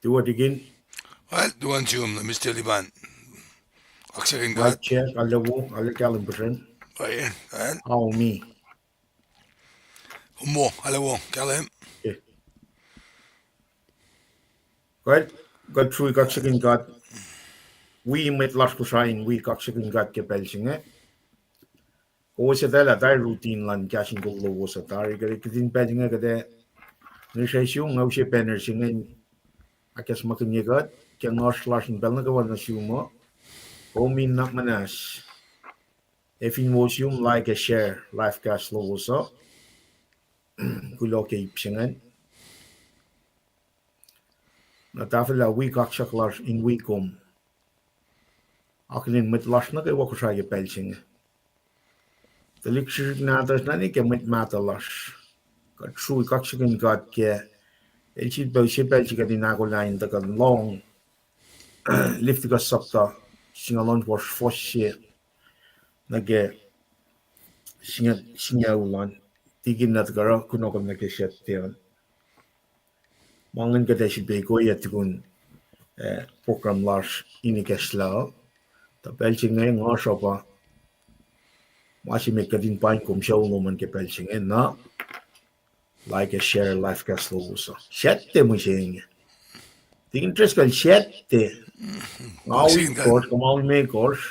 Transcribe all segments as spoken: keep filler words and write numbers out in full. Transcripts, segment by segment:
Tuh tikin. Well, tuan sum, Mister Liban. Kaksakihn God. Chair, kalewo, ale kahlwem puhsren. Well, well. Ao mi. Kom wo, ale wo, kahlwem. Kuht, kuht srui kaksakihn God. Wi mwet lasr Kosrae in wi kaksakihn God ke pacl se inge. Kowos etuh lah tari routine luhn kahs in kol lowos uh tari, kuht, kuht in pacl se inge kuht ac ngihsre sum, nga use banner se inge in ahkacsmakihnye kuht ke ngoasr lasr in pacl nuh kwewa nuh sum uh. Kom in nuhnak muhnahs, ac fin wo sum, like ac share live cast lowos uh. Kuloh ke ip se ingacn. Na tahfwelah wi kaksak lasr in wi kom. Akihlen mwet lasr nuh kwewa Kosrae ke pacl se inge. Tuhlihk srihsrihk nahtuhsr nuh ke mwet mahtuh lasr. Kuht srui kaksakihn God ke el sifilpac use pacl se kuht in ahkolah in tuhkuh lohng Leviticus sapta singucul ohnkohsr, fuhs se nuh ke singucul an. Tikin, na tuhkuh oruh kunohkohn nuh ke Saturday an. Ma ingacn kuht ac sifilpac ikoye tukun, eh, program lasr in ikacslah. Tuh pacl se inge nga sruhpa ma se met kuht in paing kom sucu lom an ke pacl se inge na. Like ac share live cast lowos uh. Saturday mihsenge. Tikin Driscoll, Saturday. Nga wi kohsr, kom aol me kohsr.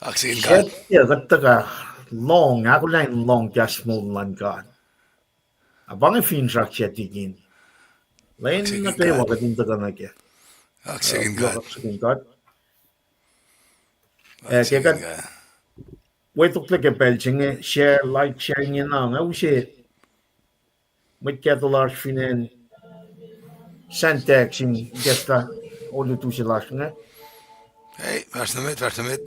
Saturday kuht tuhkuh lohng, ahkolah in lohng kahs moul luhn God. A pa inge finsrak se tikin. Lwen nuh kwewa kuht in tuhkuh nuh ke. Kaksakihn God. Eh, ke kuht wetoklac ke pacl se inge, share, like, share inge na, nga use mwet kahto lasr fin acn Santac in ikacslah olutu se lasr inge. Ei, fahsr nuh met, fahsr nuh met.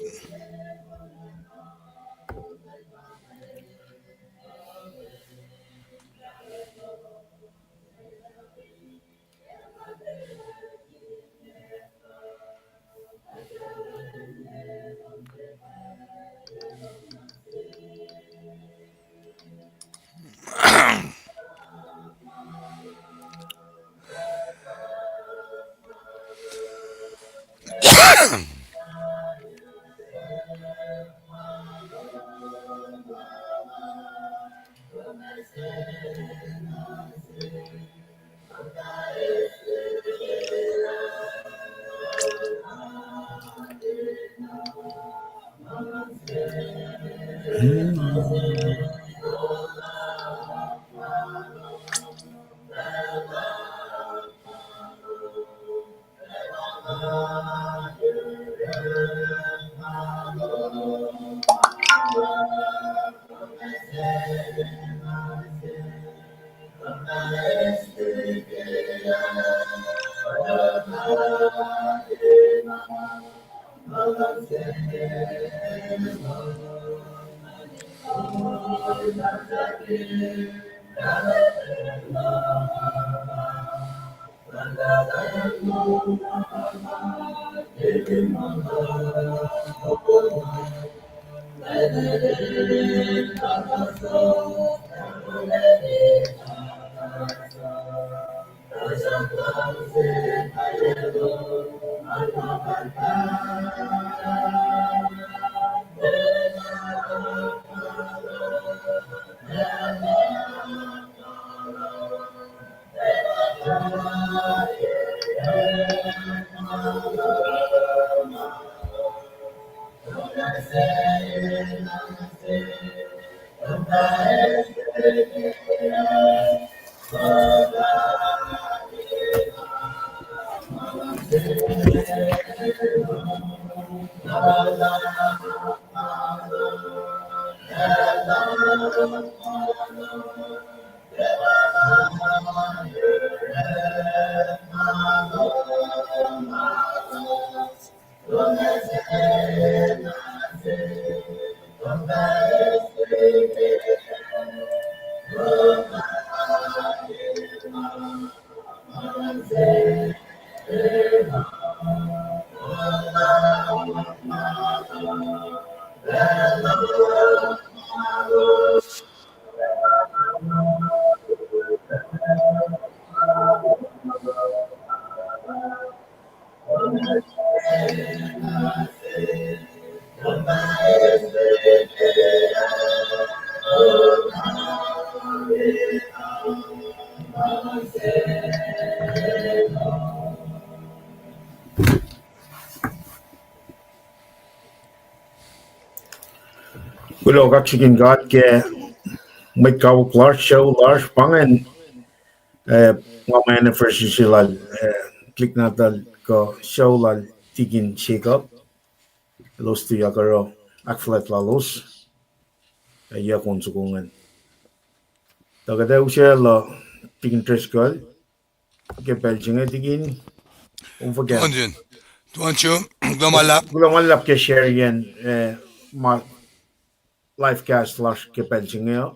Kuloh kaksakihn God ke mwet kawuck lasr, sucu lasr, pa ingacn, eh, nga ma anniversary se lal, eh, tuhlihk nahtuhl kuh sucu lal Tikin Jacob. Elos tuyak oruh ahkfuhlwact lalos, eh, yac on soko ingacn. Tuh kuht ac usaclah Tikin Driscoll ke pacl se inge, Tikin, om fuhkah? Tuan Jim, Tuan Jim, kuloh ma luhlahp. Kuloh ma luhlahp ke share-iacn, eh, ma live cast lasr ke pacl se inge uh.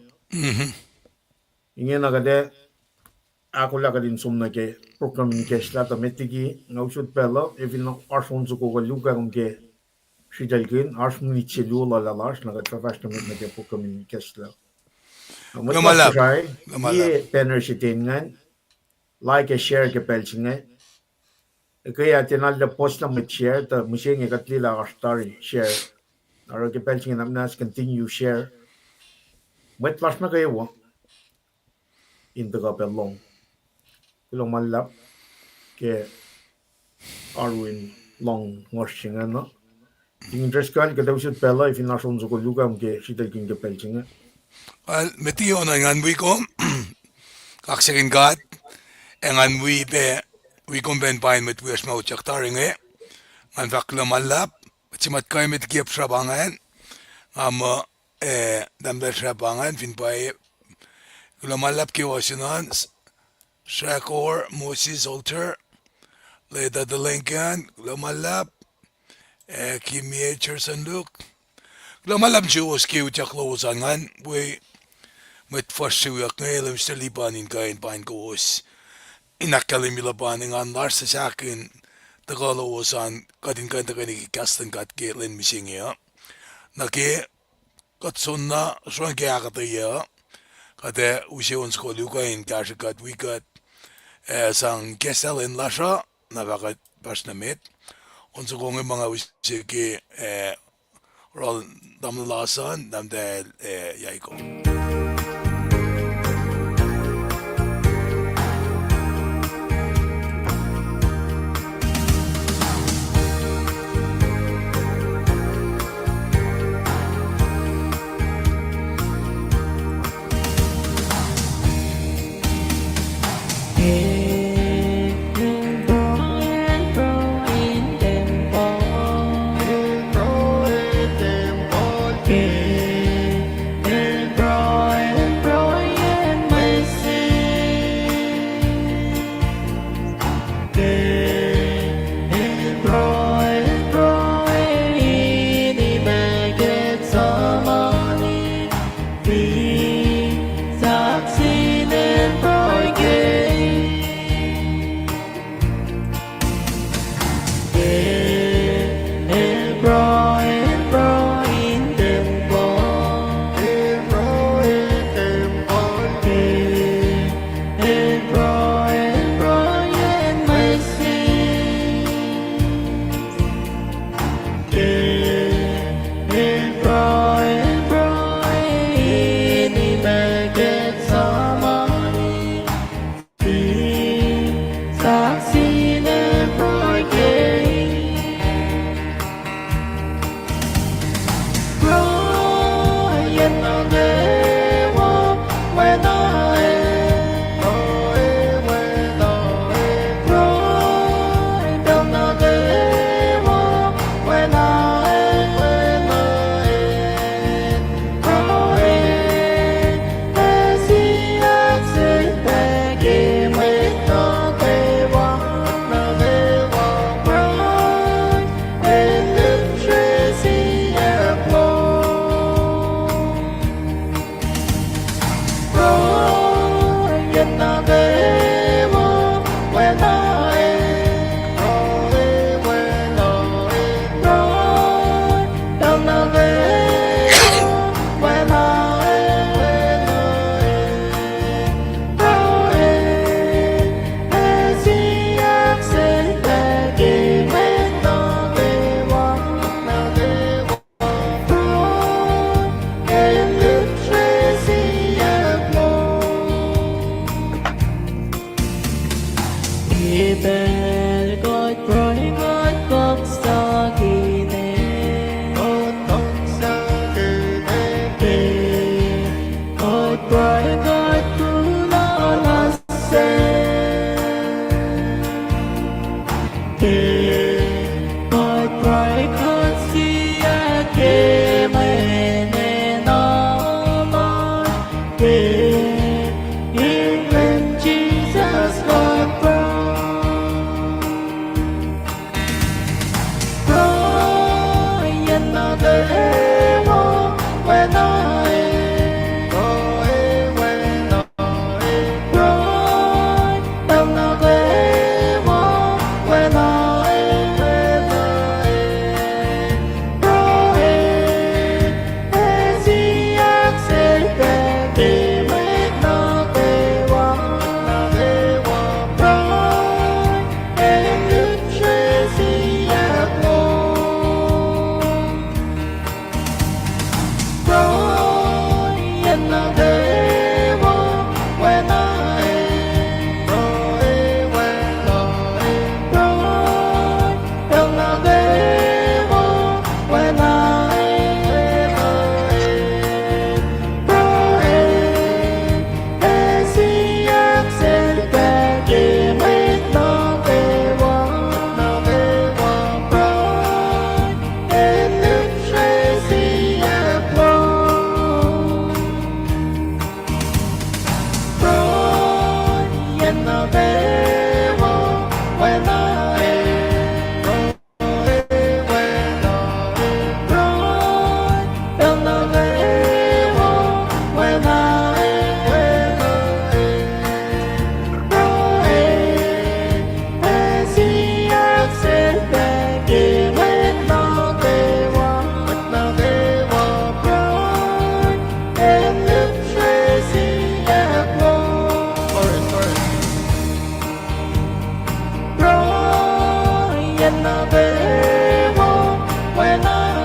Ingena kuht ac ahkolah kuht in som nuh ke program in ikacslah tuh met liki nga usot pacl uh, ac fin oasr on soko kuh luo kom ke sritaclkihn, oasr minit se luo lal lasr, na kuht fah fahsr nuh met nuh ke program in ikacslah. Na mwet lasr Kosrae, liye banner se ten ingacn, like ac share ke pacl se inge. Ke ah tiacna lah post na mwet share, tuh mihsenge kuht liye lah oasr tari share. Oruh ke pacl se inge na muhnahs continue share. Mwet lasr nuh kwewa in tuhkuh pac lohng. Kuloh ma luhlahp ke oaru in lohng ngohsr se ingacn uh. Tikin Driscoll, kuht ac usot pacl uh, fin oasr on soko luo kom ke sritaclkihn ke pacl se inge. Well, met liki oacna ngan wi kom, kaksakihn God, ac ngan wi pac, wi kom pac in pain mwet wiyacsr ma utyak tari inge. Ngan fahk kuloh ma luhlahp, mwet se ma kuh met liki apsrap ingacn, nga muh, eh, tahmtahel srap ingacn fin pwacye. Kuloh ma luhlahp ke ohsun an, Srakor Moses Alter, Leta Delenkan, kuloh ma luhlahp, eh, Kimie Cherson Luke. Kuloh ma luhlahp nuh suwos ke utyak lowos an, ngan wi mwet fuhsr se wiyuck inge, Lemister Lipan, in kuh in pain kowos in ahkkahlwemye luhpan engan lasr, sahsahkihn tuhkuh lowos an, kuht in kuh in tuhkweni ke kahs luhn God ke lwen mihsenge uh. Nuh ke kuht soenna sruhn ke ahkuhtweyac uh, kuht ac use on soko luo kuh in kahsrwe kuht wi kuht, eh, sang ikacslah lwen lasr uh, na fah kuht fahsr nuh met. On soko inge ma nga use ke, eh, oruh tamuhlwel Lasan, tahmtahel, eh, Yaiko. Pruhe kuht kuloh nuh sel. Ke kuht pruhe kuht siyuck ke mwe enenuh lal, ke inen Jisus kuht pruhe. Pruhe nuh kwewa, wena e. Pruhe, pruhe nuh kwewa, wena e. Pruhe, ac siyuck sel pac ke mwet nuh kwewa. Pruhe, ac lihpsre siyuck lom. Pruhe nuh kwewa, wena e. Pruhe nuh kwewa, wena e. Pruhe, ac siyuck sel pac ke mwet nuh kwewa. Pruhe, ac lihpsre siyuck lom. Pruhe nuh kwewa, wena e.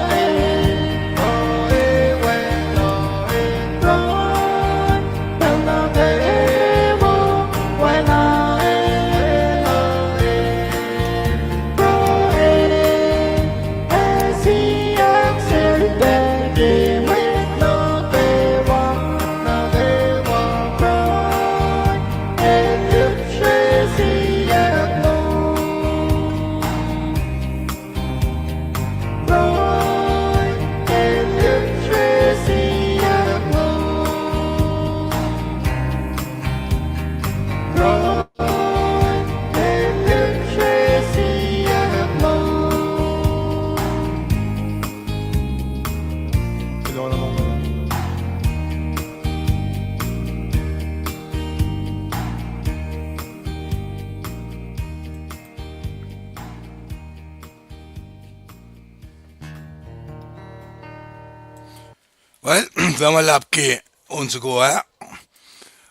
Well, tamuhlwel, ke on soko ah,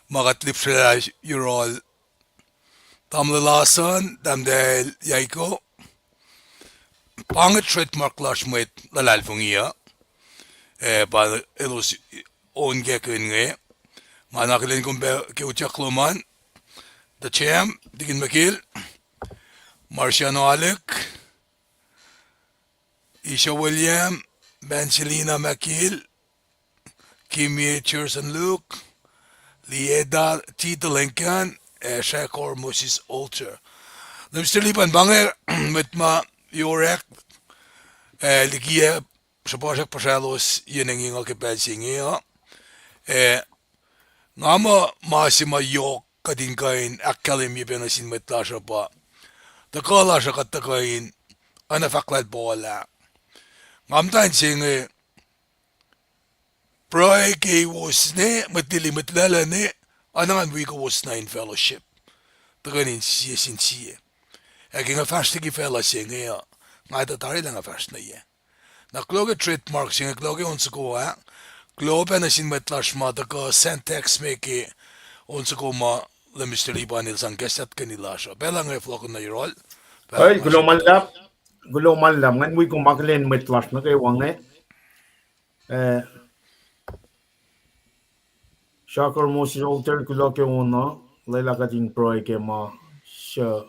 ma kuht lihpsrwelah yohrohl tamuhlwel Larson, tahmtahel Yaiko, pa inge trademark lasr mwet luhlahlfongi uh, eh, pa elos onkakihn inge. Nga na akihlen kom pac ke utyak lom an, tuh Jam, Tikin Mekil, Marciano Alec, Isha William, Evangelina Mekil, Kimie Jerson Luke, Lieda T. Telenkan, ac Shakor Moses Alter. Lemister Lipan, pa inge mwet ma orek, ac likiyac sruhpuhsrak puhsraclos yen engyeng uh ke pacl se inge uh. Ac nga muh ma se ma yohk kuht in kuh in ahkkahlwemye pac nuh sin mwet lasr uh pa tuhkuh lasr uh kuht tuhkuh in oacna fahk lal Paul ah, nga muhta in se inge, pruhe ke kowos ne, mwet lili, mwet lwelah ne, oacna ngan wi kowos nuh in fellowship, tuhkweni sie sin sie. Ac ke nga fahsr liki facluh se inge uh, nga etuh tari lah nga fahsr nuh yac. Na kuloh ke trademark se inge, kuloh ke on soko ah, kuloh pac nuh sin mwet lasr ma tuhkuh send text me ke on soko ma Lemister Lipan el sang kahs ahkkweye lasr uh. Pacl inge fohlohkihn nuh yohrohl. Pacl, kuloh ma luhlahp, kuloh ma luhlahp, ngan wi kom akihlen mwet lasr nuh kwewa inge. Eh, Shakor Moses Alter, kuloh ke on uh, lwelah kuht in pruhe ke ma suc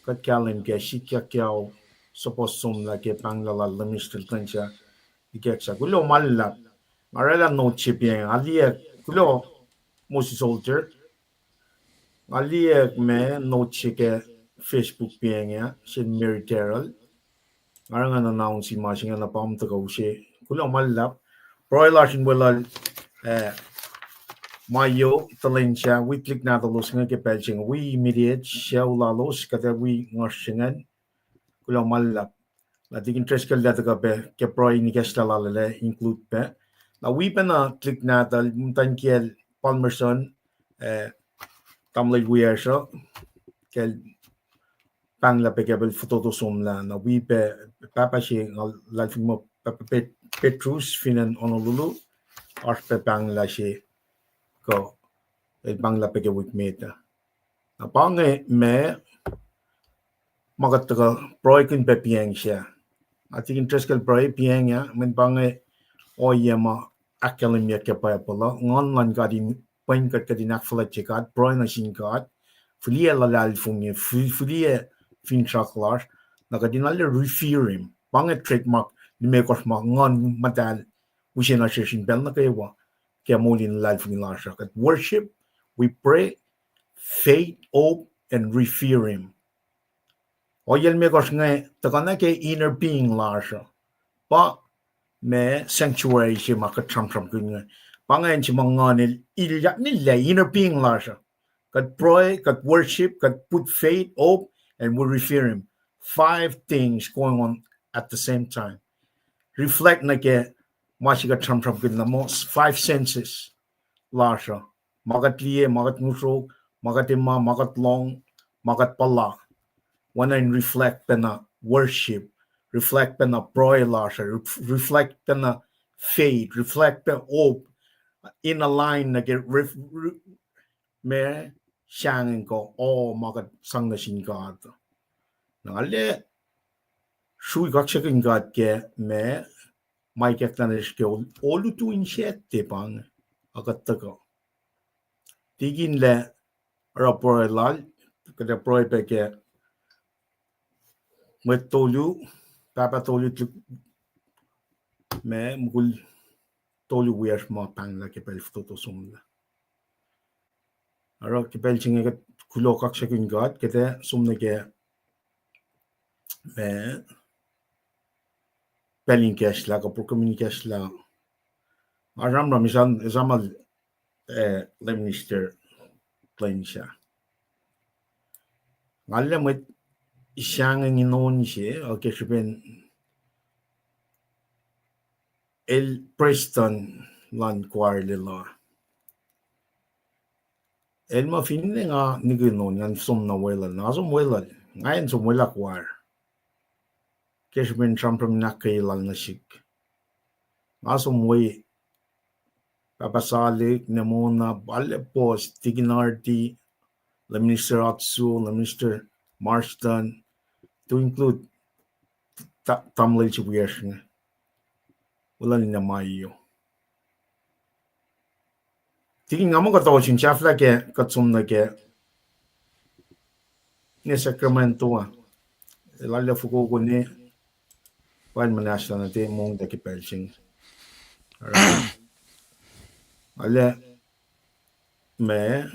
kuht kahlwem ke sikyak ke ao suhpuhs somlah ke pahnglah lal Lemister Lipan sa, ikacslah. Kuloh ma luhlahp. Nga oraclah note se pa inge, aliyac Kuloh, Moses Soldier. Nga liye ma note se ke Facebook pa inge, se Mary Terrell. Nga oruh ngan announce ma se inge na pa tuhkuh use. Kuloh ma luhlahp. Pruhe lasr in weluhl, eh, Mayo Talensah, wi tuhlihk nahtuhlos inge ke pacl se inge, wi immediate, sucu lalos, kuht ac wi nguhsr se ingacn. Kuloh ma luhlahp. Na Tikin Driscoll lah tuhkuh pac ke pruhe in ikacslah lal ah include pac. Na wi pacna tuhlihk nahtuhl, muhtwacn kiyacl Palmerson, eh, tamuhlwel wiyacsr uh, kacl pahnglah pac ke pacl fototo somlah. Na wi pac pahpah se nga luhlahlfongi muh Pahpah Pet-, Petrus fin acn Honolulu, oasr pac pahnglah se kuh el pahnglah pac ke wik met ah. Na pa inge ma ma kuht tuhkuh pruhekihn pac piacng sac. Na Tikin Driscoll pruhe piacng ah, mweyen pa inge ohiyac ma ahkkahlwemyeyuck ke Bible uh, nguhn luhn God in pwen kuht, kuht in ahkfuhlwactye God, pruhe nuh sin God, fihliyac luhlahlfongi, fi-, fihliyac finsrak lasr, na kuht in arlac revere him. Pa inge trademark limekohsr ma Nguhn Muhtahl use nuh sesr in pacl nuh kwewa ke moul in luhlahlfongi lasr uh. Kuht worship, we pray, faith, hope, and revere him. Ohiyac limekohsr inge tuhkuh nuh ke inner being lasr uh. Pa ma sanctuary se ma kuht sramsramkihn inge. Pa inge acn se ma Nguhn el, el, el inner being lasr uh. Kuht pruhe, kuht worship, kuht put faith, hope, and we revere him. Five things going on at the same time. Reflect nuh ke ma se kuht sramsramkihn na muh five senses lasr uh. Ma kuht liye, ma kuht ngihsre, ma kuht enenuh, ma kuht lohng, ma kuht puhla. Oacna in reflect pacna worship, reflect pacna pruhe lasr uh, re-, reflect pacna faith, reflect pacna hope, in align nuh ke ref-, re-, ma sahngweng kuh, o, ma kuht sang nuh sin God. Na nga arlac srui kaksakihn God ke ma, ma ikacklah nuh sesr ke olutu in sactte pa inge, a kuht tuhkuh. Tikin lah oruh pruhe lal, kuht ac pruhe pac ke mwet tolu, pahpah tolu, ma mukul tolu wiyacsr ma pahnglah ke pacl fototo somlah. Oruh ke pacl se inge kuht kuloh kaksakihn God, kuht ac som nuh ke ma pacl in ikacslah, kuh program in ikacslah. Nga sramsram esamuhl, eh, Lay Minister Glenn Sha. Nga arlac mwet sahngweng in on se, uh, ke srihpen el prestuhn luhn choir lal uh. El muh finne nga nihkihn on, ngan som na weluhl, na nga som weluhl, nga in som welah choir. Ke srihpen sramsram in ahkkweye lal nuh sihk. Nga som we Pahpah Salik, Nemona, Bale Boss, Tikin Arti, Lay Minister Atsu, Lay Minister Marston, to include ta-, tamuhlwel se wiyacsr inge. Weluhl Nehemiah. Tikin, nga muh kuht ohsun sahflah ke kuht som nuh ke ne Sacramento ah. Lal ac fokoko ne, pa el muhnahslah nuh te mongta ke pacl se inge. Arlac ma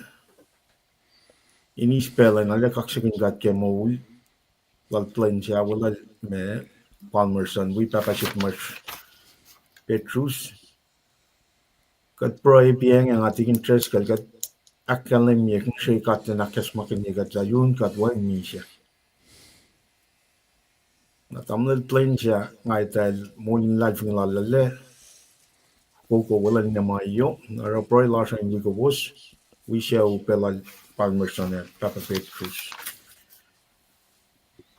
in eis pacl in arlac kaksakihn God ke moul lal Glenn Sha, weluhl ma Palmerson, wi pahpah se Thomas Petrus. Kuht pruhe piacng ah, nga Tikin Driscoll, kuht ahkkahlwemye, ngihsre God in ahkacsmakihnye kuht lah yurin God wacngihn misac. Na tamuhlwel Glenn Sha, nga etuh el moul in luhlahlfongi lal arlac fokoko, weluhl Nehemiah, na oruh pruhe lasr uh in wi kowos, wi sucu pac lal Palmerson ac pahpah Petrus.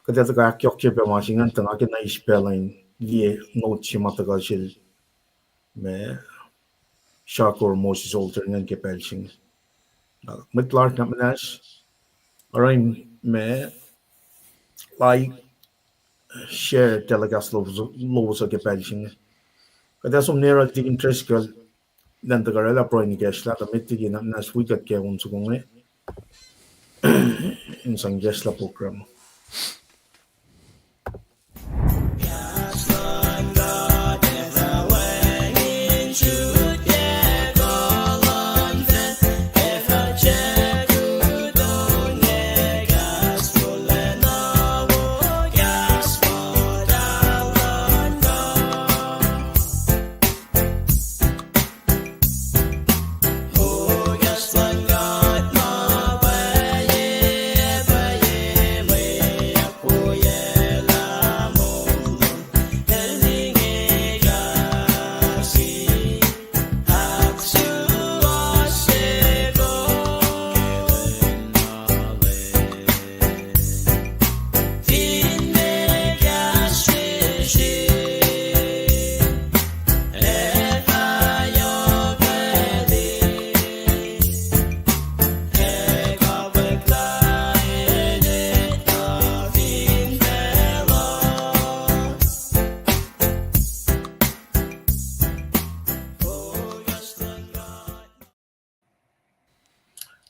Kuht ac tuhkuh ahkyohkye pac ma se ingacn, tuh nga ke na eis pacl in liye note se ma tuhkuh sel ma Shakor Moses Alter ingacn ke pacl se inge. Na mwet lasr, na muhnahs, oruh in ma like, share telecast lowos, lowos uh ke pacl se inge. Kuht ac som nuh yohrohl Tikin Driscoll, lwen tuhkuh orwaclah pruhe in ikacslah, tuh met liki na muhnahs wi kuht ke on soko inge in sang ikacslah program.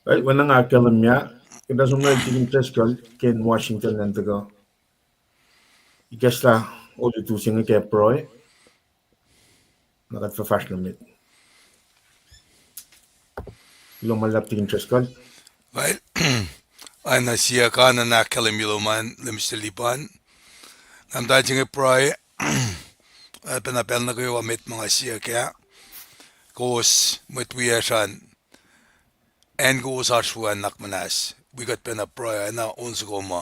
Well, wacngihn ahkkahlwemye, kuht ac som nuh sel Tikin Driscoll ke in Washington an tuhkuh ikacslah olutu se inge ke pruhe, na kuht fah fahsr nuh met. Kuloh ma luhlahp Tikin Driscoll. Well, oacna siyuck an, ahkkahlwemye lom an, Mister Liban. Nga muhta se inge pruhe, ah, pacna pacl nuh kwewa met ma nga siyuck ah, kowos mwet wiyacsr an, acn kowos oasr we an, nuhnak muhnahs wi kuht pacna pruhe, oacna on soko ma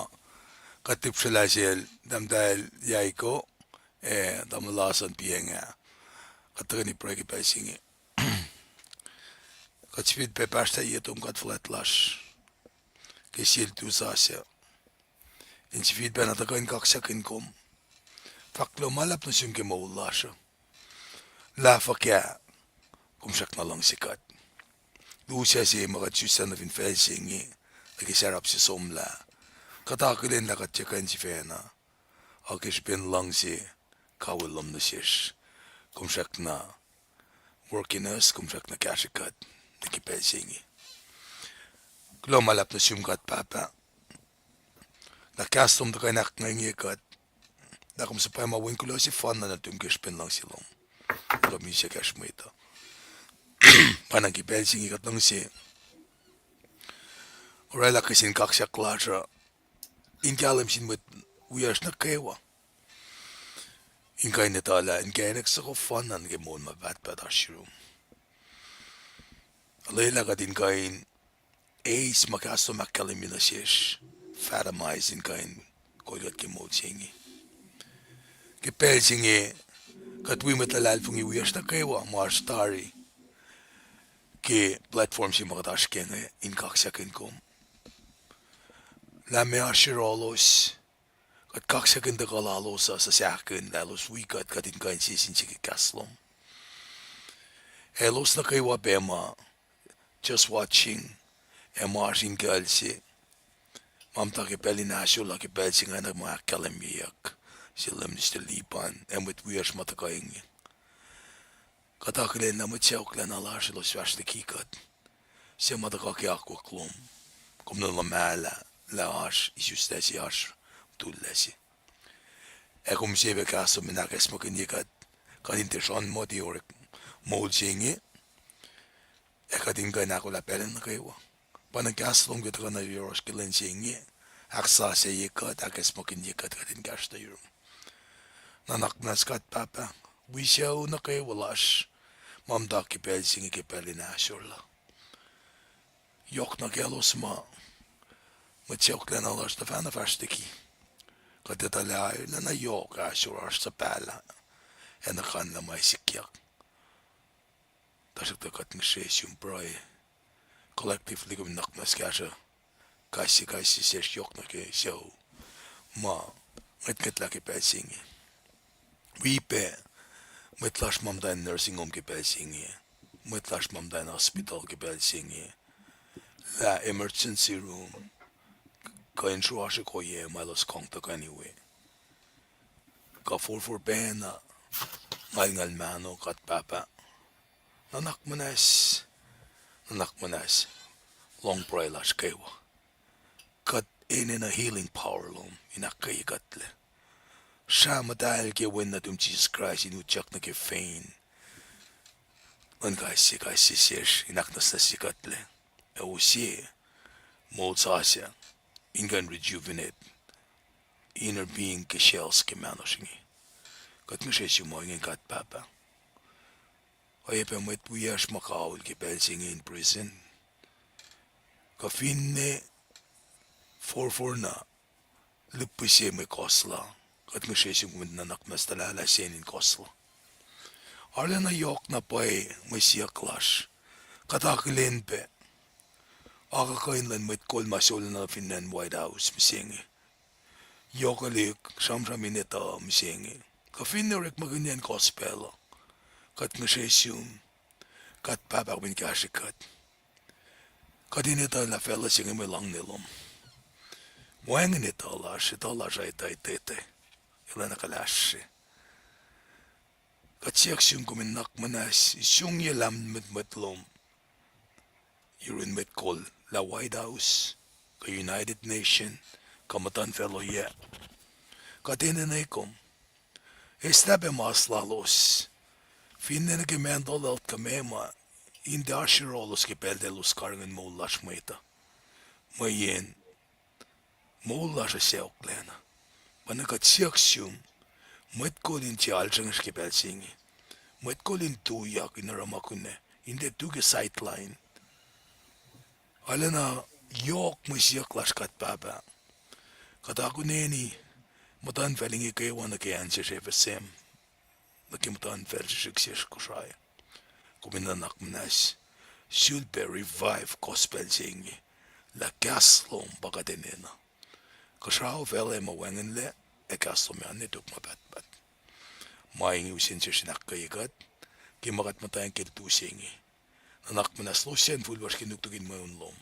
kuht lihpsrelah sel tahmtahel Yaiko, ac tamuhlwel Lason Pieng ah. Kuht tuhkweni pruhe ke pacl se inge. Kuht sifilpac pahsrtah ye tom God fuhlwact lasr ke sie lutu sasuc, in sifilpac na tuhkuh in kaksakihn kom. Fahk kuloh ma luhlahp nuh sum ke moul lasr uh, lah fuhkah kom srackna luhngse kuht. Lusac se ma kuht suslah nuh fin facl se inge, nuh ke sarap se somlah, kuht akihlen lah kuht tiac kuh in sifacna, a ke srihpen luhngse kawihl lom nuh sesr, kom srackna work in us, kom srackna kahsrwe kuht nuh ke pacl se inge. Kuloh ma luhlahp nuh sum God Pahpah, lah kahs lom tuhkuh in ahkngainge kuht, lah kom suhpwacma wen kuloh sefanna nuhtum ke srihpen luhngse lom, kom misac kahsr mwet uh. Pwacnwacng ke pacl se inge kuht luhngse oraclah kihsen kaksak lasr uh in kahlwem sin mwet wiyacsr nuh kwewa, in kuh in etuh lah inkacnek soko fanna nuh ke moul ma pahtpaht oasr yurum. Lwelah kuht in kuh in eis ma kahs lom ahkkahlwemye nuh sesr, fathom in kuh in kol kuht ke moul se inge. Ke pacl se inge, kuht wi mwet luhlahlfongi wiyacsr nuh kwewa ma oasr tari ke platform se ma kuht oasr ke inge in kaksakihn kom, lah meac oasr yohrohlos, kuht kaksakihn tuhkuh lalos uh suc sahkihn lah elos wi kuht, kuht in kuh in sie sin sie ke kahs lom. Elos nuh kwewa pac ma just watching, ac ma oasr inkucl se ma muhta ke pacl in ahsor lah ke pacl se inge na ma ahkkahlwemyeyuck sel Minister Liban ac mwet wiyacsr ma tuhkuh inge. Kuht akihlen lah mwet sacohklacna lasr elos fahsr liki kuht, suc ma tuhkuh ke akwuck lom. Kom nuh luhmahlah lah oasr isuslah se, oasr utullah se. Ac kom se pac kahs lom in ahkacsmakihnye kuht, kuht in tiac sruhn moti orek moul se inge, ac kuht in kuh in ahkolah pacl nuh kwewa. Pwacnwacng kahs lom ke tuhkuh nuh yohrohsr ke lwen se inge, ahksasucye kuht, ahkacsmakihnye kuht, kuht in kahsruh yurum. Nuhnak muhnahs God Pahpah, wi sucu nuh kwewa lasr ma muhta ke pacl se inge ke pacl in ahsor lah yohk nuh kaclos ma mwet sacohklacna lasr tuhfahna fahsr liki. Kuht etuh lah arulacna yohk ahsor oasr suhpahlah ac nuhkanlah ma ac sikyak. Tuhsruhktuh kuht ngihsre sum pruhe, collectively kom nuhnak muhnahs kahsruh kais sie kais sie sesr yohk nuh ke sucu ma ngwetngwetlah ke pacl se inge. Wi pac mwet lasr ma muhta in nursing home ke pacl se inge, mwet lasr ma muhta in hospital ke pacl se inge, lah emergency room, kuh in sruasr ohiyac ma elos kang tuhkuh nuh we, kuh forfor pacna ngalngal mahno God Pahpah. Nuhnak muhnahs, nuhnak muhnahs, lohng pruhe lasr kwewa. Kuht enenuh healing power lom in ahkkweye kuhtlac. Srah muhtahl ke Wen nuhtum Jisus Kraist in utyak nuh ke fein luhn kais sie kais sie sesr in ahknwacsnwacsye kuhtlac. Ac use moul sasuc in kuh in rejuvenate inner being ke cells ke mahnosr inge. Kuht ngihsre sum ma ingacn God Pahpah. Oacyacpac mwet wiyacsr ma kaul ke pacl se inge in prison, kuh finne forfor na lihpihsye mwe kohsla, kuht ngihsre sum kom in nuhnak muhnahs tuhlahlah se in kohsla. Arulacna yohk na pwacye mwe siyuck lasr. Kuht akihlen pac akuhkuhin luhn mwet kol ma solacna fin acn White House mihsenge. Yohkwelihk sramsram in etuh mihsenge. Kuh finne orekmakihnyacn gospel uh, kuht ngihsre sum God Pahpah kom in kahsrwe kuht. Kuht in etuh lah facluh se inge mwe luhngse lom. Wacngihn etuh lasr, etuh lasr uh etuh etuh, etuh, elan ahkuhlahsre. Kuht siyuck sum kom in nuhnak muhnahs isungye lahlmwetmwet lom yurin mwet kol lah White House, kuh United Nation, kuh muhtuhnfacl oyac, kuht enenuh kom. Eslah pac mas lalos, finne nuh ke mental health kuh meac ma, in tiac oasr yohrohlos ke pacl elos karihngihn moul lasr mwet uh. Mweyen moul lasr uh sacohklacna. Pa na kuht siyuck sum, mwet kol in tiac alsrengihsr ke pacl se inge. Mwet kol in tuyak in oruh ma kunac, in tiac tu ke sideline. Arulacna yohk mwe siyuck lasr kuht Pahpah. Kuht akoneni muhtuhnfacl inge kwewa nuh ke acn sesr F S M, nuh ke muhtuhnfacl srihsrihk sesr Kosrae. Kom in nuhnak muhnahs, sulpac revive gospel se inge, lah kahs lom pa kuht enenuh. Kosrae facluh ma wacngihnlac, ac kahs lom ac ane tok ma pahtpaht. Ma inge use sesr in ahkkweye kuht, ke ma kuht muhtwacngkel tu se inge. Nuhnak muhnahs, losyacn fihl lasr ke nuknuk in mweun lom.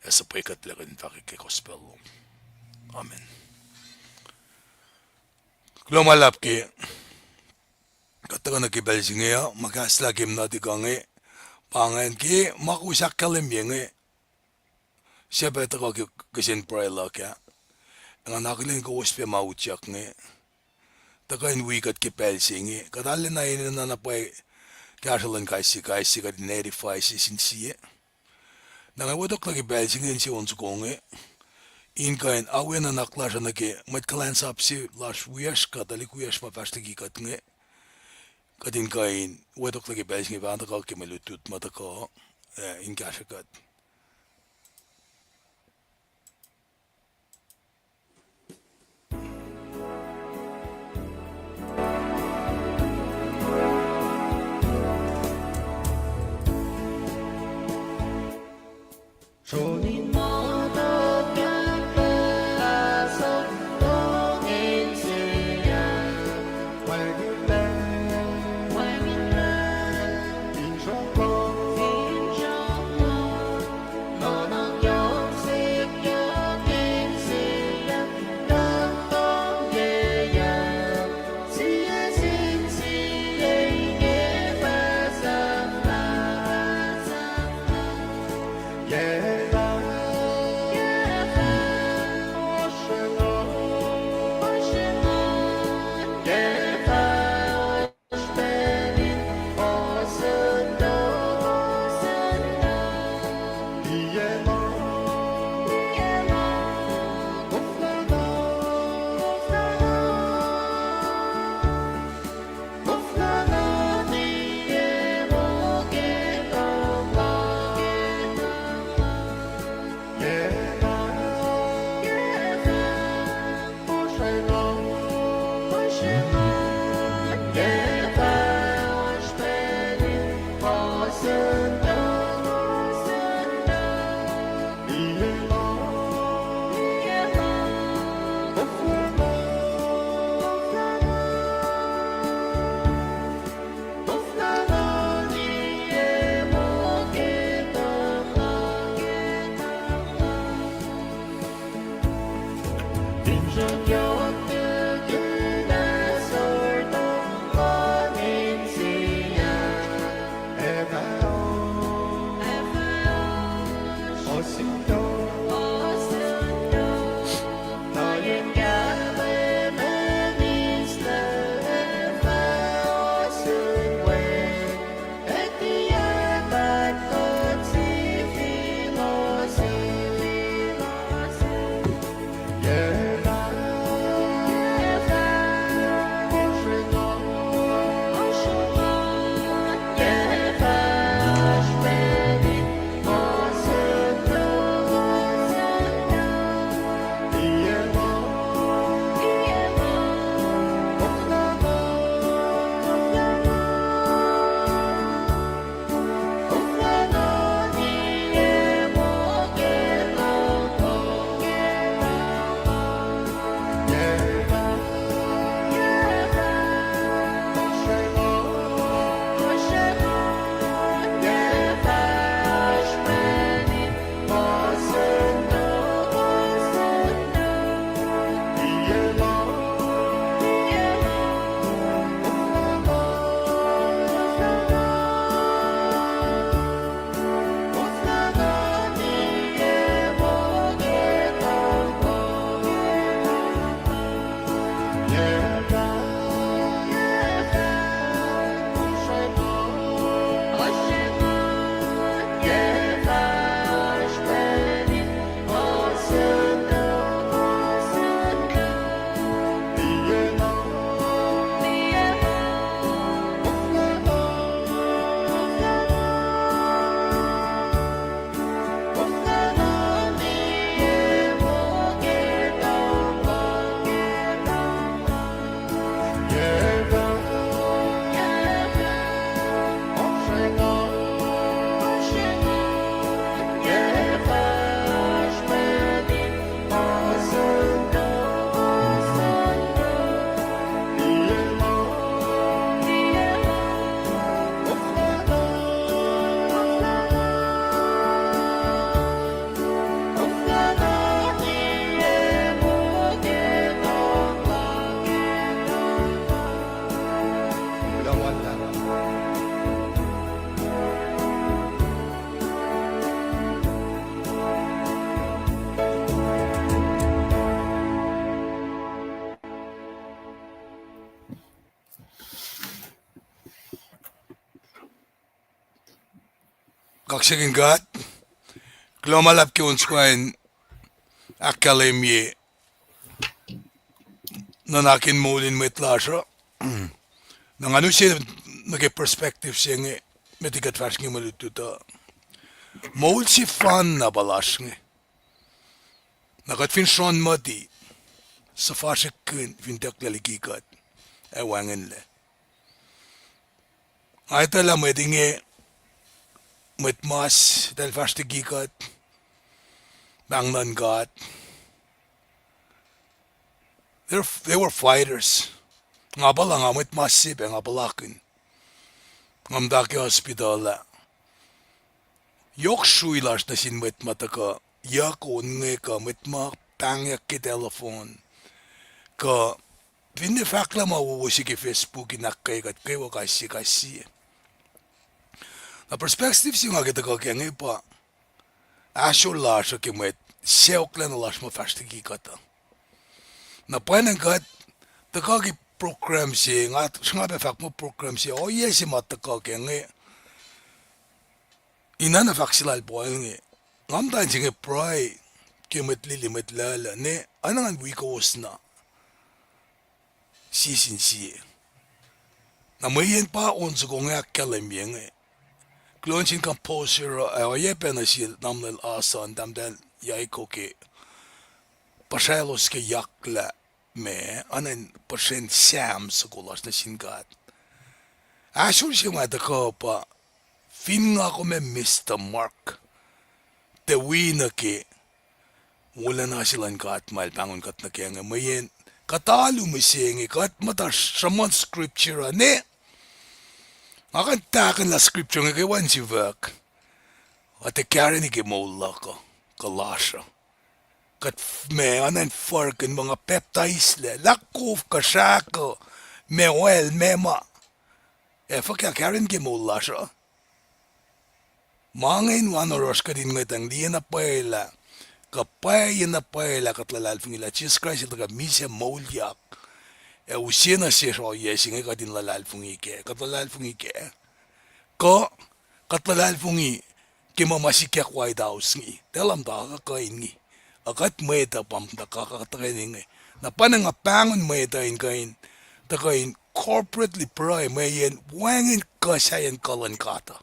Ac suhpwe kuht lah kuht in fahkwack ke gospel lom. Amen. Kuloh ma luhlahp ke kuht tuhkuh nuh ke pacl se inge uh, ma kahslah ke mnati kuh inge, pa ingacn ke ma kowos ahkkahlwemye inge, suc pac tuhkuh ke kihsen pruhe luhk ah. Nga akihlen kowos pac ma utyak inge, tuhkuh in wi kuht ke pacl se inge. Kuht arulacna enenuh na pwacye kahsruh luhn kais sie kais sie kuht in edify sie sin sie. Na nga wetok nuh ke pacl se inge inse on soko inge, in kuh in awe nuhnak lasr uh nuh ke mwet kuhlwacnsap se lasr wiyacsr kuh tuhlihk wiyacsr ma fahsr liki kuht inge. Kuht in kuh in wetok nuh ke pacl se inge fah tuhkuh ke mwe lutlut ma tuhkuh, eh, in kahsrwe kuht. Kaksakihn God. Kuloh ma luhlahp ke on soko in ahkkahlwemye nuhnak in moul in mwet lasr uh. Na ngan use nuh ke perspective se inge, met liki kuht fahsr inge mwe lutlut uh. Moul sefanna pa lasr inge. Na kuht fin srohn muhti, suhfasrihkkihn fin tuhkuh liki kuht, ac wacngihnlac. Nga etuh lah mwet inge, mwet mas, eltahl fahsr liki kuht, pahng luhn God. They're, they were fighters. Nga pa lah nga mwet mas se pac, nga puhlakihn. Nga muhta ke hospital ah. Yohk srui lasr nuh sin mwet ma tuhkuh yuck on inge kuh mwet ma pahngyak ke telephone. Kuh finne fahk lah ma wowo se ke Facebook in ahkkweye kuht kwewa kais sie kais sie. Na perspective se nga ke tuhkuh ke inge pa ahsor lasr uh ke mwet sacohklacna lasr ma fahsr liki kuht uh. Na pwacnwacng kuht tuhkuh ke program se, nga sruhnga pac fahk muh program se, ohiyac se ma tuhkuh ke inge. Ina na fahk se lal Paul inge, nga muhta in se inge pruhe ke mwet lili mwet lacluh ne, oacna ngan wi kowos na sie sin sie. Na mweyen pa on soko inge ahkkahlwemye inge. Kuloh nuh sin composer uh, ac oacyacpac nuh sel tamuhlwel Asan, tahmtahel Yaiko ke puhsralos ke yaklah ma, oacna in puhsren Sam soko lasr nuh sin God. Ahsor se ma tuhkuh pa, fin nga kom ac miss the mark, tuh wi nuh ke wolacna se luhn God ma el pahngon kuht nuh kac inge, mweyen kuht alu mihsenge, kuht muhta sruhmuhn scripture uh ne, nga kuh in tahkuhnlah scripture inge kwewa in sifilpac, kuht ac kareni ke moul luhk uh, kuh lasr uh. Kuht f-, ma, oacna in furkihn muh nga pacptaislac, lah kof kuh srahk uh, ma oil, ma ma. Ac fuhkah kareni ke moul lasr uh. Ma inge in oan oruh kuht in ngwetacng liye na pwacye lah, kuh pwacye na pwacye lah kuht luhlahlfongi lah Jisus Kraist el tuhkuh misac moulyak. Ac use nuh sesr ohiyac se inge kuht in luhlahlfongi kac, kuht luhlahlfongi kac. Kuh, kuht luhlahlfongi ke ma ma sikyak White House inge, tuh elah muhta kuh kuh in inge. Ac kuht mwet uh pa muhta kuh kuh tuhkweni inge. Na pwacnwacng nga pahngon mwet uh in kuh in, tuhkuh in corporately pruhe, mweyen wacngihn kuh sahyacn kuh luhn God uh.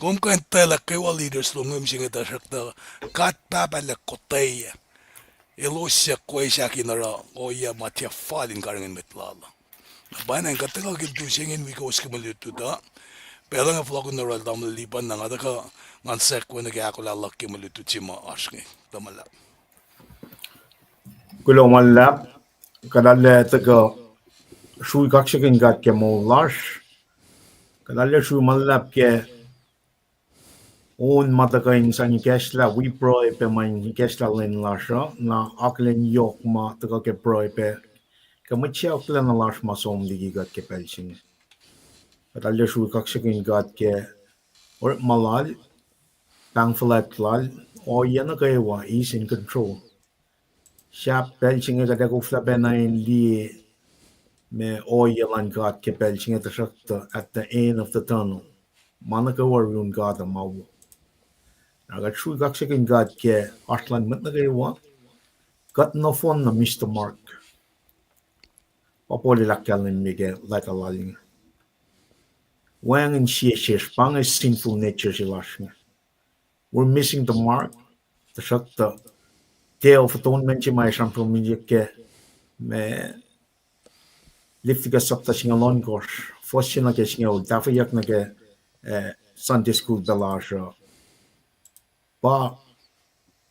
Kom kuh in tuhlac kwewa leaders lom mihsenge tuhsruhktuh God Pahpah El ac kotweyac. Elos suc kwesak in oruh ohiyac ma tiac fal in karihngihn mwet lal uh. Na pwacnwacng kuht tuhkuh ke lutu se inge in wi kowos ke mwe lutlut uh. Pacl inge fohlohkihn nuh yohrohl tamuhlwel Lipan, na nga tuhkuh ngan sackuh nuh ke ahkolah luhk ke mwe lutlut se ma oasr inge. Kuloh ma luhlahp. Kuht arlac tuhkuh srui kaksakihn God ke moul lasr. Kuht arlac srui ma luhlahp ke on ma tuhkuh in sang ikacslah, wi pruhe pac ma in ikacslah lwen lasr uh, na akihlen yohk ma tuhkuh ke pruhe pac ke mwet sacohklacna lasr ma som liki kuht ke pacl se inge. Kuht arlac srui kaksakihn God ke orekma lal, pahng fuhlwact lal, ohiyac nuh kwewa, he's in control. Sahp pacl se inge kuht ac koflah pacna in liye ma ohiyac luhn God ke pacl se inge, tuhsruhktuh at the end of the tunnel, ma nuh kwewa yurin God uh ma wo. Na kuht srui kaksakihn God ke oasr lun mwet nuh kwewa, kuht nohfohn na miss the mark. Pa Paul el ahkkahlwemye ke leta lal inge. Wacngihn sie sesr, pa inge sinful nature se lasr inge. We're missing the mark. Tuhsruhktuh Day of Atonement se ma sramsramkihn ke, ma, Leviticus sapta singucul ohnkohsr, fuhs se nuh ke singucul, tahfweyuck nuh ke, eh, Sunday school pac lasr uh. Pa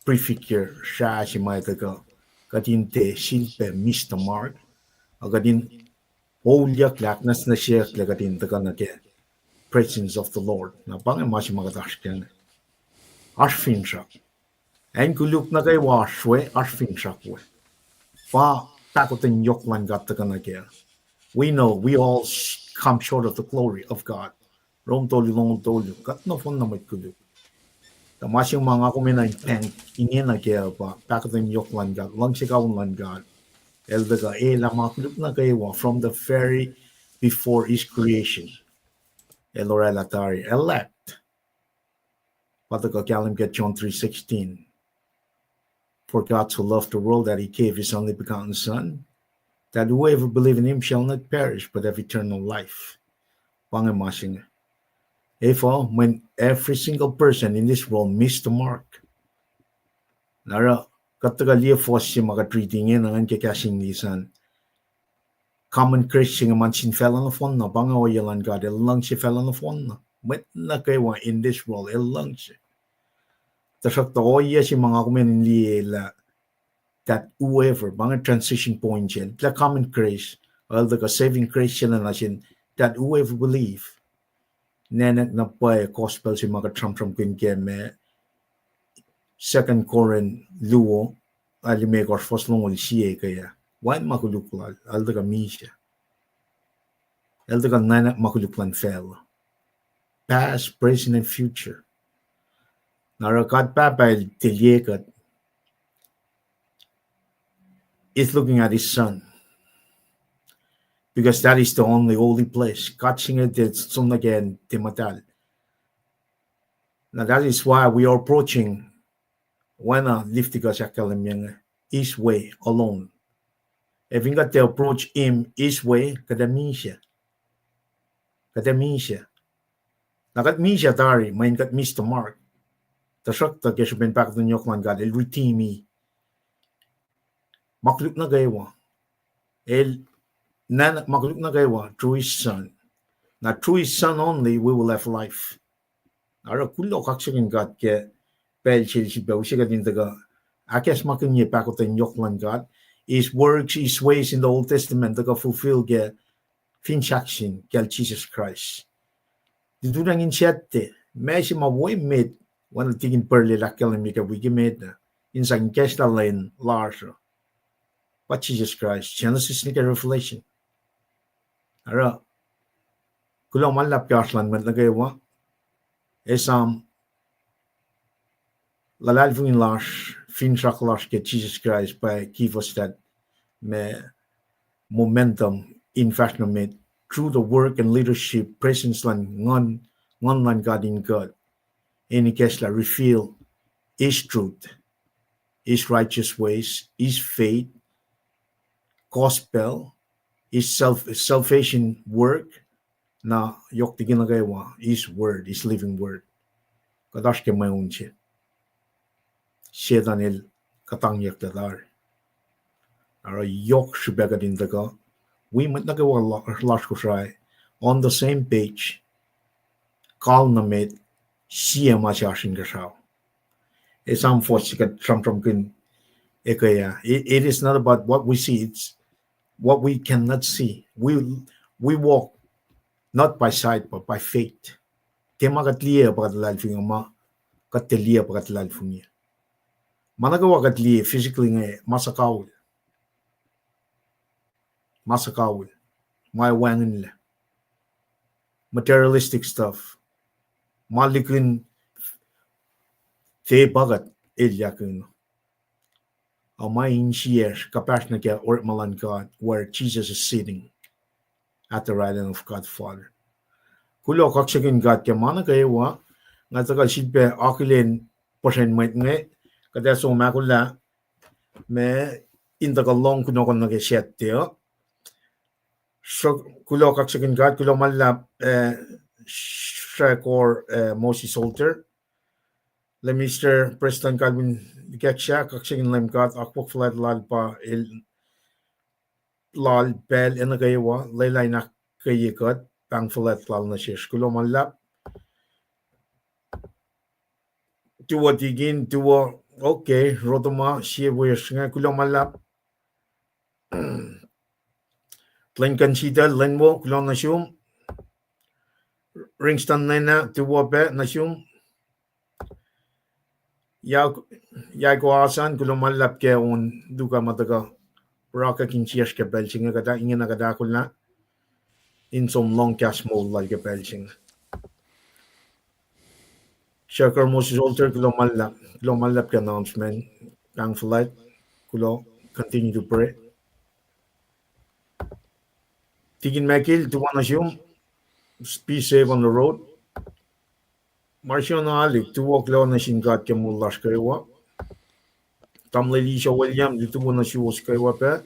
prefigure, srah se ma tuhkuh kuht in tiac sifilpac miss the mark, a kuht in oulyucklac, ahknwacsnwacsyeyucklac kuht in tuhkuh nuh ke presence of the Lord. Na pa inge ma se ma kuht oasr kac inge. Oasr finsrak. Acn koluk nuh kwewa oasr we, oasr finsrak we. Pa pahkotwen yohk luhn God tuhkuh nuh kac. We know we all s-, come short of the glory of God. Rom tolu, longoul tolu, kuht nohfohn na mwet koluk. Tuh ma se ma nga kom enenuh in pahng ingena kac uh pa pahkotwen yohk luhn God, luhngse kawihl luhn God. El tuhkuh elah ma koluk nuh kwewa from the very before his creation. El oraclah tari, elect. Tuhkuh kahlwem ke John three sixteen. For God so loved the world that he gave his only begotten Son, that whoever believe in him shall not perish but have eternal life. Pa inge ma se inge. Efuh, when every single person in this world missed the mark. Na oruh, kuht tuhkuh liye fuhs se ma kuht riti inge, na ngan ke kahs English an. Common grace se inge ma sin facluh nohfohnna, pa inge ohiyac luhn God, el luhngse facluh nohfohnna. Mwet nuh kwewa in this world, el luhngse. Tuhsruhktuh ohiyac se ma nga kom in liye lah, that whoever, pa inge transition point se, lah common grace, el tuhkuh saving grace se na nuh sin, that whoever believe. Nacnwack na pwacye gospel se ma kuht sramsramkihn ke ma Second Corinth luo, limekohsr, fuhs longoul sie ke ah. Wacngihn ma koluk lal, el tuhkuh misac. El tuhkuh nacnwack ma koluk luhn facluh. Past, present, and future. Na oruh God Pahpah el tiac liye kuht, is looking at his Son. Because that is the only holy place. God se inge tiac som nuh ke acn tiac muhtahl. Now that is why we are approaching, oacna Leviticus ahkkahlwemye inge, his way alone. Ac fin kuht tiac approach him his way, kuht ac misac. Kuht ac misac. Na kuht misac tari, mweyen kuht miss the mark. Tuhsruhktuh ke srihpen pahkotwen yohk luhn God, el redeem-i ma koluk nuh kwewa. El, na, ma koluk nuh kwewa, through his Son. Na through his Son only we will have life. Oruh kuloh kaksakihn God ke pacl se el sifilpac use kuht in tuhkuh ahkacsmakihnye pahkotwen yohk luhn God, his works, his ways in the Old Testament, tuhkuh fulfill ke fin sahk sin kacl Jesus Christ. Tutunacng in sactte, ma se ma wo emet, oacna tikin Purlel ahkkahlwemye ke wik emet ah, in sang ikacslah lwen lasr uh, pa Jesus Christ, Genesis nuh ke Revelation. Oruh, kuloh ma luhlahp ke oasr luhn mwet nuh kwewa, esam luhlahlfongi lasr, finsrak lasr ke Jesus Christ pa give us that, ma, momentum in fahsr nuh met through the work and leadership, presence luhn Nguhn, Nguhn luhn God in kuht. In ikacslah reveal his truth, his righteous ways, his faith, gospel, his self, salvation work, na yohk tikin nuh kwewa, his word, his living word. Kuht oasr ke mweun se. Setan el kuhtangyucklac tari. Oruh yohk srihpac kuht in tuhkuh wi mwet nuh kwewa la-, lasr Kosrae on the same page. Kal nuh met, sie ma se oasr inkuhsrao. Esam fuhs se kuht sramsramkihn ekuh ah. It, it is not about what we see, it's what we cannot see. We, we walk not by sight, but by faith. Tiac ma kuht liye pa kuht luhlahlfongi, ma kuht tiac liye pa kuht luhlahlfongi. Ma nuh kwewa kuht liye physically inge, ma suhkawihl. Ma suhkawihl. Ma ac wacngihnlac. Materialistic stuff. Ma likihn fe pa kuht elyahkihn. Ac ma insiyacsr kuhpahsr nuh ke orekma luhn God, where Jesus is sitting at the right hand of God Father. Kuloh kaksakihn God ke ma nuh kwewa, nga tuhkuh sifilpac akihlen puhsren mwet inge, kuht ac som ahkolah, ma, in tuhkuh lohng kunohkohn nuh ke Saturday uh. Kuloh kaksakihn God, kuloh ma luhlahp, eh, Srekor, eh, Moses Holter. Lah Mister Prestuhn Calvin Keksa, kaksakihn Leum God, akwuck fuhlwact lal pa el, lal pacl ac nuh kwewa, lwelah in ahkkweye kuht, pahng fuhlwact lal nuh sesr. Kuloh ma luhlahp. Tuwo tikin, tuwo, okay, rotoma, sie wesr inge, kuloh ma luhlahp. Lwen kuhn sita, lwen wo, kuloh nuh sum. Ringston Lena, tuwo pac nuh sum. Yaiko Asan, kuloh ma luhlahp ke on luhk ma tuhkuh purakak insiyacsr ke pacl se inge, kuht ac, ingena kuht ahkolah in som lohng kahs moul lal ke pacl se inge. Srekor Moses Holter, kuloh ma luhlahp, kuloh ma luhlahp ke announcement, pahng fuhlwact, kuloh, continue to pray. Tikin Michael, tuwo nuh sum, be safe on the road. Marcion Alik, tuwo kuloh nuh sin God ke moul lasr kwewa. Tamuhlwel Isha William, tuwo nuh suwos kwewa pac.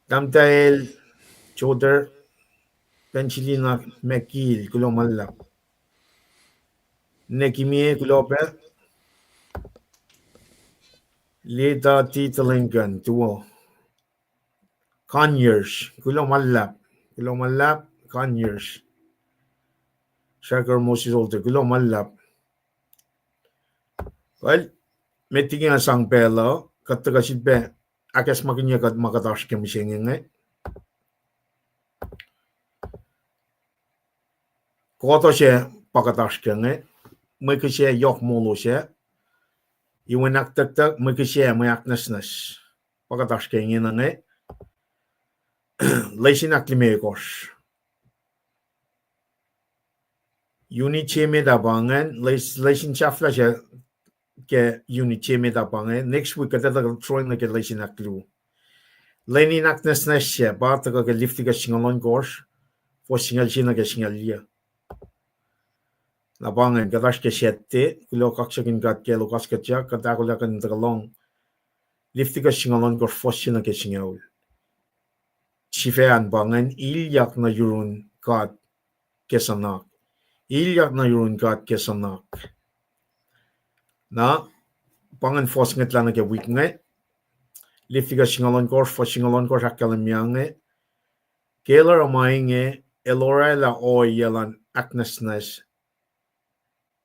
Tahmtahel Choder, Pensilina McGill, kuloh ma luhlahp. Nekimie, kuloh pac. Leta T. Telengan, tuwo. Conyers, kuloh ma luhlahp. Kuloh ma luhlahp, Conyers. Sracker Moses Older, kuloh ma luhlahp. Well, met liki nga sang pacl uh, kuht tuhkuh sifilpac ahkacsmakihnye kuht ma kuht oasr ke mihsenge inge. Kuhtuh se pa kuht oasr ke inge, mwe kihsac yohk molo sac, Iwen Ahktucktuck, mwe kihsac, mwe ahknwacsnwacs. Pa kuht oasr ke ingena inge, lesin ahklimekohsr. Unit se met ah pa ingacn, les-, lesin sahflah se ke unit se met ah pa inge. Next week kuht etuh kuht sroin nuh ke lesin ahkluo. Lwen in ahknwacsnwacs se pa tuhkuh ke Leviticus singucul ohnkohsr, fuhs singucul sie nuh ke singucul yuh. Na pa ingacn, kuht oasr ke Saturday, kuloh kaksakihn God ke elos kaskuhtyak, kuht ahkolah kuht in tuhkuh lohng Leviticus singucul ohnkohsr, fuhs sie nuh ke singucul. Sifac an pa ingacn, ilyak nuh yurun God ke suhnak. Ilyak nuh yurun God ke suhnak. Na, pa ingacn fuhs ngwetlah nuh ke wik inge. Leviticus singucul ohnkohsr, fuhs singucul ohnkohsr ahkkahlwemye inge. Ke el oruh ma inge, el oraclah ohiyac luhn ahknwacsnwacs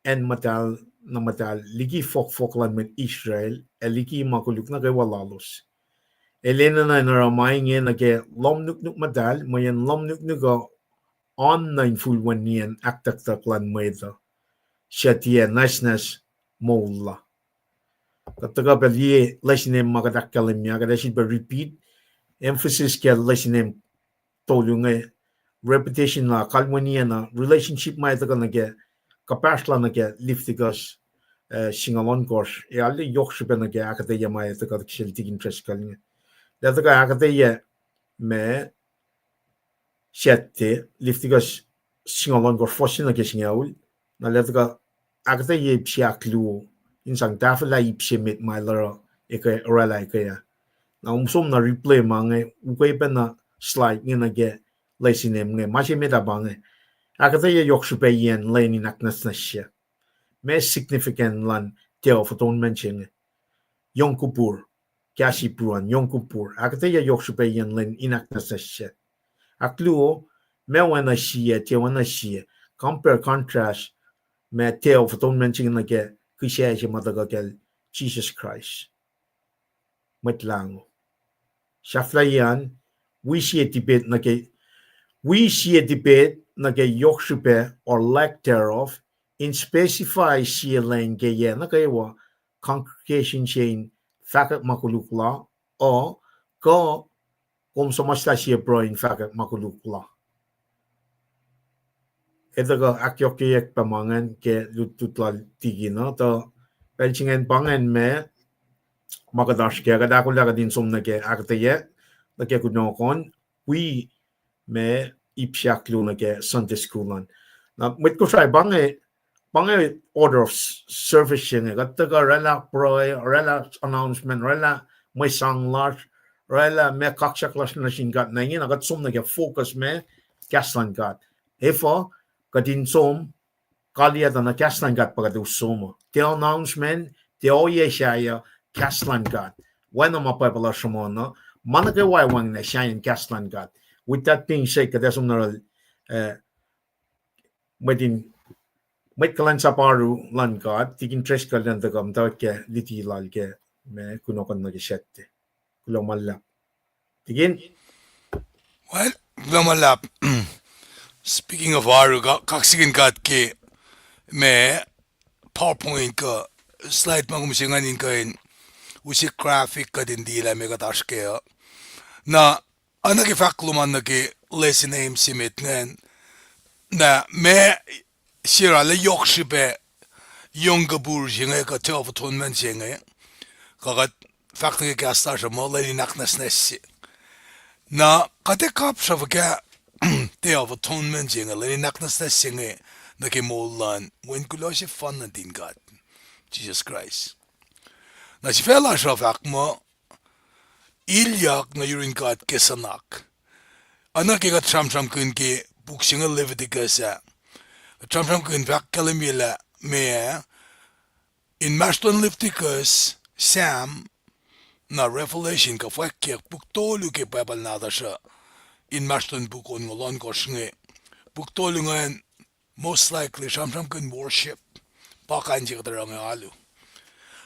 acn muhtahl nuh muhtahl liki fohkfohk luhn mwet Israel, ac liki ma koluk nuh kwewa lalos. El enenuh in oruh ma inge nuh ke lohm nuknuk muhtahl, mweyen lohm nuknuk uh oan nuh infulwen nien ahktucktuck luhn mwet uh, suc tiac nwacsnwacs moul la. Kuht tuhkuh pac liye lesin ma kuht ahkkahlwemye, kuht ac sifilpac repeat, emphasis ke lesin tolu inge, repetition la, kalweniyacn relationship ma el tuhkuh nuh ke, kuhpahsr la nuh ke Leviticus, eh, singucul ohnkohsr, ac arlac yohk srihpac nuh ke ahkuhtweyac ma el tuhkuh sel tikin Driscoll inge. El tuhkuh ahkuhtweyac ma Saturday, Leviticus singucul ohnkohsr, fuhs se nuh ke singucul, na el tuhkuh ahkuhtweyac ip se ahkluo, in sang tahfwelah ip se met ma el oruh, eke, oraclah eke ah. Na kom som na replay ma inge, ukwe pacna slide inge nuh ke lesin inge, ma se met ah pa inge. Ahkuhtweyac yohk srihpac iyacn lwen in ahknwacsnwacs se. Ma significant luhn Day of Atonement se inge. Yom Kippur, kahs Hebrew an, Yom Kippur. Ahkuhtweyac yohk srihpac iyacn lwen in ahknwacsnwacs se. Ahkluo, ma oacna sie, tiac oacna sie. Compare, contrast, ma Day of Atonement se inge nuh ke kihsac se ma tuhkuh kacl Jisus Kraist, Mwet Lahngo. Sahflahiyac an, wi sie debate nuh ke, wi sie debate nuh ke yohk srihpac or lack thereof, in specify sie lwen ke yac nuh kwewa congregation se in fahkwack ma koluk la, uh, kuh kom suhmuhslah sie pruhe in fahkwack ma koluk la. Etuh kuh ahkyohkyeyuck pac ma ingacn ke lutlut lal tikin uh, tuh pacl se ingacn pa ingacn ma, ma kuht oasr kac, kuht ahkolah kuht in som nuh ke ahkuhtweyac, nuh ke kunohkohn, wi ma ip se ahkluo nuh ke Sunday school an. Na mwet Kosrae pa inge, pa inge order of s-, service se inge, kuht tuhkuh oraclah pruhe, oraclah announcement, oraclah mwe sang lasr, oraclah ma kaksak lasr nuh sin God, na ingena kuht som nuh ke focus ma kahs luhn God. Efuh, kuht in som, kaliyac tuh na kahs luhn God pa kuht us som uh. Tiac announcement, tiac ohiyac sahyac, kahs luhn God. Oacna ma Bible uh sruhmuhn uh, ma nuh kwewa wacngihn sahyacn kahs luhn God. With that being said, kuht ac som nuh yohrohl, eh, mwet in, mwet kuhlwacnsap oaru luhn God, tikin Driscoll, elan tuhkuh muhtwacwacack ke luti lal ke ma kunohkohn nuh ke Saturday. Kuloh ma luhlahp. Tikin? Well, kuloh ma luhlahp. Speaking of oaru, ka-, kaksakihn God ke ma PowerPoint kuh slide ma kom use ingacn in kuh in use graphic kuht in liye lah meac kuht oasr kac uh. Na, oacna ke fahk lom an nuh ke lesson aim se met ingacn, na ma se arlac yohk srihpac Yom Kippur se inge kuh Day of Atonement se inge, kuh kuht fahk nuh ke kahs lasr uh muh lwen in ahknwacsnwacs se. Na kuht ac kapsra fuhkah Day of Atonement se inge, lwen in ahknwacsnwacs se inge, nuh ke moul luhn Wen kuloh sefanna nuhtin God, Jisus Kraist. Na sifac lasr uh fahk muh, ilyak nuh yurin God ke suhnak. Oacna ke kuht sramsramkihn ke puk se inge Leviticus ah, kuht sramsramkihn fahk kahlwemye lah meac, inmahsrlon Leviticus, Sam, na Revelation kuh fwackyuck puk tolu ke Bible nahtuhsr uh, inmahsrlon puk onngoul ohnkohsr inge, puk tolu ingacn most likely sramsramkihn worship, pa kain se kuht oruh inge alu.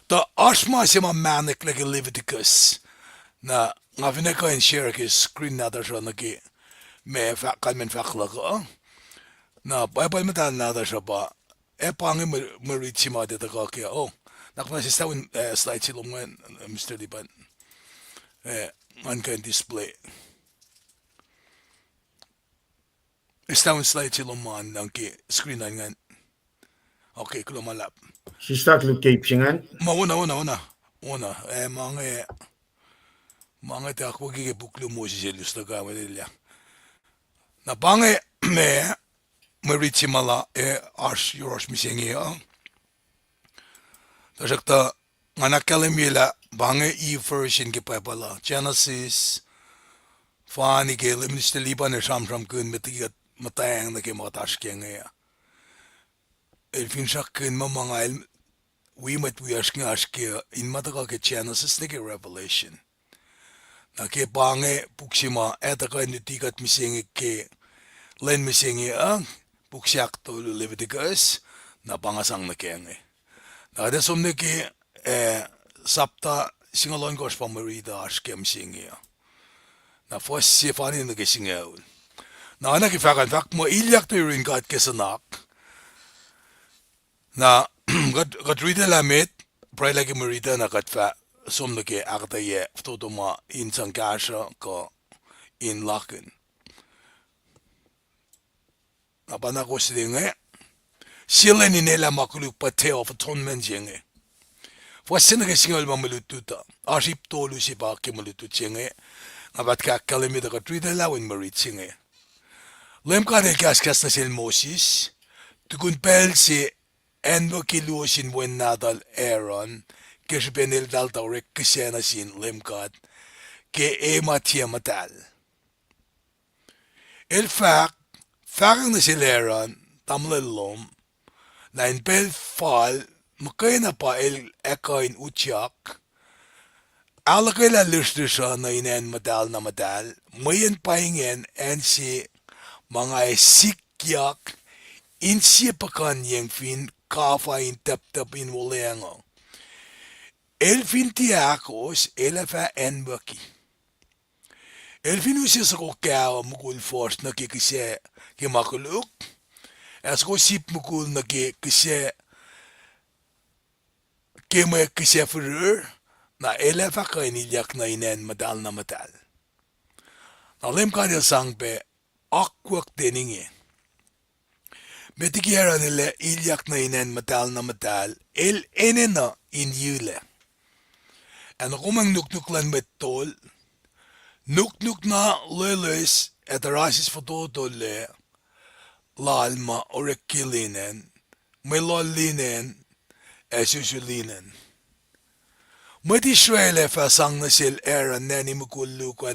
Tuh oasr ma se ma mahnek lah ke Leviticus. Na nga finne kuh in share ke screen nahtuhsr uh nuh ke ma kalmacn fahk luhk uh. Na Bible muhtahl nahtuhsr uh pa, ac pa inge mwe rit se ma tuhkuh ke, oh, na kuhna sesta win slide se lom ingacn, Mister Liban. Ngan kuh in display. Esta win slide se lom an nuh ke screen an ingacn. Okay, kuloh ma luhlahp. Sista luhk keep se ingacn. Ma ona, ona, ona, ona. Eh, ma inge, ma inge tuh akwucki ke puk luo Moses el us tuhkuh welellah. Na pa inge, ma, mwe rit se ma la, eh, oasr yohrohsr mihsenge uh. Tuhsruhktuh nga na ahkkahlwemye lah pa inge version ke Bible uh, Genesis, fani ke Minister Liban el sramsramkihn met liki kuht muhtwacng nuh ke ma kuht oasr ke inge uh. El finsrakkihn muh ma nga el wi mwet wiyacsr inge oasr ke uh, in ma tuhkuh ke Genesis nuh ke Revelation. Na ke pa inge puk se ma ac tuhkuh in luti kuht mihsenge ke lwen mihsenge uh, puk se ahktolu Leviticus, na pa nga sang nuh ke inge. Na kuht ac som nuh ke, eh, sapta singucul ohnkohsr pa mwe riti oasr ke mihsenge uh. Na fuhs se fani nuh ke singucul. Na oacna ke fahk an fahk muh ilyak nuh yurin God ke suhnak. Na kuht, kuht riti lah met, pruhe lah ke mwe riti na kuht fah som nuh ke ahkuhtweyac fototo ma in sang kahsruh kuh in lakihn. Na pa na kowos liye inge, sie lwen in elah ma koluk pa Day of Atonement se inge. Fuhs se nuh ke singucul pa mwe lutlut uh. Oasr ip tolu se pa ke mwe lutlut se inge. Nga fah tuh ahkkahlwemye tuh kuht riti lah wen mwe rit se inge. Leum God el kahskahs nuh sel Moses, tukun pacl se acnwucki luo sin wen nahtuhl Aaron, ke srihpen eltahl tuh orek kihsac nuh sin Leum God ke e ma tiac muhtahl. El fahk, fahkwacng nuh sel Aaron, tamuhlwel lom, lah in pacl fal muhkwena pa el ac kuh in utyak, ahluhkwelah lihsrlihsr uh nuh in acn muhtahl na muhtahl, mweyen pa ingacn acn se ma nga ac sikyak insie puhkuhnyeng fin kafa in tacptacp in wuhlweacng uh. El fin tiac ahkos, el ac fah acnwucki. El fin use soko kaho mukul fuhsr nuh ke kihsac ke ma koluk, ac soko sip mukul nuh ke kihsac ke mwe kihsac firir, na el ac fah kuh in ilyak nuh in acn muhtahl na muhtahl. Na Leum God el sang pac akwuck ten inge. Met liki Aaron el ac ilyak nuh in acn muhtahl na muhtahl, el enenuh in yilac. Ac nokomwacng nuknuk luhn mwet tol, nuknuk na loeloes ac tuhrasis fototolac lal ma orek ke linen, mwe loal linen, ac susu linen. Mwet Israel ac fah sang nuh sel Aaron nani mukul luo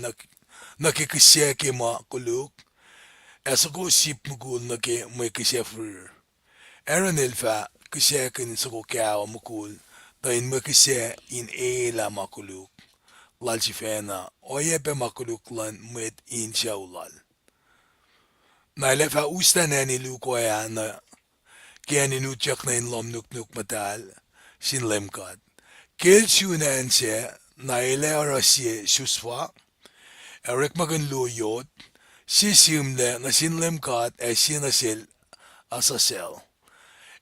nuh ke kihsac ke ma koluk, ac soko sip mukul nuh ke mwe kihsac firir. Aaron el fah kihsackin soko kaho mukul tuh in mwe kihsac in elah ma koluk lal sifacna, oacyacpac ma koluk luhn mwet in sucu lal. Na el ac fah uslah nani luo ah nuh ke acn in utyak nuh in lohm nuknuk muhtahl sin Leum God. Ke el sun acn sac, na el ac oruh sie susfa, ac orekmakihn luo yot, sie sihmlac nuh sin Leum God ac sie nuh sel Azazel.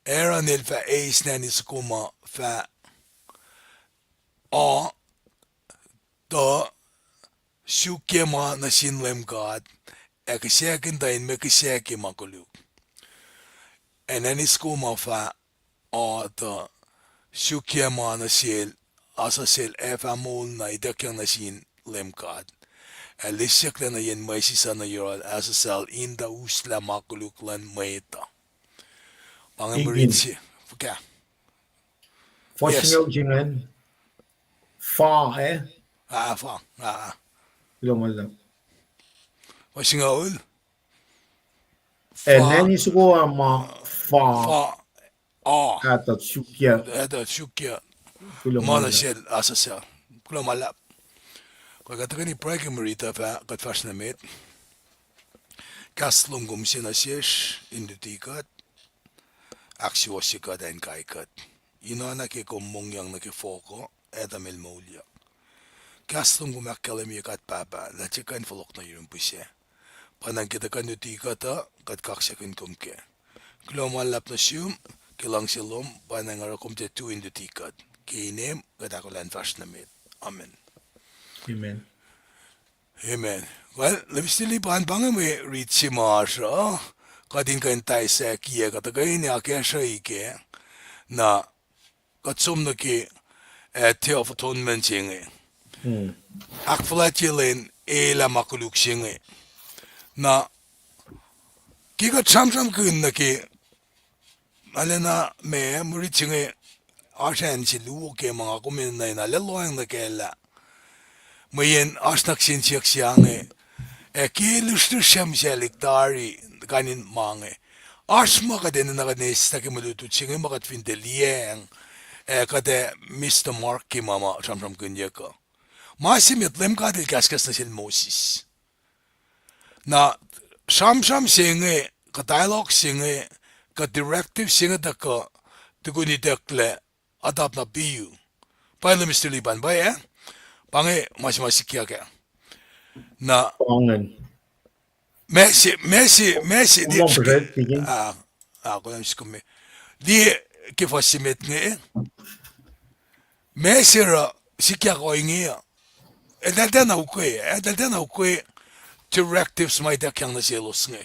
Aaron el fah eis nani soko ma fah o tuh suk ye ma nuh sin Leum God, ac kihsackin tuh in mwe kihsac ke ma koluk. Ac nani soko ma fah o tuh suk ye ma nuh sel Azazel ac fah moul na ituckyang nuh sin Leum God, ac lisyucklac nuh yen mwe sisuc nuh yohrohl Azazel in tuh uslah ma koluk luhn mwet uh. Ange mwe rit se. Fuhkah? Fuhs singucul se ingacn. Fa, eh? Ah, fa. Ah. Kuloh ma luhlahp. Fuhs singucul. Ac nani soko ah ma fa. Fa. Ah. Atuh sukyat. Atuh sukyat. Kuloh ma luhlahp. Ma nuh sel asasel. Kuloh ma luhlahp. Kuh kuht tuhkweni pruhe ke mwe rit uh fah, kuht fahsr nuh met. Kahs lom kom se nuh sesr in luti kuht. Ahksuwohsye kuht ac inkai kuht. Ina na ke kom mongyang nuh ke fohk uh, ac tuh mel moulyak. Kahs lom kom ahkkahlwemye kuht Pahpah, lah tiac kuh in fohlohk nuh yurum pihsac. Pa na ke tuh kuh in luti kuht uh, kuht kaksakihn kom kac. Kuloh ma luhlahp nuh sum, ke luhngse lom, pa na nga oruh kom tiac tu in luti kuht. Ke inem, kuht ahkolah in fahsr nuh met. Amen. Amen. Amen. Well, Lemister Lipan, pa inge mwe rit se ma oasr uh, kuht in kuh in taisahkiyac, kuht tuhkweni akacsruhi kac, na kuht som nuh ke, eh, Day of Atonement se inge. Ahkfuhlwactye lwen elah ma koluk se inge. Na ke kuht sramsramkihn nuh ke, arulacna ma, mwe rit se inge, oasr acn se luo ke ma nga kom enenuh in arlac lohacng nuh kac lah mweyen oasr nuh kihsen siyuck se inge, ac ke lusrlusr sahp sel ik tari kain in ma inge. Oasr ma kuht enenuh kuht in eis nuh ke mwe lutlut se inge ma kuht fin tiac liyacacng, ac kuht ac miss the mark ke ma ma sramsramkihnyuck uh. Ma se met, Leum God El kahskahs nuh sel Moses. Na sramsram se inge, kuh dialogue se inge, kuh directive se inge tuhkuh, tukun itucklac, atap na piu. Pa inge Lemister Lipan, pa ac? Pa inge ma se ma sikyak ah. Na, ma se, ma se, ma se, ah, ah, kolem sikume. Liye ke fuhs se met inge. Ma se oruh sikyak ohinge uh. Eltahl tiacna ukwe, eltahl tiacna ukwe directives ma ituckyang nuh selos inge.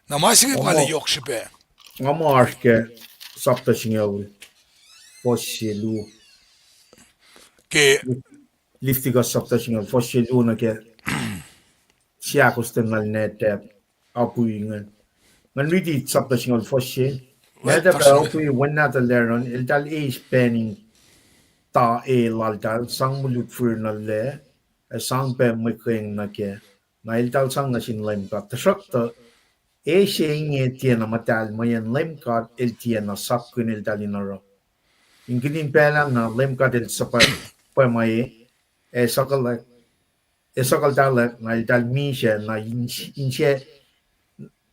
Na ma se inge pa lah yohk srihpac. Nga muh oasr ke sapta singucul, fuhs se luo. Ke Leviticus sapta singucul, fuhs se luo nuh ke seahkostwen lal Nadab, apu ingacn. Ngan riti sapta singucul, fuhs se. Nadab ac Abihu, wen nahtuhl Aaron, eltahl eis pacn in ta e laltahl, sang mwe lutlut nuh lac, ac sang pac mwe keng nuh kac. Na eltahl sang nuh sin Leum God. Tuhsruhktuh, e se inge tiacna muhtahl, mweyen Leum God El tiacna sapkihn eltahl in oruh. Inkihtin pacl ah na Leum God El suhpwacma e, ac suhkuhltahlak, na eltahl misac, na insac,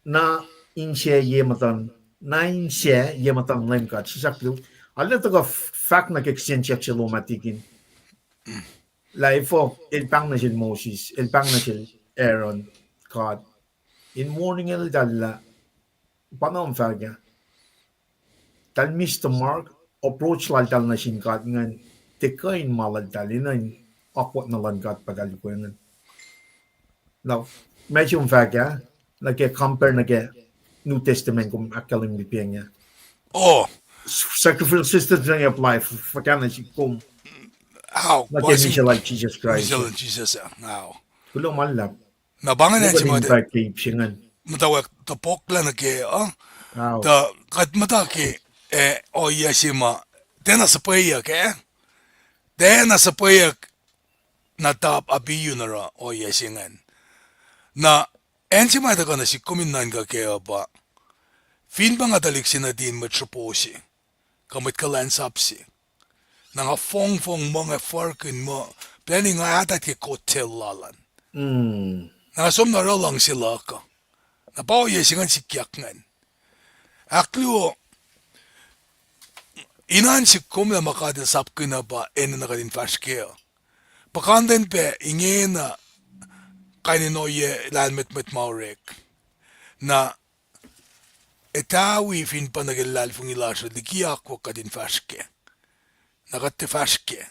na insac ye muhtuhn, na insac ye muhtuhn Leum God. Sislah, arlac tuhkuh fahk nuh ke kihsen siyuck se lom ah tikin. Lah efuh, el pahng nuh sel Moses, el pahng nuh sel Aaron, God. In warning eltahl lah, pa na om fahk ah. Eltahl miss the mark, approach laltahl nuh sin God ingacn, tiac kuh in ma laltahl, enenuh in awkward na luhn God pa eltahl ukwe ingacn. Na, ma se kom fahk ah, nuh ke compare nuh ke New Testament kom ahkkahlwemye liki pacng ah. Sacrificial system se inge apply fuhkah nuh sihk kom. Nuh ke misac lal Jisus Kraist. Kuloh ma luhlahp. Na pa ingacn se ma muhtwacwacack topuk lah nuh ke uh, tuh kuht muhta ke, eh, ohiyac se ma tiacna suhpweyuck ah. Tiacna suhpweyuck Nadab Abihu in oruh ohiyac se ingacn. Na acn se ma tuhkuh nuh sihk kom in nuhnkuh kac uh pa, fin pa nga tuhlihk se nuhtin mwet sropo se, kuh mwet kuhlwacnsap se, na nga fongfong muh nga furkihn muh, plwacni nga ahtahk ke coattail lal an. Na nga som na oruh luhngse luhk uh. Na pa ohiyac se ingacn sikyak ingacn. Ahkluo, ina in sihk kom lah ma God El sapkihn uh pa enenuh kuht in fahsr kac uh. Puhkantwen pac ingena kain in ohiyac lahlmwetmwet ma orek. Na etawi fin pa nuh ke luhlahlfongi lasr uh liki akwuck kuht in fahsr kac. Na kuht tiac fahsr kac.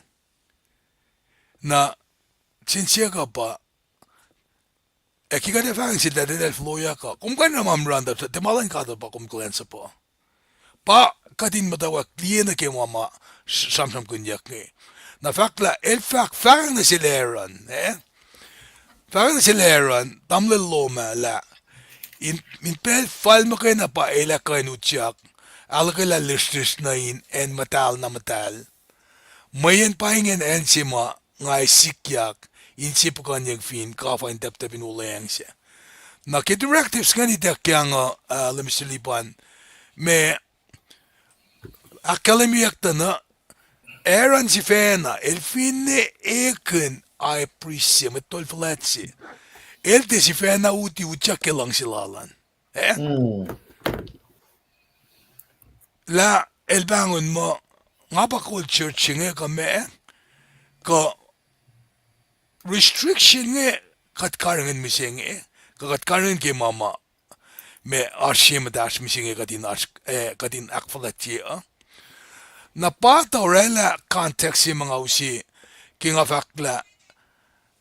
Na, sin siyuck uh pa, ac ke kuht ac fahk nuh sel tuh eltahl foloyak uh, kom kuh in oruh ma mihrain tuh tiac ma luhn God uh pa kom kuhlwacnsapuh. Pa kuht in muhtwacwacack liye nuh ke ma ma sramsramkihnyuck inge. Na fahk lah, el fahk, fahk nuh sel Aaron, eh? Fahk nuh sel Aaron, tamuhlwel lom ah lah, in, in pacl fal muhkwena pa el ac kuh in utyak, ahluhkwelah lihsrlihsr nuh in acn muhtahl na muhtahl. Mweyen pa ingacn acn se ma nga ac sikyak in sie puhkuhnyeng fin kafa in taptap in wuhlweacng se. Na ke directives ingacn ituckyang uh, uh, Lemister Lipan, ma ahkkahlwemyeyuck tuh na, Aaron sifacna, el finne ekihn high priest se, mwet tol fuhlwact se, el tiac sifacna uti utyak ke luhngse lal an. Eh? Lah el pahngon muh, nga pa kol church se inge kuh ma, kuh restriction inge kuht karihngihn mihsenge, kuh kuht karihngihn ke ma ma, ma oasr sie muhtahsr mihsenge kuht in oasr, eh, kuht in ahkfuhlwactye uh. Na pa tuh orwaclah context se ma nga use ke nga fahk lah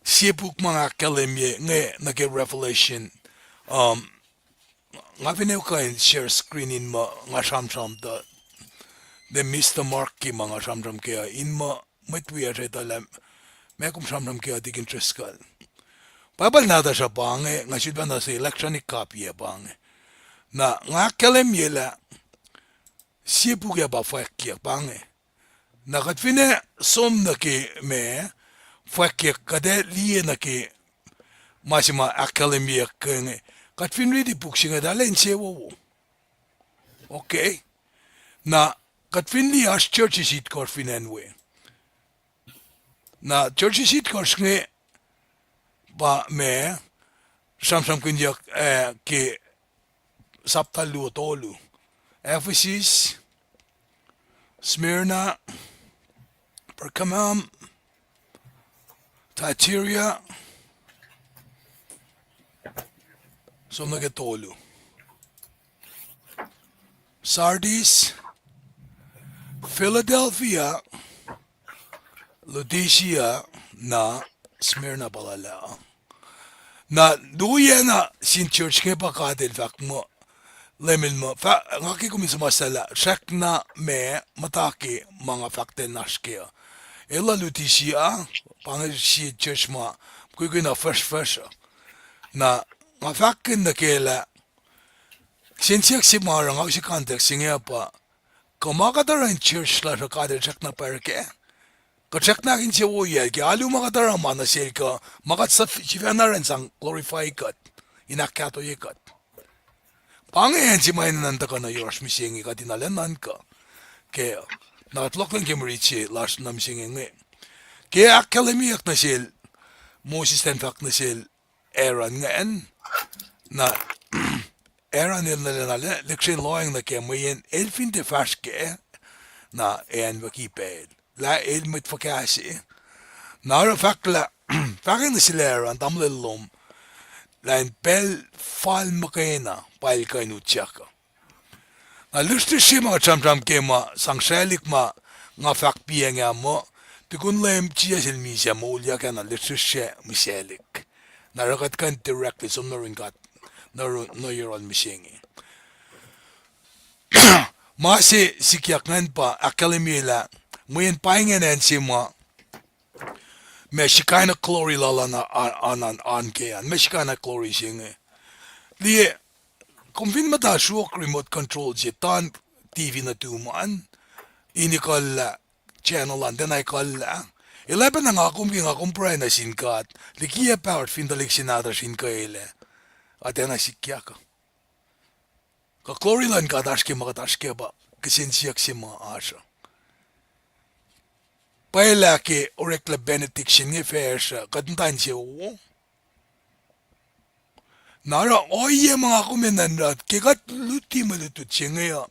sie puk ma nga ahkkahlwemye inge nuh ke Revelation, um, nga finne kuh in share screen in muh nga sramsram tuh, the Mister Mark ke ma nga sramsram ke uh, in muh mwet wiyacsr etuh lah, ma kom sramsram ke uh tikin Driscoll. Bible nahtuhsr uh pa inge, nga sulpacna se electronic copy ac pa inge. Na nga ahkkahlwemye lah sie puk ac pa fwackyuck pa inge. Na kuht finne som nuh ke ma fwackyuck, kuht ac liye nuh ke ma se ma ahkkahlwemyeyuck ke inge. Kuht fin riti puk se inge, tuh lwen se wowo. Okay. Na kuht fin liye oasr churches itkohsr fin acn we. Na churches itkohsr inge pa ma sramsramkihnyuck, eh, ke sapta luo tolu. Ephesus, Smyrna, Pergamum, Thyatira, som nuh ke tolu. Sardis, Philadelphia, Laodicea, na Smyrna pa lal ah. Na luo na sin church inge pa God El fahk muh, Leum El muh, fah-, nga ke kom in suhmuhslah lah srackna ma muhta ke ma nga fahk ten oasr ke uh. El uh Laodicea, pa inge sie church ma mukwikwi na fuhsrfuhsr uh. Na nga fahkkihn nuh ke lah, kihsen siyuck se ma oruh nga use context se inge uh pa, kuh ma kuht oruh in church lasr uh God El srackna pwacr kac? Kuht srackna insewowoyacl ke alu ma kuht oruh ma nuh sel kuh ma kuht sifacna oruh in sang glorify kuht, in ahkkahtoye kuht? Pa inge acn se ma enenuh in tuhkuh nuh yohrohsr mihsenge kuht in arlac nuhnkuh. Ke, na kuht fohlohkihn ke mwe rit se lasr nuh mihsenge inge. Ke ahkkahlwemyeyuck nuh sel, Moses el fahk nuh sel Aaron ingacn, na Aaron el nuh lacna lihksreni lohacng nuh kac mweyen el fin tiac fahsr kac, na acnwucki pacl lah el mwet fuhkah se. Na oruh fahk lah, fahk nuh sel Aaron, tamuhlwel lom, lah in pacl fal muhkwena pa el kuh in utyak uh. Na lihsrlihsr se ma kuht sramsram ke ma sang sraclihk ma nga fahk piyacng ah muh, tukun Leum Jisus El misac moulyak ah na lihsrlihsr sac mihsaclihk. Na oruh kuht kuh in directly som nuh yurin God, nuh ru-, nuh yohrohl mihsenge. Ma se sikyak ingacn pa ahkkahlwemye lah, mweyen pa ingacn acn se ma, ma Shekinah glory lal an, an, an, an ke an, ma Shekinah glory se inge. Liye, kom fin muhta sruok remote control se, tuhn T V nuhtum an, in ekuhllah channel an, tiacna ekuhllah. El oacpacna nga kom ke nga kom pruhe nuh sin God, likiyac power fin tuhlihk se nahtuhsr in kuh elac, a tiacna sikyak uh. Kuh glory luhn God oasr ke ma kuht oasr ke pa, kihsen siyuck se ma oasr uh. Pwacye lah ke oreklac benediction inge facsr uh, kuht muhta insewowo. Na oruh ohiyac ma nga kom enenuh in oruh ke kuht luti mwe lutlut se inge uh,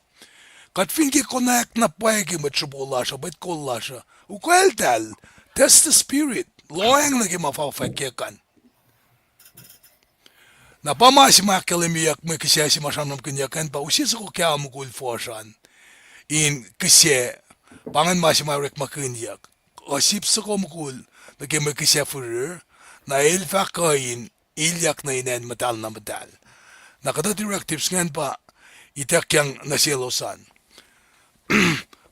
kuht fin ke konwacack na pwacye ke mwet sruhpo lasr uh, mwet kol lasr uh, ukwacltahl, test the spirit, lohacng nuh ke ma fah fwackyuck an. Na pa ma se ma ahkkahlwemyeyuck mwe kihsac se ma sramsramkihnyuck an pa use soko kac mukul fuhsr an in kihsac, pa ingacn ma se ma orekmakihnyuck. Kuh sip soko mukul nuh ke mwe kihsac firir, na el fah kuh in ilyak nuh in acn muhtahl na muhtahl. Na kuhtuh directives ingacn pa ituckyang nuh selos an.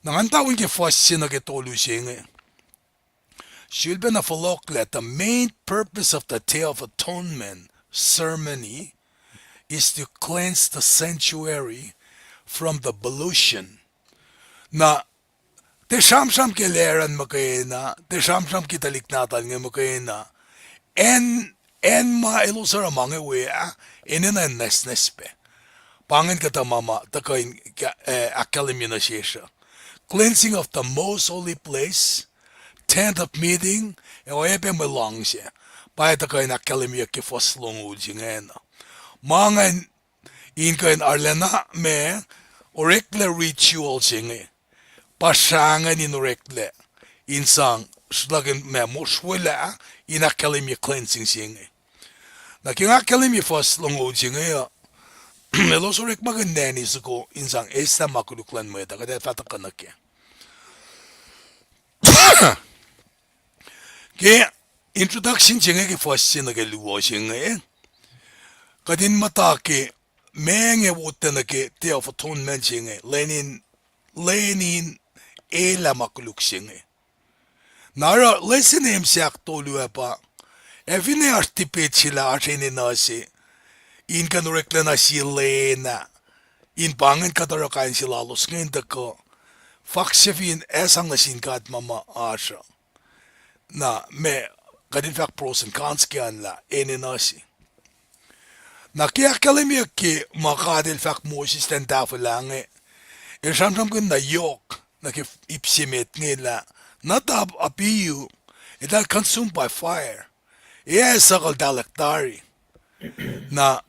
Na ngan tawin ke fuhs se nuh ke tolu se inge. Sulpacna fohlohklac, the main purpose of the Day of Atonement ceremony is to cleanse the sanctuary from the pollution. Na, tiac sramsram ke Aaron muhkwena, tiac sramsram ke tuhlihk nahtuhl inge muhkwena, acn, acn ma elos oruh ma inge we ah, enenuh in nwacsnwacs pac. Pa ingacn kuhtuh ma ma tuhkuh in, eh, ahkkahlwemye nuh sesr uh. Cleansing of the most holy place, tent of meeting, ac oacyacpac mwe luhngse. Pa ac tuhkuh in ahkkahlwemyeyuck ke fuhs longoul se ingacn uh. Ma ingacn in kuh in arulacna ma oreklac ritual se inge. Pa srangacn in oreklac in sang, sruhlahkihn ma mosrwelah in ahkkahlwemye cleansing se inge. Na ke nga ahkkahlwemye fuhs longoul se inge uh, elos orekmakihn nani soko in sang eslah ma koluk luhn mwet uh, kuht ac fah tuhkuh nuh kac. Ke introduction se inge ke fuhs se nuh ke luo se inge, kuht in muhta ke ma inge wot nuh ke Day of Atonement se inge, lwen in, lwen in elah ma koluk se inge. Na oruh lesin em sahk tolu ah pa, ac finne oasr debate se lah oasr enenuh se in kuh in oreklac na sie lwen ah, in pa ingacn kuht oruh kain se lalos inge in tuhkuh fahk se fin ac sang nuh sin God ma ma oasr uh. Na ma kuht in fahk pros and cons ke an lah enenuh se. Na ke ahkkahlwemyeyuck ke ma God El fahk Moses elan tahfwelah inge, El sramsramkihn na yohk nuh ke ip se met inge lah, Nadab, Abihu, eltahl consumed by fire. Ac suc eltahl tari. Na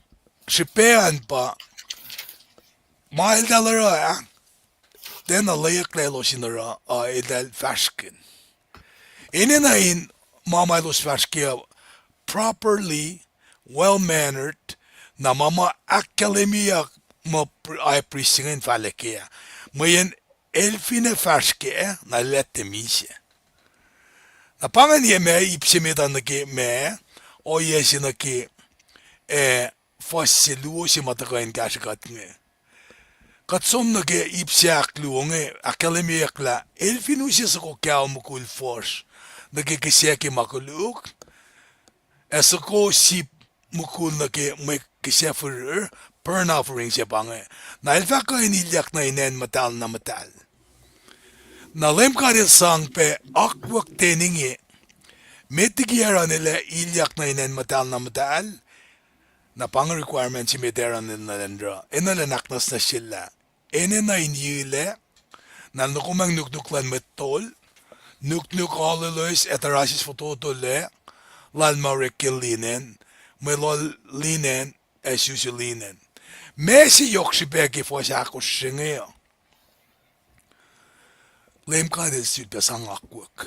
srihpac an pa, ma eltahl oruh ah, tiacna lweyucklac elos in oruh uh, eltahl fahsrkihn. Enenuh in ma ma elos fahsr ke uh, properly, well-mannered, na ma ma ahkkahlwemyeyuck muh high priest se inge in fahlac kac ah. Mweyen el finne fahsr kac, na el tiac misac. Na pa ingacn ma ip se met uh nuh ke ma, ohiyac se nuh ke, ah, fuhs se luo se ma tuhkuh in kahsrwe kuht inge. Kuht som nuh ke ip se ahkluo inge, ahkkahlwemyeyuck lah el fin use soko kao mukul fuhsr nuh ke kihsac ke ma koluk, ac soko sip mukul nuh ke mwe kihsac firir, burnt offering se pa inge, na el fah kuh in ilyak nuh in acn muhtahl na muhtahl. Na Leum God El sang pac akwuck ten inge, met liki Aaron el ac ilyak nuh in acn muhtahl na muhtahl, na pa inge requirement se met Aaron el enenuh in oruh, enenuh in ahknwacsnwacsyelah, enenuh in yilac, na nokomacng nuknuk luhn mwet tol, nuknuk alu loes ac tuhrasis fototolac lal ma orek ke linen, mwe loal linen, ac susu linen. Ma se yohk srihpac ke fuhs ahkosr se inge uh, Leum God El sifilpac sang akwuck.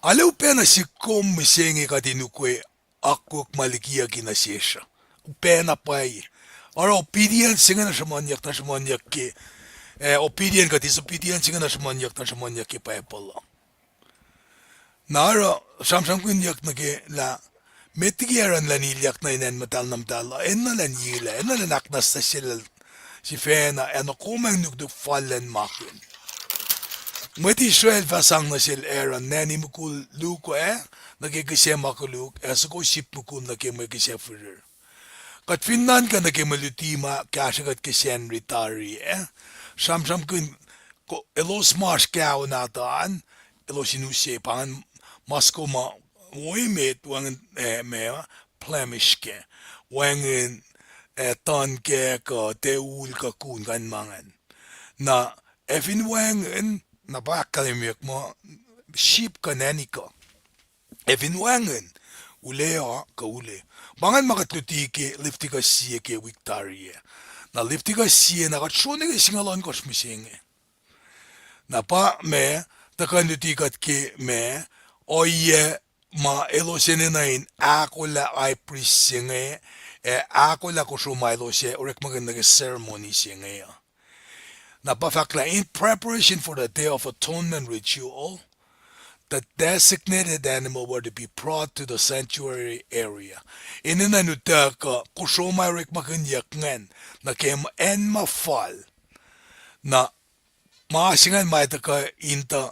Arlac upac na sihk kom mihsenge kuht in ukwe akwuck ma likiyucki nuh sesr uh. Upac na pwacye. Oruh obedience se inge na sruhmuhnyuck, na sruhmuhnyuck ke, eh, obedience kuh disobedience se inge na sruhmuhnyuck, na sruhmuhnyuck ke Bible uh. Na oruh sramsramkihnyuck nuh ke lah, met liki Aaron elan ilyak nuh in acn muhtahl na muhtahl uh, enenuh elan yilac, enenuh elan ahknwacsnwacsyelah sifacna, ac nokomacng nuknuk fal lacn makihn. Mwet Israel fah sang nuh sel Aaron nani mukul luo ah nuh ke kihsac ma koluk, ac soko sip mukul nuh ke mwe kihsac firir. Kuht fin nuhnkuh nuh ke mwe luti ma kahsrwe kuht ke Sacnri tari ah, sramsramkihn, elos ma oasr kao nahtuhl an, elos in use pa ingacn, ma soko ma wo emet wacngihn, eh, ma blemish kac, wacngihn, eh, tuhn kac kuh tacul kuh kun, kain ma ingacn. Na ac fin wacngihn, na pa ahkkahlwemyeyuck muh sip kuh nani kuh. Ac fin wacngihn, ule uh kuh ule. Pa ingacn ma kuht luti ke Leviticus sie ke wik tari ah. Na Leviticus sie na kuht sro nuh ke singucul ohnkohsr mihsenge. Na pa ma, tuhkuh in luti kuht ke ma, ohiyac ma elos enenuh in ahkolah high priest se inge, ac ahkolah kosro ma elos ac orekmakihn nuh ke ceremony se inge uh. Na pa fahk lah, in preparation for the Day of Atonement ritual, the designated animal were to be brought to the sanctuary area. Enenuh in utuckuh kosro ma orekmakihnyuck ingacn nuh ke acn ma fal. Na ma se ingacn ma tuhkuh in tuh,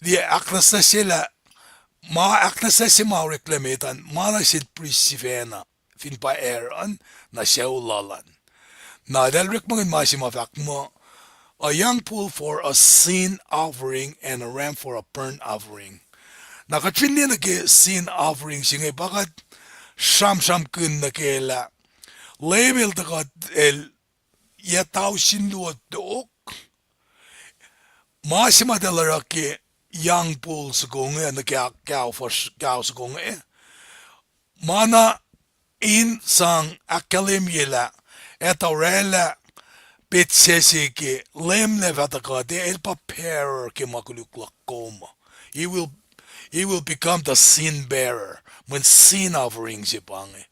liye, ahknwacsnwacsyelah, ma ahknwacsnwacsye ma oreklac met an, ma nuh sel prist sifacna, fin pa Aaron, na sucu lal an. Na eltahl orekmakihn ma se ma fahk muh, a young bull for a sin offering and a ram for a burnt offering. Na kuht fin liye nuh ke sin offering se inge pa kuht sramsramkihn nuh ke lah Leum el tuh kuht el yac tausin luo tok, ma se ma eltahl oruh ke young bull soko inge nuh ke, kao soko inge, ma na in sang ahkkahlwemye lah etuh oraclah petsac se ke Leum El fah tuhkuh, el pa bearer ke ma koluk luhk kom uh. He will, he will become the sin bearer. Mweyen sin offering se pa inge,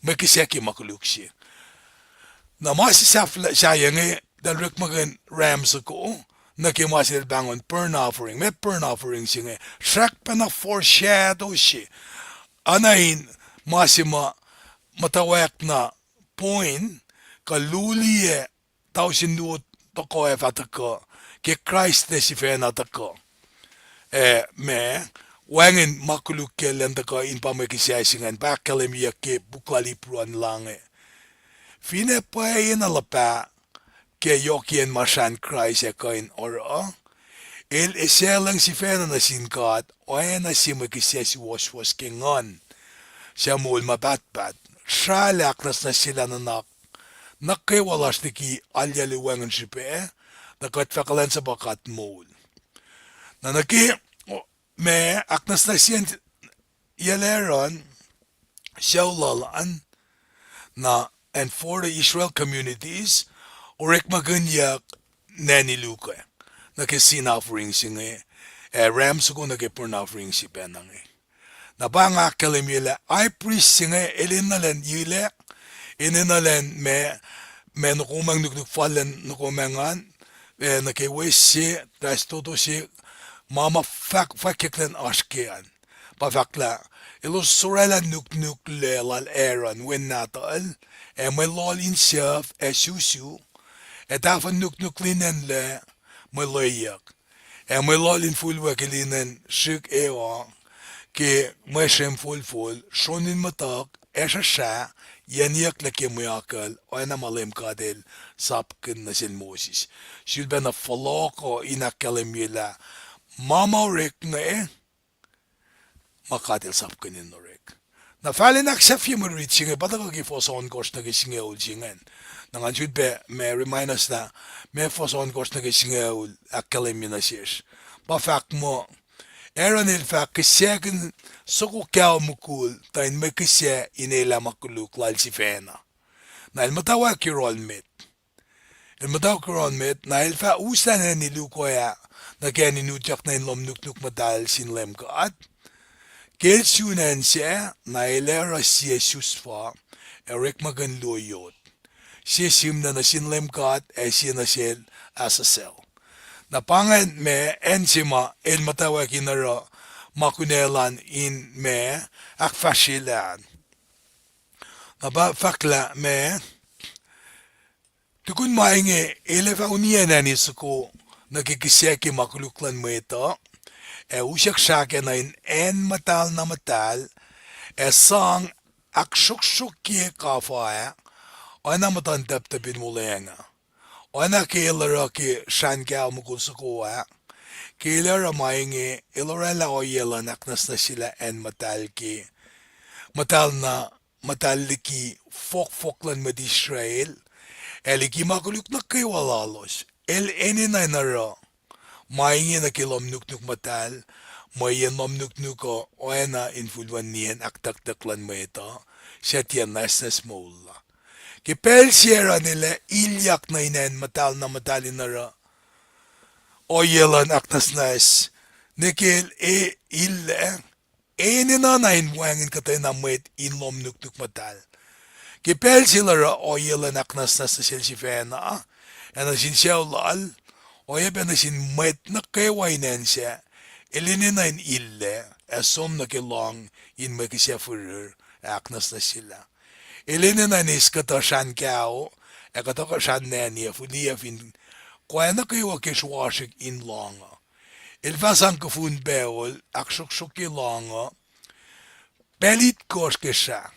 mwe kihsac ke ma koluk se. Na ma se sahflah sahyac inge, eltahl orekmakihn ram soko nuh ke ma se eltahl pahngon burnt offering. Met burnt offering se inge? Srackpacna foreshadow se, oacna in ma se ma muhtwacwacack na point kuh luo liyac tausin luo tohkoh ac fah tuhkuh, ke Kraist El sifacna tuhkuh. Eh, ma, wacngihn ma koluk ke Lwen tuhkuh in pa mwe kihsac se ingacn, pa ahkkahlwemyeyuck ke puk lal Hebrew an lah inge. Finne pwacyena luhpah ke yohkiyacn ma srahn Kraist ac kuh in oruh, El esac lucng sifacna nuh sin God oacna sie mwe kihsac suwohswohs ke Nguhn suc moul ma pahtpaht, srah lah ahknwacsnwacsyelah nuhnak nuh kwewa lasr liki alyacl ac wacngihn srihpac, tuh kuht fah kuhlwacnsapuh God moul. Na nuh ke ma ahknwacsnwacsye Aaron, sucu lal an, na, and for the Israel communities, orekmakihnyuck nani luke nuh ke sin offering se inge, ac ram soko nuh ke burnt offering se pacna inge. Na pa nga ahkkahlwemye lah high priest se inge el enenuh elan ilac, enenuh elan ma, ma nuhkomacng, nuknuk fal luhn nuhkomacng an, ac nuh ke wes se, tuhs toto se, ma ma fahk, fahkwack luhn oasr ke an, pa fahk lah elos oraclah nuknuk lac lal Aaron wen nahtuhl, ac mwe loal in suf ac susu, ac tahfuhn nuknuk linen lac, mwe loeyuck, ac mwe loal in fulwac ke linen srihk ewa, ke mwe srem folfol, sron in muhtuhk, ac sruhsrah, yacnyucklac ke mwe akucl, oacna ma Leum God El sapkihn nuh sel Moses. Sulpacna fohlohkoh in ahkkahlwemye lah ma ma orek inge, ma God El sapkihn in orek. Na fal in ahksahfye mwe rit se inge, pa tuhkuh ke fuhs ohnkohsr nuh ke singucul se ingacn. Na ngan sulpac ma remind us lah ma fuhs ohnkohsr nuh ke singucul ahkkahlwemye nuh sesr. Pa fahk muh, Aaron el fah kihsackuhn soko kao mukul tuh in mwe kihsac in elah ma koluk lal sifacna. Na el muhtwacwacack yohrohl met. El muhtwacwacack yohrohl met, na el fah uslah nani luke ah nuh ke acn in utyak nuh in lohm nuknuk muhtahl sin Leum God. Ke el sun acn sac, na el ac oruh sie susfa, ac orekmakihn luo yot, sie sihmlac nuh sin Leum God ac sie nuh sel Azazel. Na pa ingacn ma acn se ma el muhtwacwacack in oruh ma kunacl an in ma ahkfahsryelah an. Na pa fahk lah ma tukun ma inge el ac fah uniyac nani soko nuh ke kihsac ke ma koluk luhn mwet uh, ac usyak srahkacna in acn muhtahl na muhtahl, ac sang ahksruhksruhkye kafa ah, oacna muhtuhn tacptacp in wolacna. Oacna ke el oruh ke srahn kao mukul soko ah, ke el oruh ma inge, el oraclah ohiyac luhn ahknwacsnwacsyelah acn muhtahl ke, muhtahl na muhtahl liki fohkfohk luhn mwet Israel, ac liki ma koluk nuh kwewa lalos. El enenuh in oruh ma inge nuh ke lohm nuknuk muhtahl, mweyen lohm nuknuk uh oacna infulwen nien ahktucktuck luhn mwet uh, suc tiac nwacsnwacs moul la. Ke pacl se Aaron el ac ilyak nuh in acn muhtahl na muhtahl in oruh ohiyac luhn ahknwacsnwacs, ne ke el e-, illac, enenuh na in wacngihn kuhtwena mwet in lohm nuknuk muhtahl. Ke pacl se el oruh ohiyac luhn ahknwacsnwacs nuh sel sifacna, ac nuh sin sucu lal, oacyacpac nuh sin mwet nuh kwewa in acn sac, el enenuh in illac, ac som nuh ke lohng in mwe kihsac fihrihr, ac ahknwacsnwacsyelah. El enenuh in eis kuhtuh srahn kao, ac kuhtuh srahn nani, ac fihliyac fin koac nuh kwewa ke sruasrik in lohng uh. El fah sang kufun pacl, ahksruhksruhkye lohng uh, pacl itkohsr ke srah.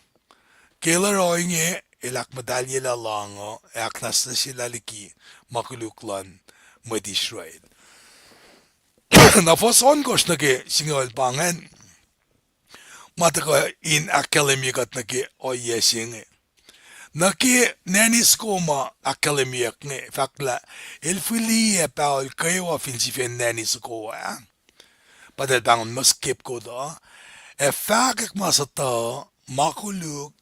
Ke el oruh ohinge, el ahkmuhtahlyelah lohng uh, ac ahknwacsnwacsyelah liki ma koluk luhn mwet Israel. Na fuhs ohnkohsr nuh ke singucul pa ingacn, ma tuhkuh in ahkkahlwemye kuht nuh ke ohiyac se inge. Nuh ke nani soko ma ahkkahlwemyeyuck inge, fahk lah el fihliyac pahol kwewa fin sifen nani soko ah, pa eltahl pahngon muh scapegoat uh, ac fahkwack ma sutuh, ma koluk,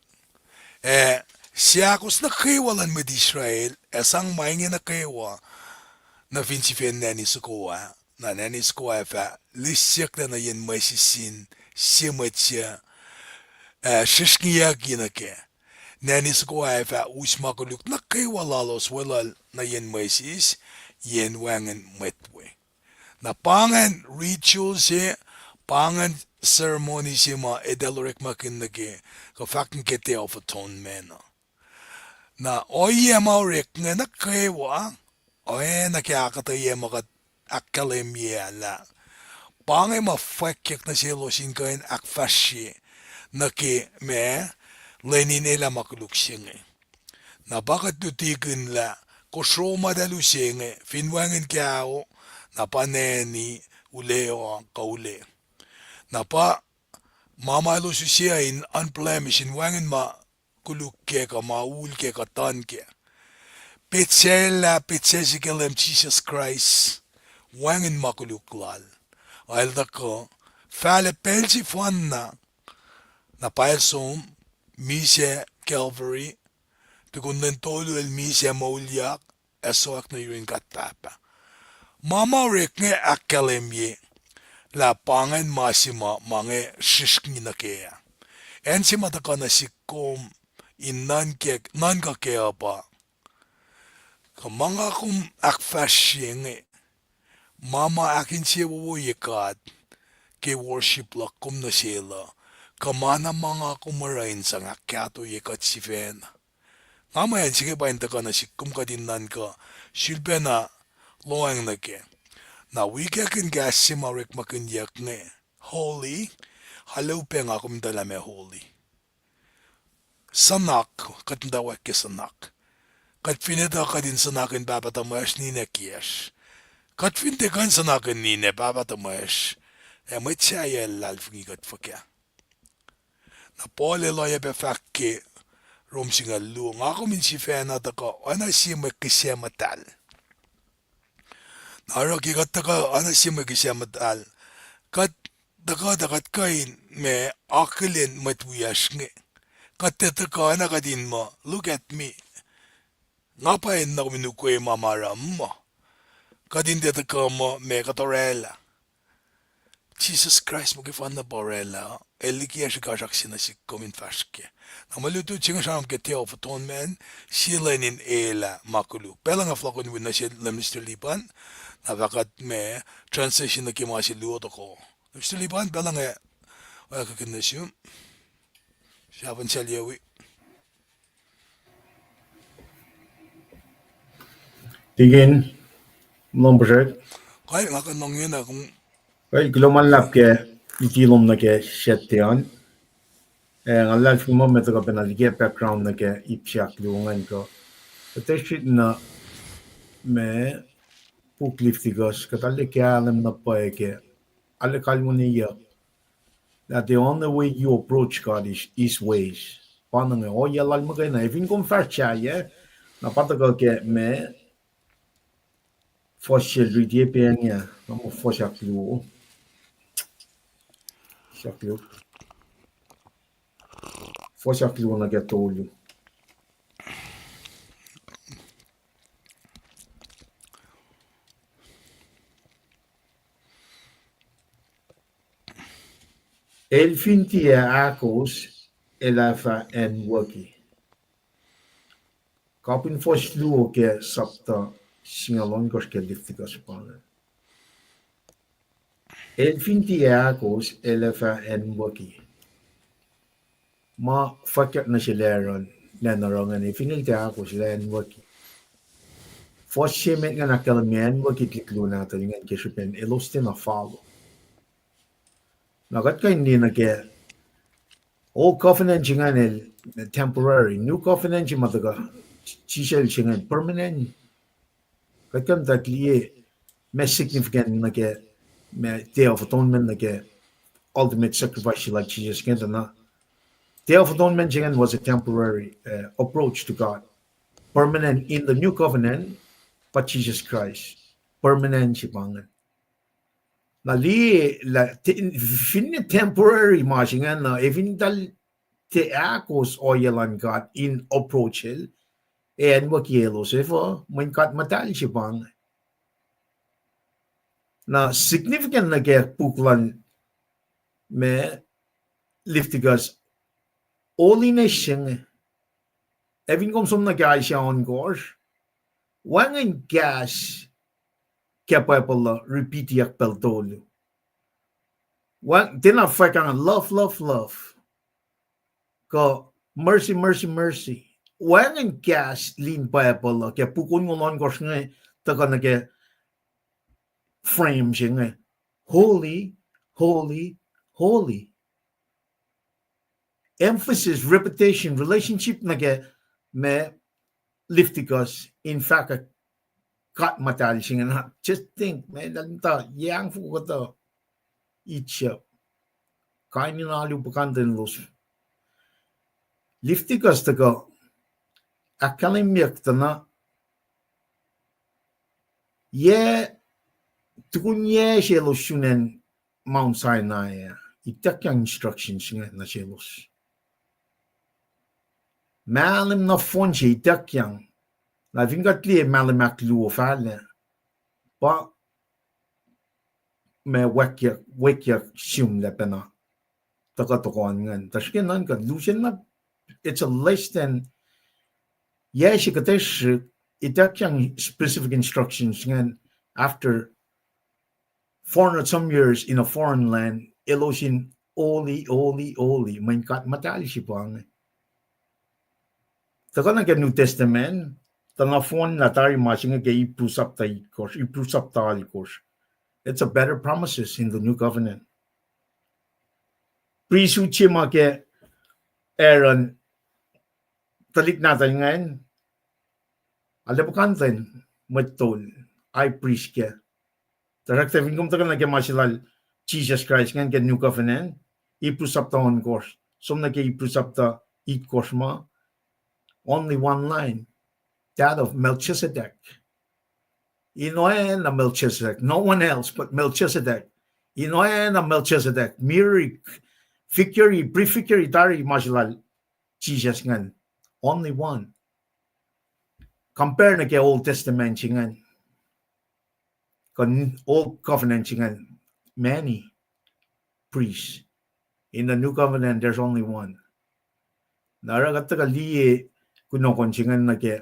ac seahkos nuh kwewa luhn mwet Israel ac sang ma inge nuh kwewa nuh fin sifen nani soko ah. Na nani soko ah fah lisyucklac nuh yen mwesis sin sie mwet suc, ah, srihsrngiyucki nuh kac. Nani soko ah fah us ma koluk nuh kwewa lalos weluhl nuh yen mwesis, yen wacngihn mwet we. Na pa ingacn ritual se, pa ingacn ceremony se ma eltahl orekmakihn nuh ke, kuh fahk in ke Day of Atonement uh. Na ohiyac ma orek inge nuh kwewa, oacna ke ahkuhtweyac ma kuht ahkkahlwemye lah pa inge ma fwackyuck nuh selos in kuh in ahkfahsrye nuh ke ma lwen in elah ma koluk se inge. Na pa kuht lutikihn lah kosro ma eltahl use inge, fin wacngihn kao, na pa nani, uleoa, kuh ule. Na pa ma ma elos use uh in unblemished, in wacngihn ma koluk kac kuh ma ul kac kuh tuhn kac. Petsacelah, petsac se ke Leum Jisus Kraist, wacngihn ma koluk lal. El tuhkuh, fahlac pacl sefanna, na pa el som, misac Calvary, tukun lwen tolu el misac moulyak, ac sowack nuh yurin God Pahpah. Ma ma orek inge ahkkahlwemye lah pa ingacn ma se ma ma inge srihsrngi nuh kac ah. Acn se ma tuhkuh nuh sihk kom in nuhnkuh kac uh pa, kuh ma nga kom ahkfahsrye inge, ma ma ahkinsewowoye God ke worship luhk kom nuh sel uh, kuh ma na ma nga kom oruh in sang ahkkahtoye kuht sifacna. Nga muh acn se inge pa in tuhkuh nuh sihk kom kuht in nuhnkuh sulpacna lohacng nuh kac. Na wikakihn kahs se ma orekmakihnyuck inge, holy, alu pac nga kom in tuh lah ma holy. Suhnak, kuht muhtwacwacack ke suhnak. Kuht fin etuh kuht in suhnak in pahpah tuhmwacsr, ninac kiyacsr. Kuht fin tiac kuh in suhnak in ninac, pahpah tuhmwacsr, ac mwet sahyac luhlahlfongi kuht fuhkah. Na Paul el oacyacpac fahk ke Rom singucul luo, nga kom in sifacna tuhkuh oacna sie mwe kihsac muhtahl. Na oruh ke kuht tuhkuh oacna sie mwe kihsac muhtahl, kuht tuhkuh tuh kuht kuh in ma akihlen mwet wiyacsr inge. Kuht tiac tuhkuh oacna kuht in muh, look at me. Nga pa in nuh kom in ukwe ma ma oruh muh. Kuht in tiac tuhkuh muh ma kuht orwaclah. Jisus Kraist muh ke fanna pa orwaclah, el liki ac srihkasrak se nuh sihk kom in fahsr kac. Na mwe lutlut se inge sramsram ke Day of Atonement, sie lwen in elah ma koluk. Pacl inge fohlohkihn wi nuh sel Minister Lipan, na fah kuht ma transition nuh ke ma se luo tohkoh. Minister Lipan, pacl inge oacyacpac nuh sum. Sahp in sel Yewi. Tikin, lom puhsrek. Kain nga kuh in lohng na kom. Kain kuloh ma luhlahp ke iti lom nuh ke Saturday an. Eh, nga luhlahlfongi muh met tuhkuh pacna liki background nuh ke ip se ahkluo ingacn kuh. Kuht ac srihk na ma puk Leviticus, kuht arlac kahlwem na pwacye ke, arlac kalweniyuck that the only way you approach God is His ways. Pa na inge ohiyac lal muhkwena. Ac fin kom fahsr sahyac, na pa tuhkuh ke ma, fuhs se riti pac inge, na muh fuhs ahkluo. Fuhs ahkluo. Fuhs ahkluo nuh ke tolu. El fin tiac ahkos, el ac fah acnwucki. Kapin fuhs luo ke sapta singucul ohnkohsr ke Leviticus pa inge. El fin tiac ahkos, el ac fah acnwucki. Ma fwackyuck nuh sel Aaron, lah na oruh ingacn, fin el tiac ahkos, el ac acnwucki. Fuhs se met ingacn ahkkahlwemye acnwucki tuhlihk luo nahtuhl ingacn ke srihpen elos tiacna follow. Na kuht kuh in liye nuh ke Old Covenant se ingacn el temporary. New covenant se ma tuhkuh, Jisus el se ingacn permanent. Kuht kuh in tuh liye ma significant nuh ke, ma Day of Atonement nuh ke ultimate sacrifice lal Jisus ingacn tuh na. Day of Atonement se ingacn was a temporary uh, approach to God. Permanent in the new covenant, but Jesus Christ. Permanent se pa ingacn. Na liye lah, finne temporary ma se ingacn na, efin tal tiac ahkos ohiyac luhn God in approach el, ac anwucki elos efuh, mweyen God muhtahl se pa inge. Na significant nuh ke puk luhn ma Leviticus, holiness se inge. Efin kom som nuh ke Isaiah ohnkohsr, wacngihn kahs ke Bible uh repeatiyuck pacl tolu. Tiacna fahk ah love, love, love, kuh mercy, mercy, mercy. Wacngihn kahs lin Bible uh ke puk onngoul ohnkohsr inge tuhkuh nuh ke frame se inge. Holy, holy, holy. Emphasis, repetition, relationship nuh ke ma Leviticus in fahk God muhtahl se inge. Just think, ma eltahl muhta yang foko kuhtuh Egypt, kain in alu puhkantwen elos. Leviticus tuhkuh ahkkahlwemyeyuck tuh na, yac, tukun yac se elos sun acn Mount Sinai ah, ituckyang instructions inge nuh selos. Mahlwem nohfohn se ituckyang. Na fin kuht liye mahlwem ahkluo fahlac, pa ma wakyuck, wakyuck sihmlac pacna tuhkuh tohkohn ingacn. Tuhsruhk nuhnkuh lusen na, it's a less than, yac se kuhtuh srihk, ituckyang specific instructions ingacn after four hundred some years in a foreign land, elos in holy, holy, holy, mweyen God muhtahl se pa inge. Tuhkuh nuh ke New Testament, tuh nohfohn lah tari ma se inge ke Hebrew sapta itkohsr, Hebrew sapta alkohsr. It's a better promises in the new covenant. Pristut se ma ke Aaron, tuhlihk nahtuhl ingacn, arlac puhkantwen mwet tol, high priest kac. Tuhsruhktuh fin kom tuhkuh nuh ke ma se lal Jisus Kraist ingacn ke New Covenant, Hebrew sapta ohnkohsr, som nuh ke Hebrew sapta itkohsr ma, only one line, that of Melchizedek. In oacna Melchizedek, no one else but Melchizedek. In oacna Melchizedek, mirik, figure, prefigure tari ma se lal Jisus ingacn, only one. Compare nuh ke Old Testament se ingacn, kuh Old Covenant se ingacn, many priests. In the New Covenant, there's only one. Na oruh kuht tuhkuh liye kunohkohn se ingacn nuh ke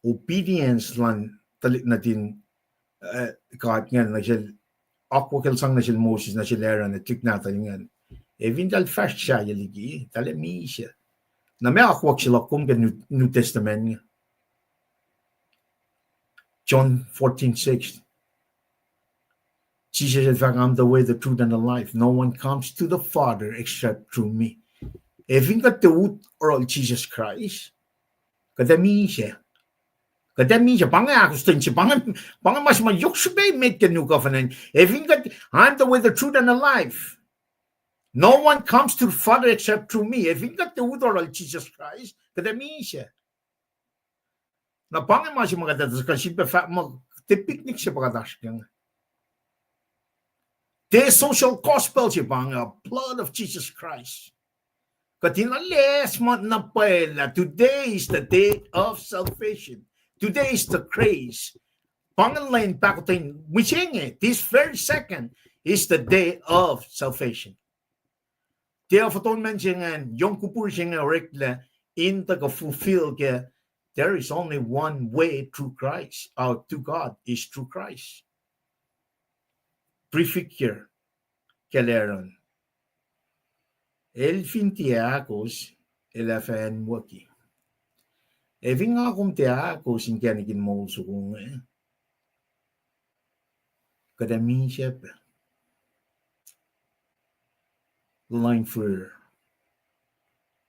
obedience luhn tuhlihk nuhtin God ingacn, nuh sel, akwuck el sang nuh sel Moses, nuh sel Aaron, ac tuhlihk nahtuhl ingacn. Ac fin eltahl fahsr sahyac liki, eltahl ac misac. Na meac akwuck se luhk kom ke New, New Testament inge? John fourteen six. Jisus el fahk, I'm the way, the truth, and the life. No one comes to the Father except through me. Ac fin kuht tiac ut oruh Jisus Kraist, kuht ac misac. Kuht ac misac, pa inge ahkostwen se, pa inge, pa inge ma se ma yohk srihpac met ke New Covenant. Ac fin kuht, I'm the way, the truth, and the life. No one comes to the Father except through me. Ac fin kuht tiac ut oruh Jisus Kraist, kuht ac misac. Na pa inge ma se ma kuht ac tuh kuh sifilpac fahk muh, tiac picnic se pa kuht oasr ke inge. Tiac social gospel se pa inge, blood of Jesus Christ. Kuht in alu muh na pwacye lah today is the day of salvation. Today is the grace. Pa inge lwen pahkotwen mihsenge, this very second is the day of salvation. Tiac fototo men se ingacn, yom kippur se inge oreklac in tuhkuh fulfill ke, there is only one way through Christ, uh, to God is through Christ. Prefigure kacl Aaron. El fin tiac ahkos, el ac fah anwucki. Ac fin nga kom tiac ahkos inkacnek in moul soko inge, kuht ac misac pac. Line for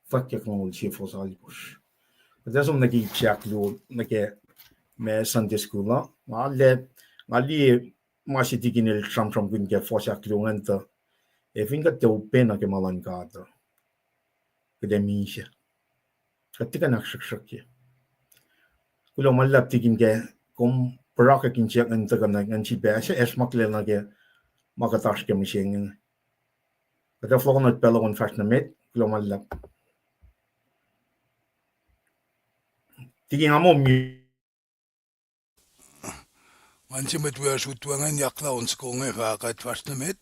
fwack ke longoul sie fohs alkosr. Kuht ac som nuh ke ip se ahkluo nuh ke ma Sunday school uh. Nga liye, nga liye ma se tikin el sramsramkihn ke fohs ahkluo ingacn tuh, ac fin kuht tiac upac nuh ke ma luhn God uh, kuht ac misac. Kuht tiac kuh in ahksruhksruhkye. Kuloh ma luhlahp tikin ke kom pruhe ke kihn siyuck ingacn tuhkuh nuh ngan sifacna, ac smaklacna ke ma kuht oasr ke mihsenge. Kuht ac fohlohkohnot pacl uh in fahsr nuh met, kuloh ma luhlahp. Tikin, nga muh ngan se mwet wiyacsr utwe ingacn, yaklah on soko inge fah kuht fahsr nuh met.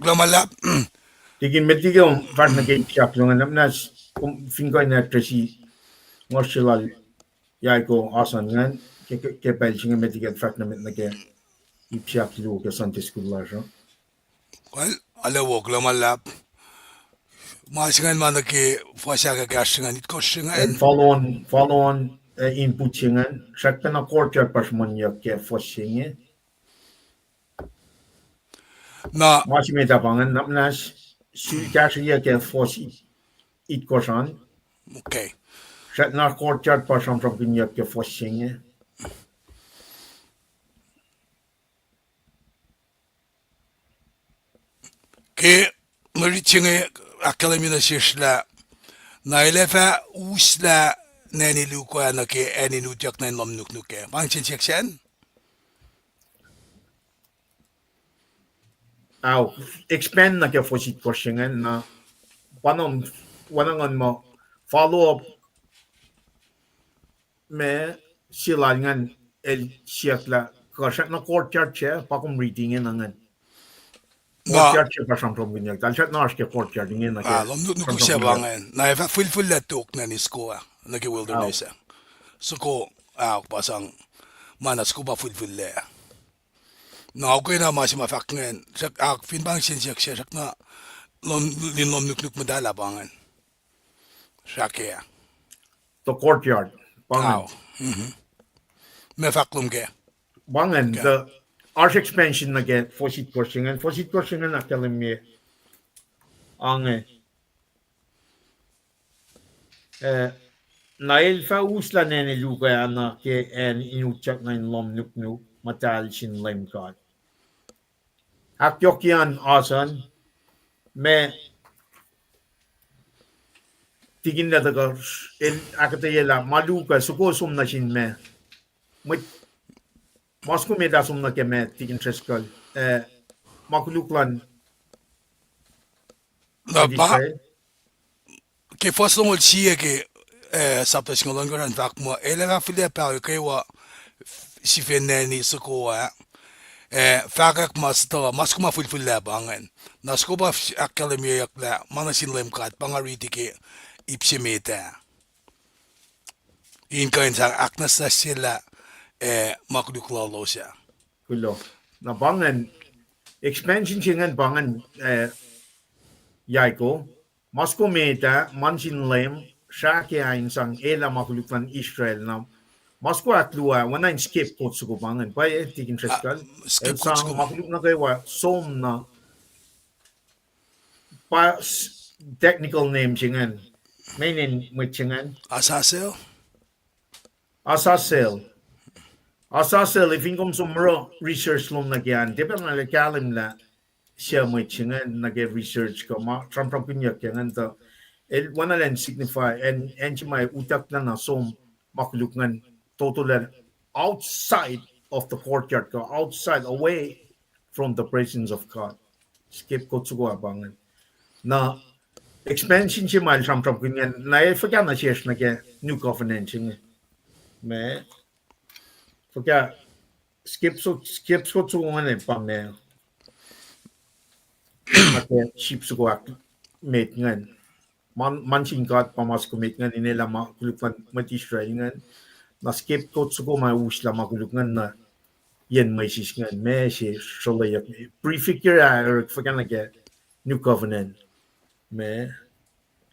Kuloh ma luhlahp. Tikin, met liki kom fahsr nuh ke ip se ahkluo ingacn, na kom fin kuh in address-i, ngohsr se lal Yaiko Asan ingacn, ke, ke, ke pacl se inge met liki kuht fahsr nuh met nuh ke ip se ahkluo ke Sunday school lasr uh. Well, ale wo, kuloh ma luhlahp. Ma se ingacn ma nuh ke fuhs ahkahkahsr se ingacn, itkohsr se ingacn. Follow on, follow on, uh, input se ingacn. Srackna courtyard pa sruhmuhnyuck ke fuhs se inge. Na ma se met ah pa ingacn, na muhnahs, sulkahsrweyuc ke fuhs itkohsr an. Okay. Srackna courtyard pa sramsramkihnyuck ke fuhs se inge. Ke mwe rit se inge ahkkahlwemye nuh sesr lah, na el ac fah uslah nani luhk ah nuh ke acn in utyak nuh in lohm nuknuk ah. Pa ingacn siyuck sacn? Ao, expand nuh ke fuhs itkohsr se ingacn na, pa na, oacna ngan muh follow up ma se lal ingacn el siyuck lah kuh srackna courtyard sac, pa kom riti inge na ingacn. Na courtyard se pa sramsramkihnyuck. Tahl srackna oasr ke courtyard inge nuh ke ah, lom nuknuk sramsram se pa ingacn. Na ac fah fihlfihllac tok nani soko ah, nuh ke wilderness ah. Soko ah, pa sang, ma na soko pa fihlfihllac. Na ukena ma se ma fahk ingacn, srack, ah, fin pang siyuck se srackna, lom, lin lom nuknuk muhtahl ah pa ingacn. Srack ah. The courtyard. Pa ingacn. Meac fahk lom kac? Pa ingacn, the oasr expansion nuh ke four seat course ingacn, four seat course ingacn ahkkahlwemye. Ange. Eh, na el fah uslah nene luhk ah na ke acn in utyak nuh in lom nuknuk muhtahl sin Leum God. Ahkyohkye an asan, ma tikin lah tuhkuh el ahkuhtweyelah ma luhk ah soko som nuh sin ma, mwet, ma soko met ah som nuh ke ma tikin Driscoll, eh, ma koluk luhn Na pa, ke fuhs longoul sie ke, eh, sapta singucul ohnkohsr an fahk muh, el ac fah fihliyac paho kwewa sifen nani soko ah, eh, fahkwack ma sutuh, ma soko ma fihlfihllac pa ingacn. Na soko pa ahkkahlwemyeyuck lah ma nuh sin Leum God, pa nga riti ke ip se met ah. In kuh in sang ahknwacsnwacsyelah, eh, ma koluk lalos ah. Kuloh. Na pa ingacn, expansion se ingacn pa ingacn, eh, Yaiko. Ma soko met ah, ma nuh sin Leum, srah ke ah in sang elah ma koluk luhn Israel na. Ma soko ahkluo ah, oacna in scapegoat soko pa ingacn. Pwacye, tikin Driscoll. El sang ma koluk nuh kwewa som na. Pa technical name se ingacn. Meaning mwet se ingacn. Azazel? Azazel. Azazel, fin kom som oruh research lom nuh ke an, tiac pacna lah kahlwem lah sie mwet se ingacn nuh ke research kuh ma sramsramkihnyuck ke ingacn tuh el oacna lah in signify, acn, acn se ma utucklah na som ma koluk ingacn, total outside of the courtyard kuh outside, away from the presence of God. Scapegoat soko ah pa ingacn. Na expansion se ma el sramsramkihn ingacn, na el fuhkah nuh sesr nuh ke New Covenant se inge. Ma, fuhkah scapegoat, scapegoat soko ingacn pa ma, ma ke sheep soko ahkmet ingacn. Ma nuh sin God pa ma soko met ingacn, in elah ma koluk luhn mwet Israel ingacn. Na scapegoat soko ma uslah ma koluk ingacn na yen Moses ingacn, ma se srolayuck. Prefigure ah oruh fuhkah nuh ke New Covenant. Ma,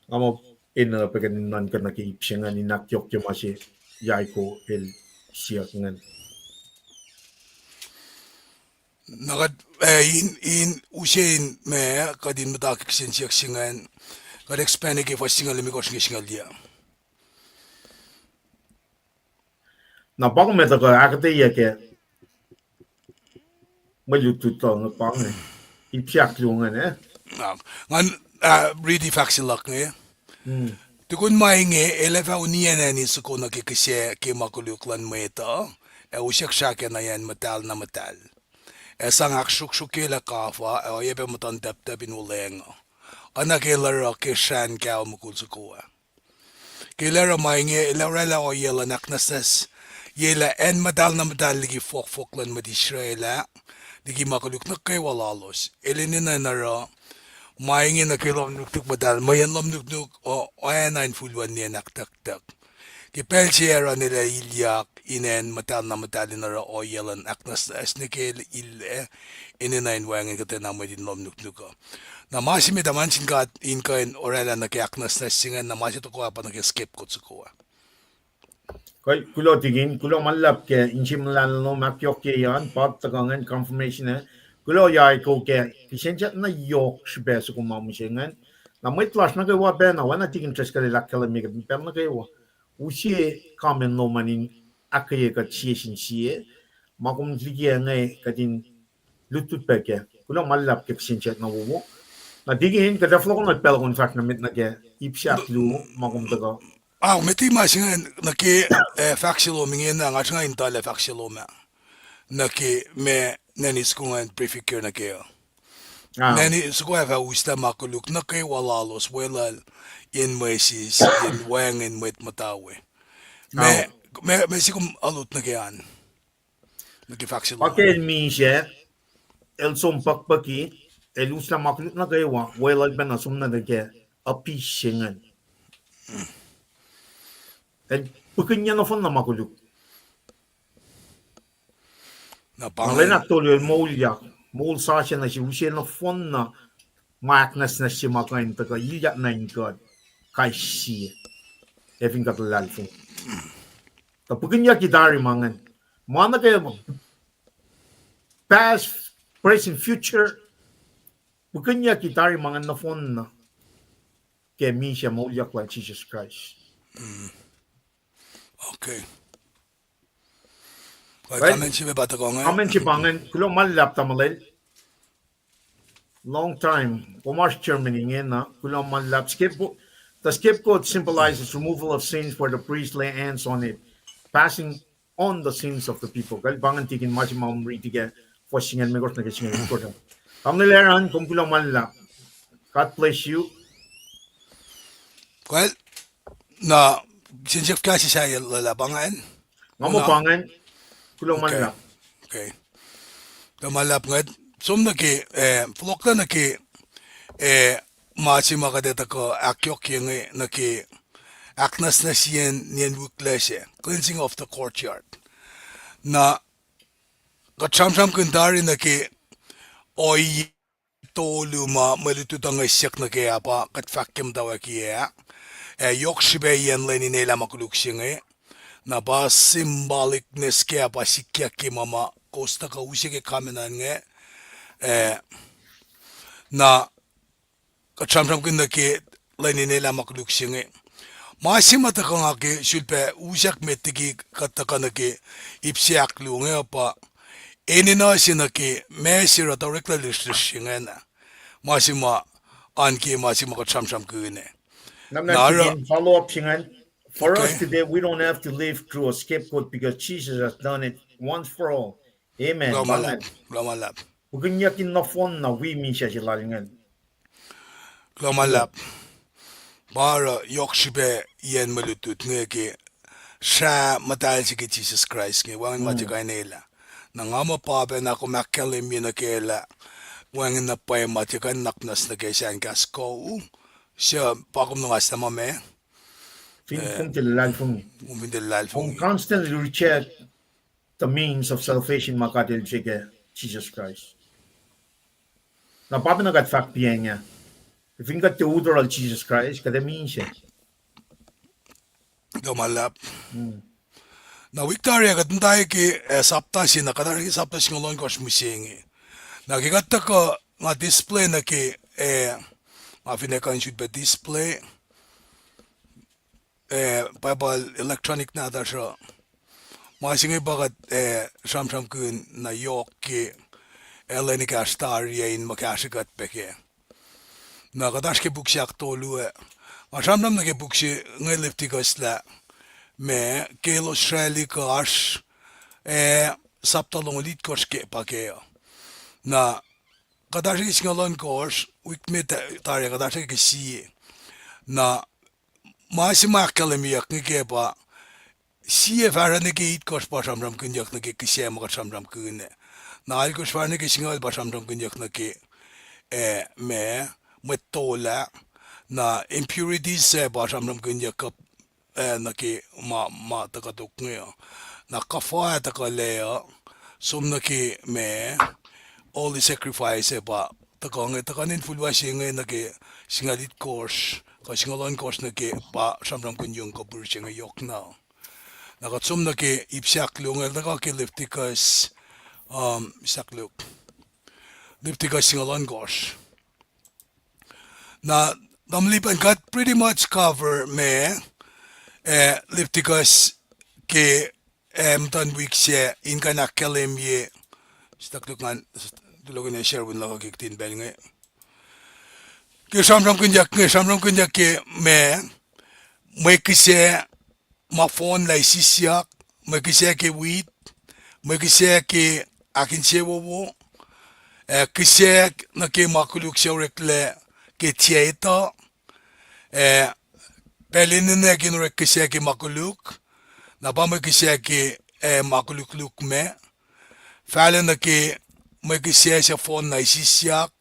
nga muh enenuh pac kuh in nuhnkuh nuh ke ip se ingacn in ahkyohkye ma se Yaiko el siyuck ingacn. Na kuht, eh, in, in use in ma, kuht in muhta ke kihsen siyuck se ingacn, kuht expand ke fuhs singucul limekohsr nuh ke singucul yac. Na pa kom etuh kuh ahkuhtweyac ke mwe lutlut luhk pa inge, ip se ahkluo ingacn, eh? Ngan, ah, riti fahk se luhk inge. Tukun ma inge, el ac fah uniyac nani soko nuh ke kihsac ke ma koluk luhn mwet uh, ac usyuck srah ke na acn muhtahl na muhtahl. Ac sang ahksruhksruhkyelah kafuh, ac oacyacpac muhtuhn tacptacp in wuhlweacng uh. Oacna ke el oruh ke srahn kao mukul soko ah. Ke el oruh ma inge, el ac oraclah ohiyac luhn ahknwacsnwacs, ye lah acn muhtahl na muhtahl liki fohkfohk luhn mwet Israel ah, liki ma koluk nuh kwewa lalos. El enenuh in oruh ma inge nuh ke lohm nuknuk muhtahl, mweyen lohm nuknuk uh oacna in fuluhn nien ahktucktuck. Ke pacl se Aaron el ac ilyak in acn muhtahl na muhtahl in oruh ohiyac luhn ahknwacsnwacs nuh ke el, el ac enenuh in wacngihn kuhtwena mwet in lohm nuknuk uh. Na ma se met ah, ma nuh sin God in kuh in oraclah nuh ke ahknwacsnwacs se ingacn, na ma se tohkoh ah pa nuh ke scapegoat soko ah. Kuh, kuloh tikin, kuloh ma luhlahp ke inse muhlahn lom ahkyohkye an, pa tuhkuh ingacn confirmation ah. Kuloh Yaiko ke kihsen siyuck na yohk srihpac soko ma mihsenge ingacn. Na mwet lasr nuh kwewa pacna, oacna tikin Driscoll el ahkkahlwemye, pacl nuh kwewa use comment lom an in ahkkweye kuht sie sin sie. Ma kom liki inge kuht in lutlut pac kac. Kuloh ma luhlahp ke kihsen siyuck na wowo. Na tikin kuht ac fohlohkohnot pacl kom fahsr nuh met nuh ke ip se ahkluo ma kom tuhkuh. Ah, met ma se inge nuh ke, eh, fahk se lom ingena, nga sruhnga in tuhlac fahk se lom ah. Nuh ke ma nani soko ingacn prefigure nuh ke uh. Nani soko ac fah uslah ma koluk nuh kwewa lalos weluhl in Moses in wacngihn mwet muhta we. Ma, ma, ma se kom alut nuh ke an. Nuh ke fahk se lom ah. Ke el misac, el som puckpucki, el uslah ma koluk nuh kwewa, weluhl pacna som nuh ke api se ingacn. El pukihnyac nohfohnna ma koluk. Na pa lwen ahktolu el moulyak, moul sasuc nuh se use nohfohnna ma ahknwacsnwacsye ma kuh in tuhkuh ilyak nuh in kuht kais sie, ac fin kuht luhlahlfongi. Tuh pukinyucki tari ma ingacn. Ma nuh ke past, present, future, pukinyucki tari ma ingacn nohfohnna ke misac moulyak lal Jisus Kraist. Okay. Comment se pa tuhkuh ingacn. Comment se pa ingacn, kuloh ma luhlahp tamuhlwel. Long time. Kom oasr Germany ingena, kuloh ma luhlahp. Scapegoat, the scapegoat symbolizes removal of sins where the priest lay hands on it, passing on the sins of the people. Kal pa ingacn tikin ma se ma um riti ke fuhs singucul limekohsr nuh ke singucul itkohsr. Tamuhlwel Aaron, kom kuloh ma luhlahp. God bless you. Kal, na, sensen kahs sahyac luhlahp ingacn. Nga muh pa ingacn, kuloh ma luhlahp. Okay. Kuloh ma luhlahp ingacn. Som nuh ke, eh, fohlohklah nuh ke, eh, ma se ma kuht ac tuhkuh ahkyohkye inge nuh ke ahknwacsnwacsiyacn nien wihklac se, cleansing of the courtyard. Na kuht sramsramkihn tari nuh ke ohiyac tolu ma mwe lutlut uh ngwesyak nuh ke ah pa kuht fahk ke muhtwacwacackiyac ah. Ac yohk srihpac yen lwen in elah ma koluk se inge. Na pa symbolicness ke ah pa sikyak ke ma ma kowos tuhkuh use ke comment an inge. Eh, na kuht sramsramkihn nuh ke lwen in elah ma koluk se inge. Ma se ma tuhkuh nga ke sulpac usack met liki kuht tuhkuh nuh ke ip se ahkluo inge uh pa enenuh se nuh ke ma se oruh tuh oreklac lihsrlihsr se ingena. Ma se ma an ke ma se ma kuht sramsramkihn ah. Na, na, follow up se ingacn. For us today, we don't have to live through a scapegoat because Jesus has done it once for all. Amen. Kuloh ma luhlahp. Pukinyucki nohfohnna wi misac se lal ingacn. Kuloh ma luhlahp. Pa oruh yohk srihpac yen mwe lutlut inge ke srah muhtahl se ke Jisus Kraist inge, wacngihn ma tiac kuh in elah. Na nga muh pa pacna kom ahkkahlwemye nuh ke lah wacngihn na pwacye ma tiac kuh in nuhnak muhnahs nuh ke sahn kahs kuh u, suc pa kom nuhngaslah ma ma. Fin kom tiac luhlahlfongi. Kom fin tiac luhlahlfongi. Kom constantly reject the means of salvation ma God El se ke Jisus Kraist. Na pa pacna kuht fahk piacng ah. Fin kuht tiac utural Jisus Kraist, kuht ac misac. Kuloh ma luhlahp. Na wik tari ah kuht muhta ke, eh, sapta se, na kuht oasr ke sapta singucul ohnkohsr mihsenge. Na ke kuht tuhkuh nga display nuh ke, eh, nga finne kuh in sulpac display, eh, Bible electronic nahtuhsr uh. Ma se inge pa kuht, eh, sramsramkihn na yohk ke, eh, lwen ekahsr tari ah in muh kahsrwe kuht pac kac. Na kuht oasr ke puk se ahktolu ah. Nga sramsram nuh ke puk se inge Leviticus lah ma ke elos sraclihk uh oasr, eh, sapta longoul itkohsr ke pa kac uh. Na kuht oasr ke singucul ohnkohsr, wik met tari ah kuht oasr ke sie. Na ma se ma ahkkahlwemyeyuck inge ke pa, sie fahsruh nuh ke itkohsr pa sramsramkihnyuck nuh ke kihsac ma kuht sramsramkihn ah. Na alkohsr fahsruh nuh ke singucul pa sramsramkihnyuck nuh ke, eh, ma, mwet tol ah. Na impurities ah pa sramsramkihnyuck, eh, nuh ke ma, ma tuhkuh tok inge uh. Na kuhfa ah tuhkuh lac uh, som nuh ke ma, holy sacrifice ah pa tuhkuh inge, tuhkuh in infulwa se inge nuh ke singucul itkohsr, kuh singucul ohnkohsr nuh ke pa sramsramkihn yong kuhpir se inge yohk na. Na kuht som nuh ke ip se ahkluo inge, tuhkuh ke Leviticus, um, ip se ahkluo, Leviticus singucul ohnkohsr. Na, tamuhlwel, pa kuht pretty much cover ma, eh, Leviticus ke, eh, muhtuhn wik sac in kuh in ahkkahlwemye, stuck look ngan, tulokihn share win luhk ke kihtin pacl inge. Ke sramsramkihnyuck inge, sramsramkihnyuck ke ma, mwe kihsac ma fohnlah sisyak, mwe kihsac ke wit, mwe kihsac ke ahkinsewowo, ah, kihsac nuh ke ma koluk suc oreklac ke tiac etuh, ah, pacl enenuh in orek kihsac ke ma koluk, na pa mwe kihsac ke, ah, ma koluk lukmac, fahlac nuh ke mwe kihsac suc fohnlah sisyak,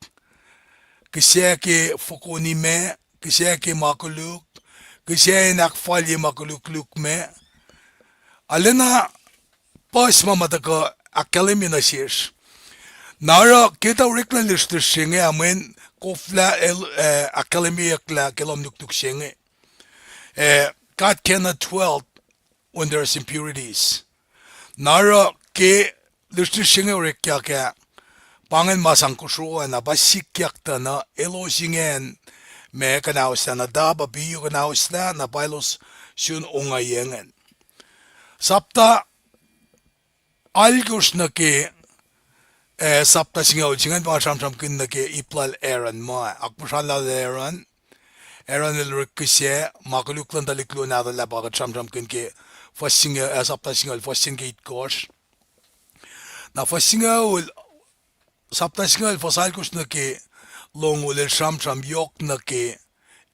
kihsac ke fokoni ma, kihsac ke ma koluk, kihsac in ahkfalye ma koluk lukmac. Arulacna puhs ma ma tuhkuh ahkkahlwemye nuh sesr. Na oruh ke tuh oreklac lihsrlihsr se inge, a mweyen koflah el, eh, ahkkahlwemyeyucklah ke lohm nuknuk se inge. Eh, God cannot dwell when there is impurities. Na oruh ke lihsrlihsr se inge orekyak ah, pa ingacn ma sang kosro ah, na pa sikyak tuh na elos ingacn ma kuhnahoslah, Nadab, Abihu kuhnahoslah, na pa elos sun ongaiyac ingacn. Sapta alkosr nuh ke, eh, sapta singucul se ingacn pa nga sramsramkihn nuh ke ip lal Aaron ma, akmuhsra lal Aaron. Aaron el orek kihsac, ma koluk luhn tuhlihk luo nahtuhl ah pa kuht sramsramkihn ke fuhs singucul, eh, sapta singucul, fuhs se nuh ke itkohsr. Na fuhs singucul, sapta singucul, fuhs alkosr nuh ke longoul el sramsram yohk nuh ke,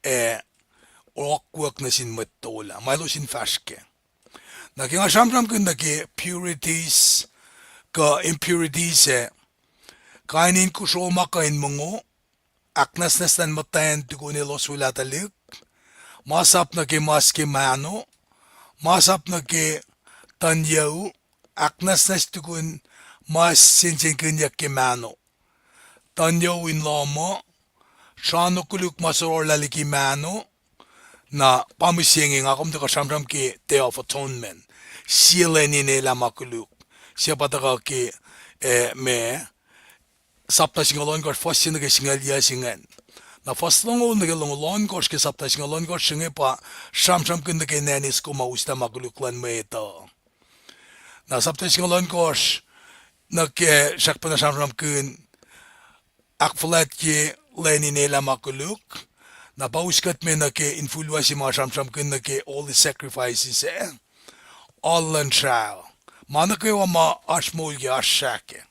eh, oakwuck nuh sin mwet tol ah, ma elos in fahsr kac. Na ke nga sramsramkihn nuh ke purities kuh impurities ah, kain in kosro ma kuh in mongo, ahknwacsnwacs luhn muhtwacn tukun elos ulac tuhlihk, masap nuh ke mas ke mahno, masap nuh ke tuhnyucu, ahknwacsnwacs tukun mas sensenkihnyuck ke mahno, tuhnyucu in lohm uh, srano koluk ma sororlah liki mahno. Na pa mihsenge nga kom tuhkuh sramsram ke Day of Atonement, sie lwen in elah ma koluk. Sie pa tuhkuh ke, eh, ma, sapta singucul ohnkohsr, fuhs se nuh ke singucul yuc se ingacn. Na fuhs longoul nuh ke longoul ohnkohsr ke sapta singucul ohnkohsr se inge pa sramsramkihn nuh ke nacn eis kom ma uslah ma koluk luhn mwet uh. Na sapta singucul ohnkohsr nuh ke srackpacna sramsramkihn ahkfuhlwactye lwen in elah ma koluk. Na pa us kuht me nuh ke infulwa se ma sramsramkihn nuh ke holy sacrifices ah, alu luhn srah, ma nuh kwewa ma oasr moul ke oasr srah kac.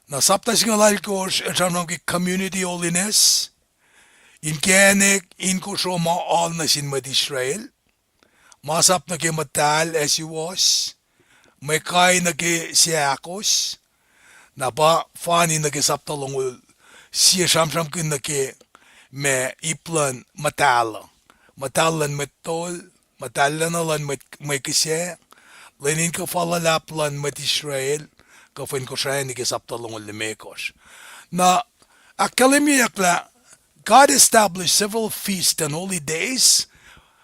Na sapta singucul alkosr el sramsram ke community holiness, inkacnek in kosro ma alu nuh sin mwet Israel, masap nuh ke muhtahl ac suwohs, mwe kai nuh ke seahkos. Na pa fani nuh ke sapta longoul sie sramsramkihn nuh ke ma ip luhn muhtahl uh, muhtahl luhn mwet tol, muhtahl lacna luhn mwet, mwe kihsac, lwen in kuhfa luhlahp luhn mwet Israel, kuh fin kosrani ke sapta longoul limekohsr. Na ahkkahlwemyeyuck lah God established several feasts and holy days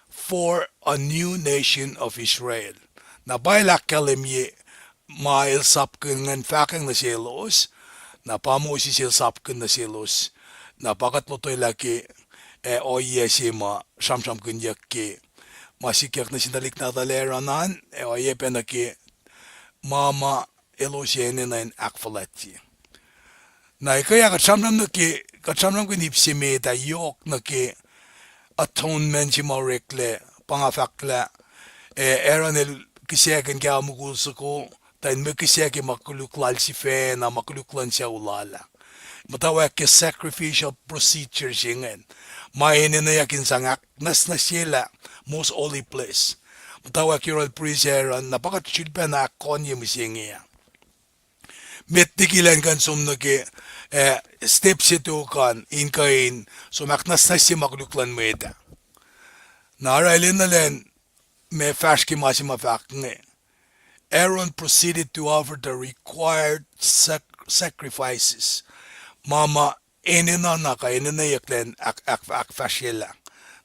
for a new nation of Israel. Na pa el ahkkahlwemye ma el sapkihn ingacn fahkwacng nuh selos, na pa Moses el sapkihn nuh selos, na pa kuht lotwelah ke, eh, ohiyac se ma sramsramkihnyuck ke ma sikyak nuh sin tuhlihk nahtuhl Aaron an, ac oacyacpac nuh ke ma ma elos enenuh in ahkfuhlwactye. Na ekuh ah kuht sramsram nuh ke, kuht sramsramkihn ip se met ah yohk nuh ke atonement se ma oreklac, pa nga fahk lah, eh, Aaron el kihsackuhn kao mukul soko, tuh in mwe kihsac ke ma koluk lal sifacna, ma koluk luhn sucu lal ah. Muhtwacwacack ke sacrificial procedure se ingacn, ma enenweyuck in sang ahknwacsnwacsyelah most holy place. Muhtwacwacack yohrohl priest Aaron, na pa kuht sulpacna ahkkonye mihsenge ah. Met liki elan kuh in som nuh ke, eh, step se tok an in kuh in som ahknwacsnwacsye ma koluk luhn mwet ah. Na oruh el enenuh elan ma fahsr ke ma se ma fahk inge, Aaron proceeded to offer the required sac-, sacrifices. Ma ma enenuh na kuh enenweyuck elan ahk-, ahk-, ahkfahsryelah.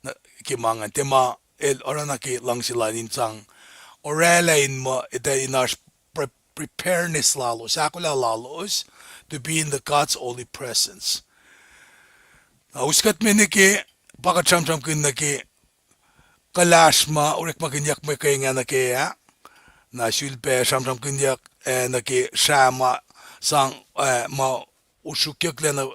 Na ke ma ingacn, tiac ma el oruh na ke luhngse lal in sang orwaclah in muh etuh in oasr pre-, preparedness lalos, ahkolah lalos to be in the God's holy presence. Na us kuht me nuh ke, pa kuht sramsramkihn nuh ke kuhlahsr ma orekmakihnyuck mwe kena nuh ke ah. Na sulpac sramsramkihnyuck, eh, nuh ke srah ma sang, eh, ma osrukyucklac na,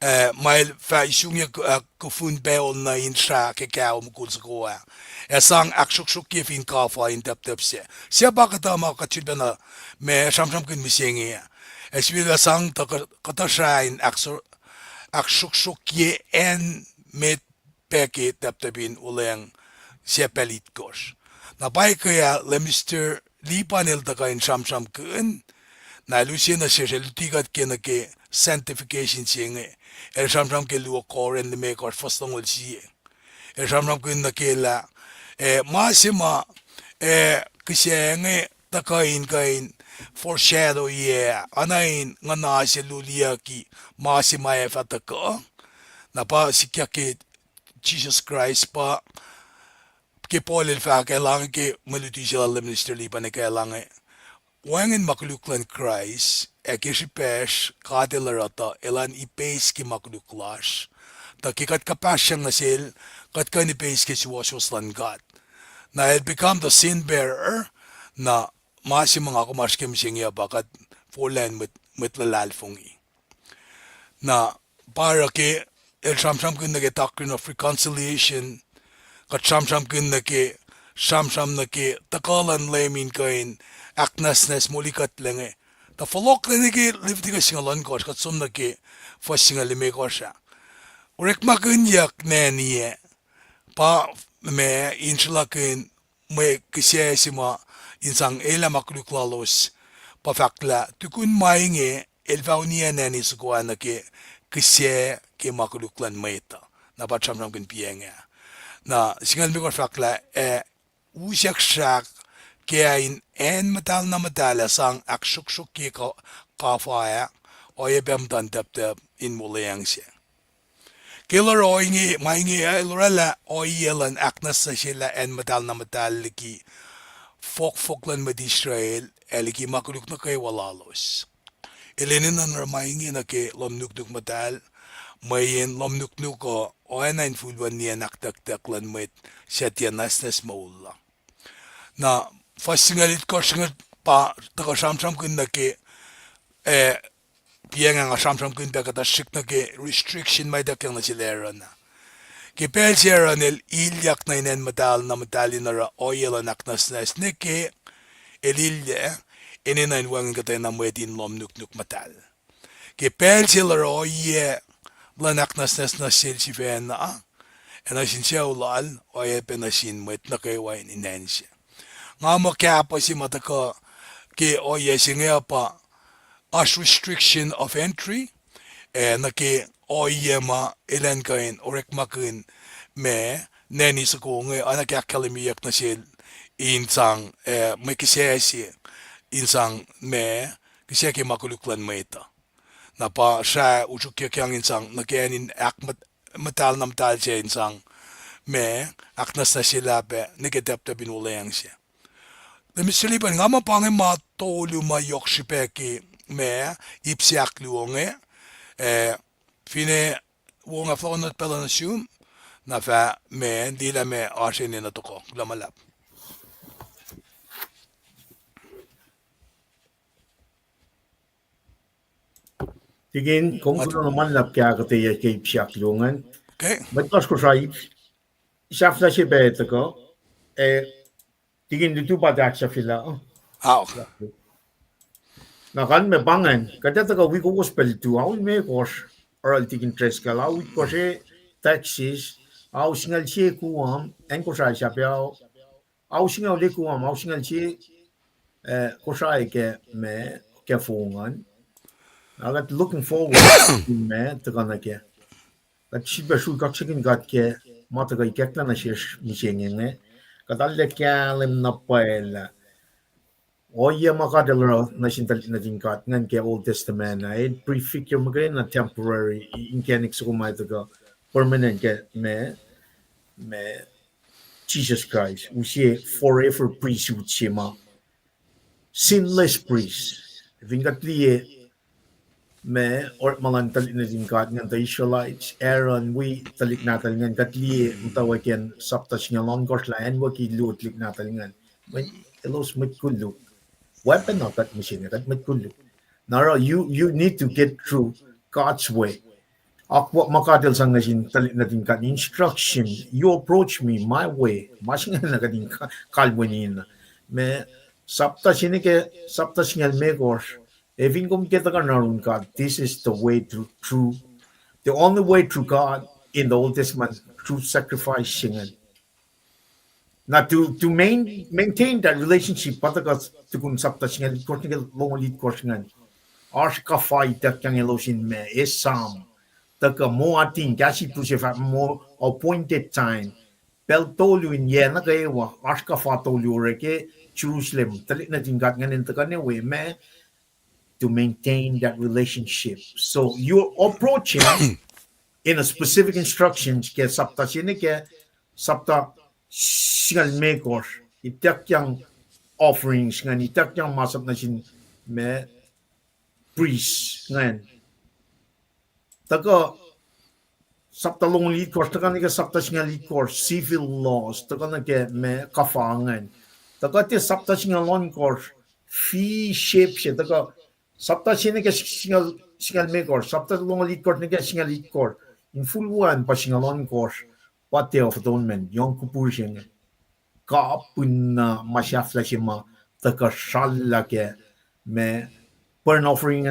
eh, ma el fah isungyuck, eh, kufun pacl nuh in srah ke kao mukul soko ah, ac sang ahksruhksruhkye fin kafuh in taptap sac. Suc pa kuhtuh ma kuht sulpacna ma sramsramkihn mihsenge ah. Ac sifilpac sang tuh kuh-, kuhtuh srah in ahksruhksruhkye acn met pac ke taptap in olweacng suc pacl itkohsr. Na pa ekuh ah Leicester Lipan el tuhkuh in sramsramkihn, na el use nuh sesr, el luti kuht ke nuh ke sanctification se inge. El sramsram ke luo Korint limekohsr fuhs longoul sie. El sramsramkihn nuh ke lah, eh, ma se ma, eh, kihsac inge tuhkuh in kuh in foreshadow-i, oacna in nguhna se luliyucki ma se ma ac fah tuhkuh. Na pa sikyak ke Jisus Kraist pa ke Paul el fahk, elange ke mwe luti se lal Minister Lipan ekuhllah inge, wacngihn ma koluk luhn Kraist, ac ke srihpacsr God El oruh tuh elan ipeis ke ma koluk lasr. Tuh ke kuht kuhpahsryang nuh sel, kuht kuh in ipeis ke suwohswohs luhn God. Na el become the sin bearer, na ma se ma nga kom oasr ke mihsenge uh pa kuht forlah in mwet, mwet luhlahlfongi. Na pa oruh ke el sramsramkihn nuh ke doctrine of reconciliation, kuht sramsramkihn nuh ke, sramsram nuh ke tuhkuh luhn Leum in kuh in ahknwacsnwacs molikuhtlac inge. Tuh fohlohklac nuh ke Leviticus singucul ohnkohsr, kuht som nuh ke fuhs singucul limekohsr ah. Orekmakihnyuck naniyac pa ma in sruhlakihn mwe kihsac se ma in sang elah ma koluk lalos, pa fahk lah tukun ma inge el fah uniyac nani soko ah nuh ke kihsac ke ma koluk luhn mwet uh. Na pa sramsramkihn piac inge. Na singucul limekohsr fahk lah, ac usack srahk ke in acn muhtahl na muhtahl ac sang ahksruhksruhkye kuh-, kuhfa ah, oacyacpac muhtuhn tacptacp in wuhlweacng se. Ke el oruh ohinge, ma inge uh, el orwaclah ohiyac luhn ahknwacsnwacsyelah acn muhtahl na muhtahl liki fohkfohk luhn mwet Israel, ac liki ma koluk nuh kwewa lalos. El enenuh in oruh ma inge nuh ke lohm nuknuk muhtahl, mweyen lohm nuknuk uh oacna in infulwen nien ahktucktuck luhn mwet suc tiac nwacsnwacs moul uh. Na fuhs singucul itkohsr inge pa tuhkuh sramsramkihn nuh ke, eh, piac inge nga sramsramkihn pac kuhtuh srihk nuh ke restriction ma ituckyang nuh sel Aaron ah. Ke pacl se Aaron el ilyak nuh in acn muhtahl na muhtahl in oruh ohiyac luhn ahknwacsnwacs nuh ke, el ilyac, enenuh in wacngihn kuhtwena mwet in lohm nuknuk muhtahl. Ke pacl se el oruh ohiyac luhn ahknwacsnwacs nuh sel sifacna, ac nuh sin sucu lal, oacyacpac nuh sin mwet nuh kwewa in acn se. Nga muh kahpuh se ma tuhkuh ke ohiyac se inge uh pa oasr restriction of entry, ac nuh ke ohiyac ma elan kuh in orekmakihn ma nani soko inge, oacna ke ahkkahlwemyeyuck nuh sel in sang, eh, mwe kihsac se, in sang ma, kihsac ke ma koluk luhn mwet uh. Na pa srah usrukyuckyang in sang nuh ke acn in ahk muhtahl na muhtahl se in sang ma, ahknwacsnwacsyelah pac nuh ke tacptacp in wuhlweacng se. Minister Lipan, nga muh pa inge ma tolu ma yohk srihpac ke ma, ip se ahkluo inge, eh, finne wong ah fohlohk nuh pacl uh nuh sum, na fah ma, liye lah ma oasr enenuh tohkoh, kuloh ma luhlahp. Tikin, kom kuloh na ma luhlahp ke ahkuhtweyac ke ip se ahkluo ingacn. Mwet lasr Kosrae, sahflah se pac tuhkuh, eh, tikin lutu pa tahksahfyelah. Na kalmac pa ingacn, kuht ac tuhkuh wi kowos pac lutu, ao limekohsr, oruh tikin Driscoll, ao itkohsr Texas, ao singucul sie Guam, acn Kosrae sahp, ao singucul Guam, ao singucul sie, eh, Kosrae ke ma, ke fong an. Na kuht looking forward in ma tuhkuh nuh kac. Kuht sifilpac srui kaksakihn God ke ma tuhkuh ikacklah nuh sesr mihsenge inge. Kuht arlac kahlwem na pwacye lah ohiyac ma God El oruh nuh sin tuhlihk nuhtin God ingacn ke Old Testament ah, el prefigure muhkwena temporary, inkacnek soko ma tuhkuh permanent ke ma, ma Jisus Kraist, use forever priesthood se ma sinless priest. Fin kuht liye ma orekma luhn tuhlihk nuhtin God ingacn, the Israelites, Aaron wi tuhlihk nahtuhl ingacn, kuht liye muhtwacwacack in sapta singucul ohnkohsr lah acnwucki luo tuhlihk nahtuhl ingacn. Mweyen elos mwet koluk. Weapon uh kuht mihsenge, kuht mwet koluk. Na oruh you, you need to get through God's way. Akwuck ma God El sang nuh sin tuhlihk nuhtin God, instruction, you approach me my way. Ma se ingacn kuht in ka-, kalweni na. Ma sapta se nuh ke sapta singucul limekohsr. Ac fin kom ke tuhkuh nuh yurin God, this is the way to, through, the only way through God in the Old Testament, through sacrifice se ingacn. Na to, to main-, maintain that relationship, pa tuhkuh tukun sapta singucul itkohsr nuh ke longoul itkohsr ingacn. Oasr kuhfa ituckyang elos in ma, esam. Tuhkuh muh atin kahs Hebrew se fahk muh appointed time. Pacl tolu in yac nuh kwewa, oasr kuhfa tolu orek ke Jerusalem. Tuhlihk nuhtin God ingacn in tuhkuh nuh we ma, to maintain that relationship. So you're approaching in a specific instructions ke sapta se nuh ke sapta singucul limekohsr, ituckyang offerings ingacn, ituckyang masap nuh sin ma priests ingacn. Tuhkuh sapta longoul itkohsr, tuhkuh nuh ke sapta singucul itkohsr, civil laws, tuhkuh nuh ke ma kuhfa ingacn. Tuhkuh tiac sapta singucul ohnkohsr, fee sheep se, tuhkuh sapta se nuh ke singucul, singucul limekohsr, sapta longoul itkohsr nuh ke singucul itkohsr. In fuhlwacn pa singucul ohnkohsr, pa Day of Atonement, Yom Kippur se inge. Kapihn na ma sahflah se ma tuhkuh srallah ke ma burnt offering,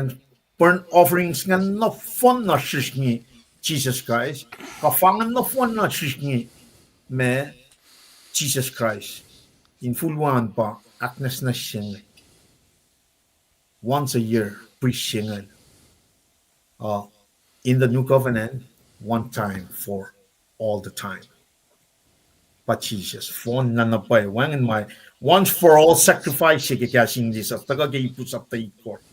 burnt offerings ingacn nohfohn na srihsrngi Jisus Kraist, kuhfa ingacn nohfohn na srihsrngi ma Jisus Kraist. In fuhlwacn pa ahknwacsnwacs se inge. Once a year, priest se inge. Uh, in the new covenant, one time for all the time. Pa Jisus, fohn na na pwacye, wacngihn ma, once for all sacrifice se ke kahs English uh, tuhkuh ke Hebrew sapta itkohsr.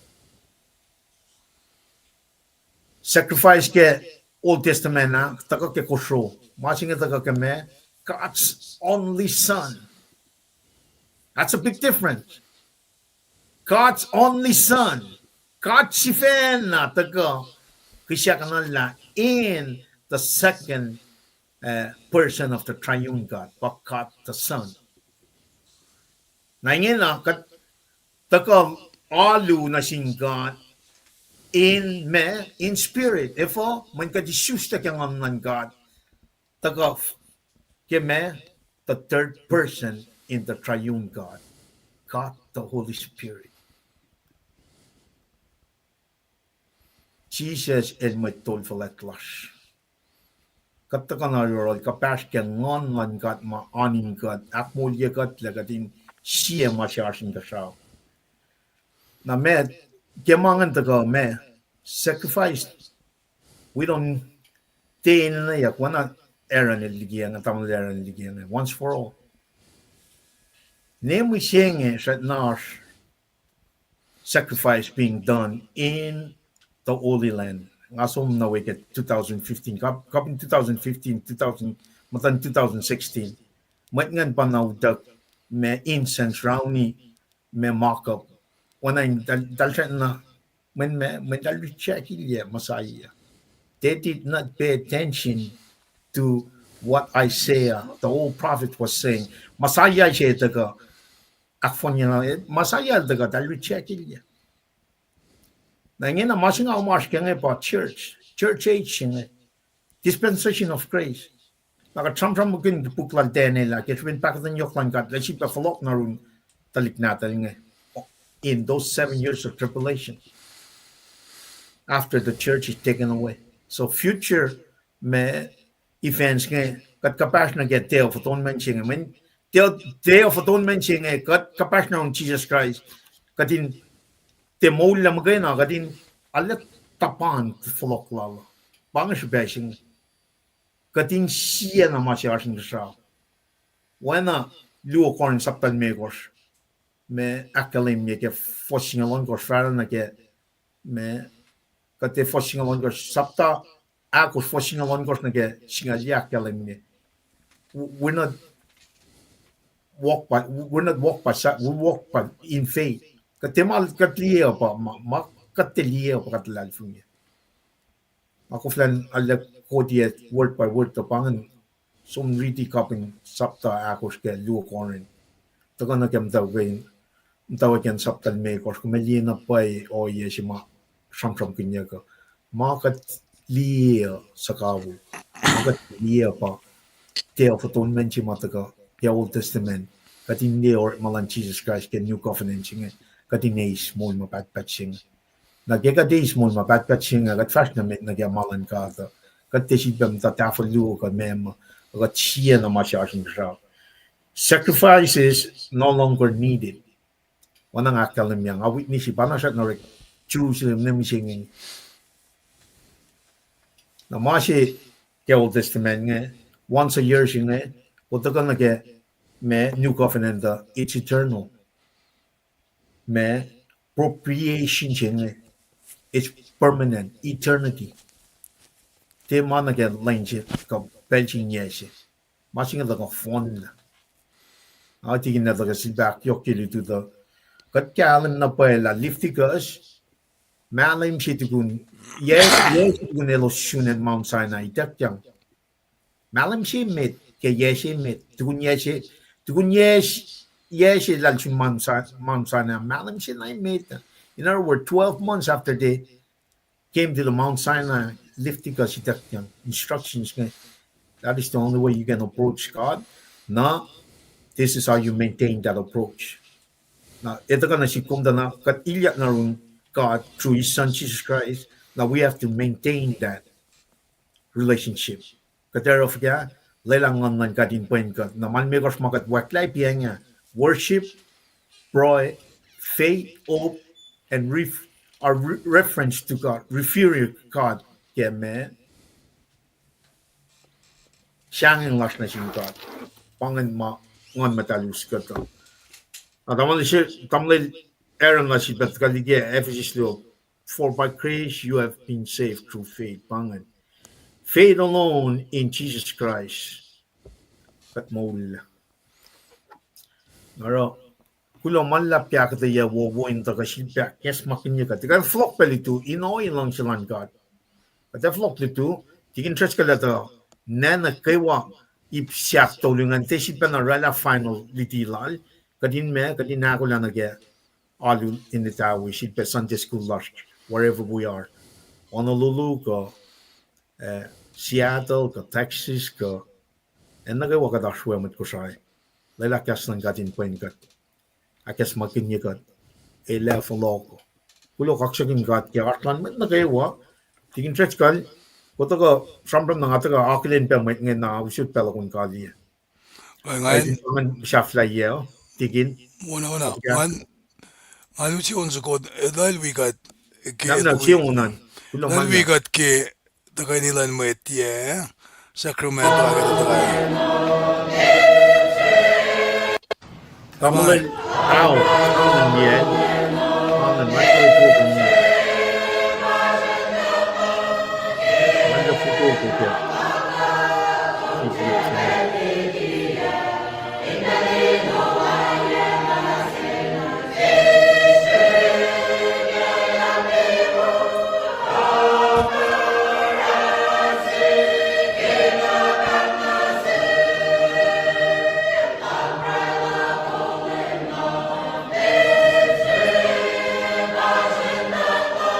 Sacrifice ke Old Testament ah, tuhkuh ke kosro. Ma se inge tuhkuh ke ma, God's only Son. That's a big difference. God's only Son. God sifacna tuhkuh, kihsackuhnlah in the second, uh, person of the triune God, pa God the Son. Na ingena kuht tuhkuh alu nuh sin God in ma, in spirit. Efuh? Mweyen kuht isuslac ke Nguhn luhn God. Tuhkuh ke ma, the third person in the triune God, God the Holy Spirit. Jisus el mwet tol fuhlwact lasr. Kuht tuhkuh na yohrohl kuhpahsr ke Nguhn luhn God ma oan in kuht, ahkmoulye kuht lah kuht in sie ma se oasr inkuhsrao. Na ma, ke ma ingacn tuhkuh ma, sacrifice, we don't, tiac enenweyuck, oacna Aaron el liki inge, tamuhlwel Aaron el liki inge, once for all. Ne mihsenge srackna oasr sacrifice being done in the Holy Land. Nga som nuh we ke two thousand fifteen, kap-, kapin two thousand fifteen, two thousand, muhtuhn two thousand sixteen. Mwet ingacn pa na utuck ma incense rauni ma mock up. Oacna in tal-, tal srackna, mweyen ma, mweyen tal rejectilyac Messiah. They did not pay attention to what Isaiah, the old prophet, was saying. Messiah se tuhkuh, ahkfohnye na, Messiah el tuhkuh, tal rejectilyac. Na ingena ma se nga oasr ke inge pa church, church age se inge, dispensation of grace. Na kuht sramsramkihn puk lal Daniel ah, ke srihpen pahkotwen yohk luhn God, lah sifilpac fohlohk nuh yurin tuhlihk nahtuhl inge in those seven years of tribulation after the church is taken away. So future ma events inge, kuht kuhpahsr nuh ke Day of Atonement se inge. Mweyen Day, Day of Atonement se inge, kuht kuhpahsr nuh yurin Jisus Kraist. Kuht in tiac moullah muhkwena, kuht in arlac tuhpan fohlohk lal uh. Pa inge srihpac se inge. Kuht in sie na ma se oasr inkuhsrao. Oacna luo Corinth sapta limekohsr, ma ahkkahlwemye ke fuhs singucul ohnkohsr fahsruh nuh ke, ma, kuht tiac fuhs singucul ohnkohsr, sapta ahkosr fuhs singucul ohnkohsr nuh ke singucul yac ahkkahlwemye. We're not walk by, we're not walk by sight, we walk by in faith. Kuht tiac ma kuht liye uh pa, ma, ma kuht tiac liye uh pa kuht luhlahlfongi. Nga koflah arlac quote-i word by word, tuh pa ingacn som riti kapin sapta ahkosr ke luo Corinth. Tuhkuh nuh ke muhtwacwacack, muhtwacwacack sapta limekohsr, kom liye na pwacye ohiyac se ma sramsramkihnyuck uh. Ma kuht liye uh suhkawihl. Ma kuht liye uh pa Day of Atonement se ma tuhkuh ke Old Testament. Kuht in liye orekma luhn Jisus Kraist ke New Covenant se inge. Kuht in eis moul ma pahtpaht se inge. Na ke kuht eis moul ma pahtpaht se inge, kuht fahsr nuh met nuh ke ma luhn God uh. Kuht tiac sifilpac muhta tahfuh luo kuh meac ma, kuht sie na ma se oasr inkuhsrao. Sacrifice is no longer needed. Oacna nga ahkkahlwemye, nga witness-i pa na srackna orek Jerusalem nuh mihsenge. Na ma se ke Old Testament inge, once a year se inge, kotukuh nuh ke ma New Covenant uh, it's eternal. Ma propitiation se inge, it's permanent, eternity. Tiac ma nuh ke lwen se kuh pacl se in yac se. Ma se inge tuhkuh fohnlah. Atikihn na tuhkuh sifilpac ahkyohkye lutu tuh, kuht kahlwem na pwacye lah Leviticus, mahlwem se tukun, yac, yac se tukun elos sun acn Mount Sinai ituckyang. Mahlwem se met ke yac se met tukun yac se, tukun yac, yac se elal sun Mount Si-, Mount Sinai, mahlwem se na met. In other words, twelve months after they came to the Mount Sinai, Leviticus ituckyang, instructions inge. That is the only way you can approach God. Na, this is how you maintain that approach. Na, etuh kuh na sik kom tuh na kuht ilyak nuh yurin God through His Son Jesus Christ. Now we have to maintain that relationship. Kuht ac oruh fuhkah? Lwelah Nguhn luhn God in pwen kuht. Na ma limekohsr ma kuht wacngihn pa inge: worship, pruhe, faith, hope, and ref-, our re-, reference to God, revere God ke ma sahngweng lasr nuh sin God. Pa ingacn ma Nguhn Muhtahl us kuhtuh. Na tamuhlwel se, tamuhlwel Aaron lasr sifilpac tuh kaliki Ephesus luo, for by grace you have been saved through faith. Pa ingacn. Faith alone in Jesus Christ. Kuht moul. Oruh, kuloh ma luhlahp ke ahkuhtweyac wowo in tuhkuh sifilpac ahkacsmakihnye kuht. Kuht ac fohlohk pac lutu in ohiyac luhngse luhn God. Kuht ac fohlohk lutu, Tikin Driscoll el tuh, nacna kwewa ip se ahktolu ingacn, tiac sifilpac na oraclah final liti lal, kuht in ma, kuht in ahkolah nuh ke alu in etawi, sifilpac Sunday school lasr, wherever we are. Honolulu kuh, eh, Seattle kuh Texas kuh, acn nuh kwewa kuht oasr we, mwet Kosrae. Lwelah kahs luhn God in pwen kuht, ahkacsmakihnye kuht, ac lah fohlohk. Kuloh kaksakihn God ke oasr luhn mwet nuh kwewa. Tikin Driscoll, kom tuhkuh sramsram na nga tuhkuh akihlen pac mwet inge na usot pacl uh kom kaliyac. Ngan sahflahiyac, Tikin. Wona, wona. Ngan, ngan use on soko, eh, lal wi kuht ke, lal wi kuht ke tuhkweni luhn mwet yac, Sacramento, ah, ke tuhkweni. Tamuhlwel Al, Al, yeah. Al, ma se,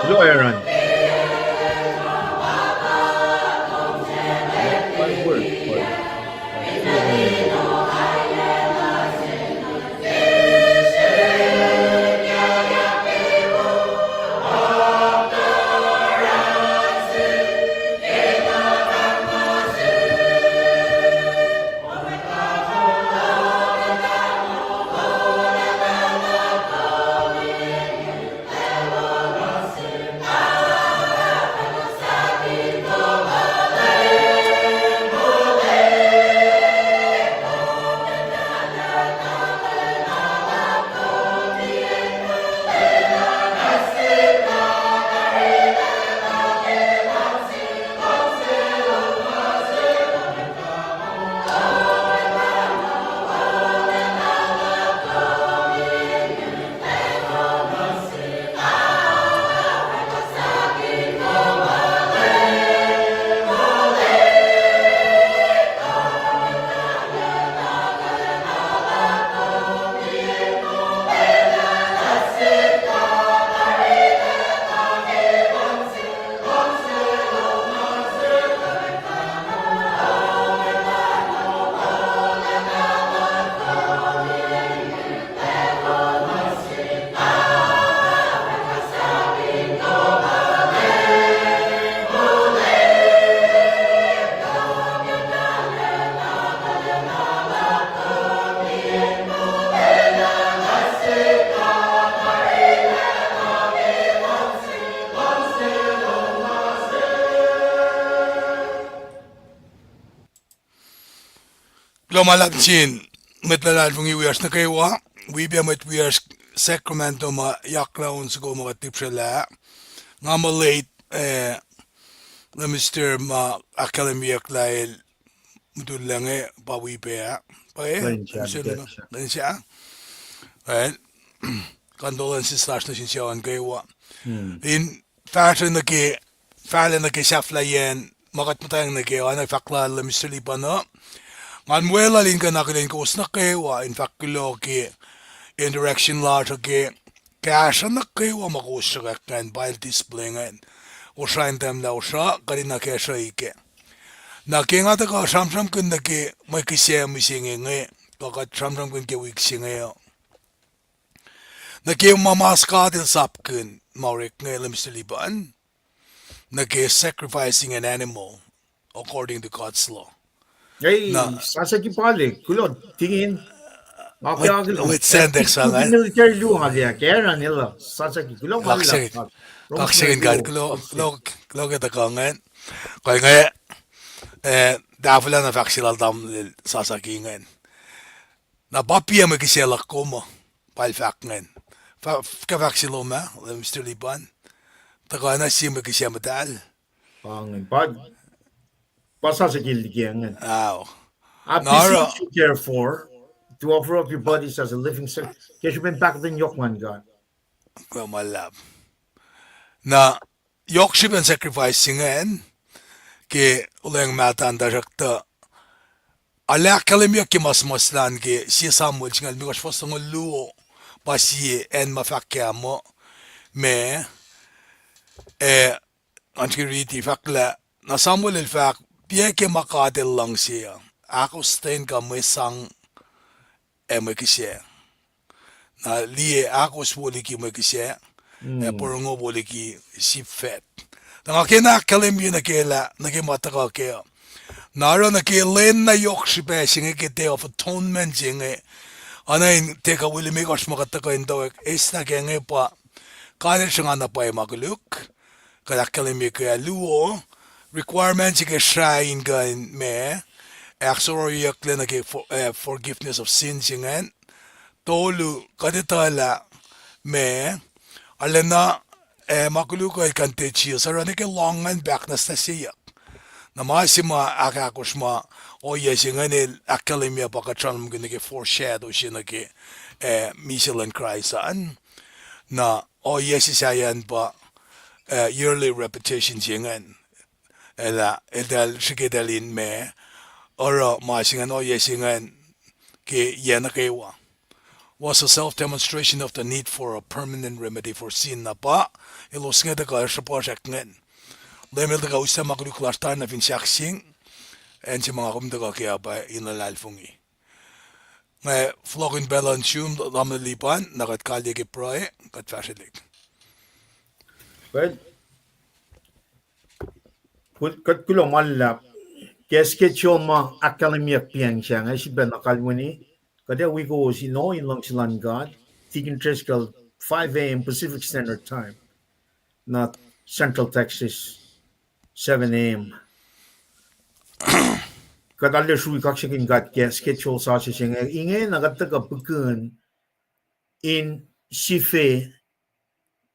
Hello, Aaron. Kuloh ma luhlahp sin mwet luhlahlfongi wiyacsr nuh kwewa, wi pac mwet wiyacsr Sacramento ma yaklah on soko ma kuht tipsrwaclah. Nga muh late, eh, Lemister ma ahkkahlwemyeyuck lah el mutullac inge pa wi pac ah. Pa eh, Lemister, Lemister. Well, condolences lasr nuh sin sucu an kwewa. In fahsruh nuh ke, fahlac nuh ke sahflahiyacn ma kuht muhtweng nuh ke, oacna fahk lal Lemister Lipan uh. Ngan weluhl in kuh in akihlen kowos nuh kwewa in fahk kuloh ke interaction lasr uh ke kahsruh nuh kwewa ma kowos sruhkwack ingacn, pacl display ingacn. Kosrae in tahmlah osra, kuht in akacsruhi kac. Na ke nga tuhkuh sramsramkihn nuh ke mwe kihsac mihsenge inge, kuh kuht sramsramkihn ke wik se inge uh, nuh ke ma mas God El sapkihn ma orek inge, Lemister Lipan, nuh ke sacrificing an animal according to God's law. Ei, sasucki pale, kuloh, tingin. Nga ke akihlen, with Sandek sa, military luo nga ke, Aaron el, sasucki, kuloh ma luhlahp. Kaksakihn God, kuloh, kuloh ke tuhkuh ingacn. Kuh inge, eh, tahfwelah na fahk se lal tamuhlwel sasucki ingacn. Na pa piac mwe kihsac luhk kom uh, pa el fahk ingacn. Fah-, ke fahk se lom ah, Lemister Lipan, tuhkuh na sie mwe kihsac muhtahl. Pa ingacn, pa, pa sasucki liki ingacn. Ao. I beseech you, therefore, to offer up your bodies as a living sac-, ke srihpen pahkotwen yohk luhn God. Kuloh ma luhlahp. Na yohk srihpen sacrifice se ingacn, ke olweacng mahtuh an, tuhsruhktuh arlac ahkkahlwemyeyuck ke ma suhmuhslah an ke sie Samuel singucul limekohsr fuhs longoul luo, pa sie acn ma fahk kac muh, ma, eh, ngan srihke riti, fahk lah, na Samuel el fahk, piac ke ma God El luhngse uh, ahkostwen kuh mwe sang ac mwe kihsac. Na liye, ahkos wo liki mwe kihsac, ac porongo wo liki sip fact. Na nga kena ahkkahlwemye nuh ke lah, nuh ke ma tuhkuh kac uh, na oruh nuh ke lwen na yohk srihpac se inge ke Day of Atonement se inge, oacna in tiac kuh wi limekohsr ma kuht tuhkuh in towek, eis na ke inge pa, God El sruhnga na pwacye ma koluk, kuht ahkkahlwemye ke ah. Luo, requirement se ke srah in kuh in ma, ahksohrohryeyucklac nuh ke for-, eh, forgiveness of sins ingacn. Tolu, kuht etuh lah ma, arulacna, eh, ma koluk uh contagious, oruh nuh ke lohng ingacn pac ahknwacsnwacsyeyuck. Na ma se ma ahkahkosr ma ohiyac se ingacn el ahkkahlwemye pa kuht sramsramkihn nuh ke foreshadow se nuh ke, eh, misac luhn Kraist an. Na ohiyac se sahyac an pa, eh, yearly repetition se ingacn. Elah, eltahl srihke eltahl in ma, oruh ma se ingacn, ohiyac se ingacn, ke yac nuh kwewa. Was a self-demonstration of the need for a permanent remedy for sin, na pa elos inge tuhkuh sruhpuhsrak ingacn. Leum El tuhkuh uslah ma koluk lasr tari nuh fin sahkseng, acn se ma nga kom tuhkuh kac uh pa in luhlahlfongi. Nga fohlohkihn pacl uh nuh sum, Tamuhlwel Lipan, na kuht kaliyac ke pruhe, kuht fahsrwelihk. Kuht kuloh ma luhlahp. Ke schedule ma ahkkahlwemyeyuck piang sahngweng, sifilpac na kalweni, kuht ac wi kowos in ohi in luhngse luhn God, Deacon Driscoll, five a.m. Pacific Standard Time, na Central Texas, seven a.m. Kuht arlac srui kaksakihn God ke schedule sasuc se inge, ingena kuht tuhkuh pihkihn in sifac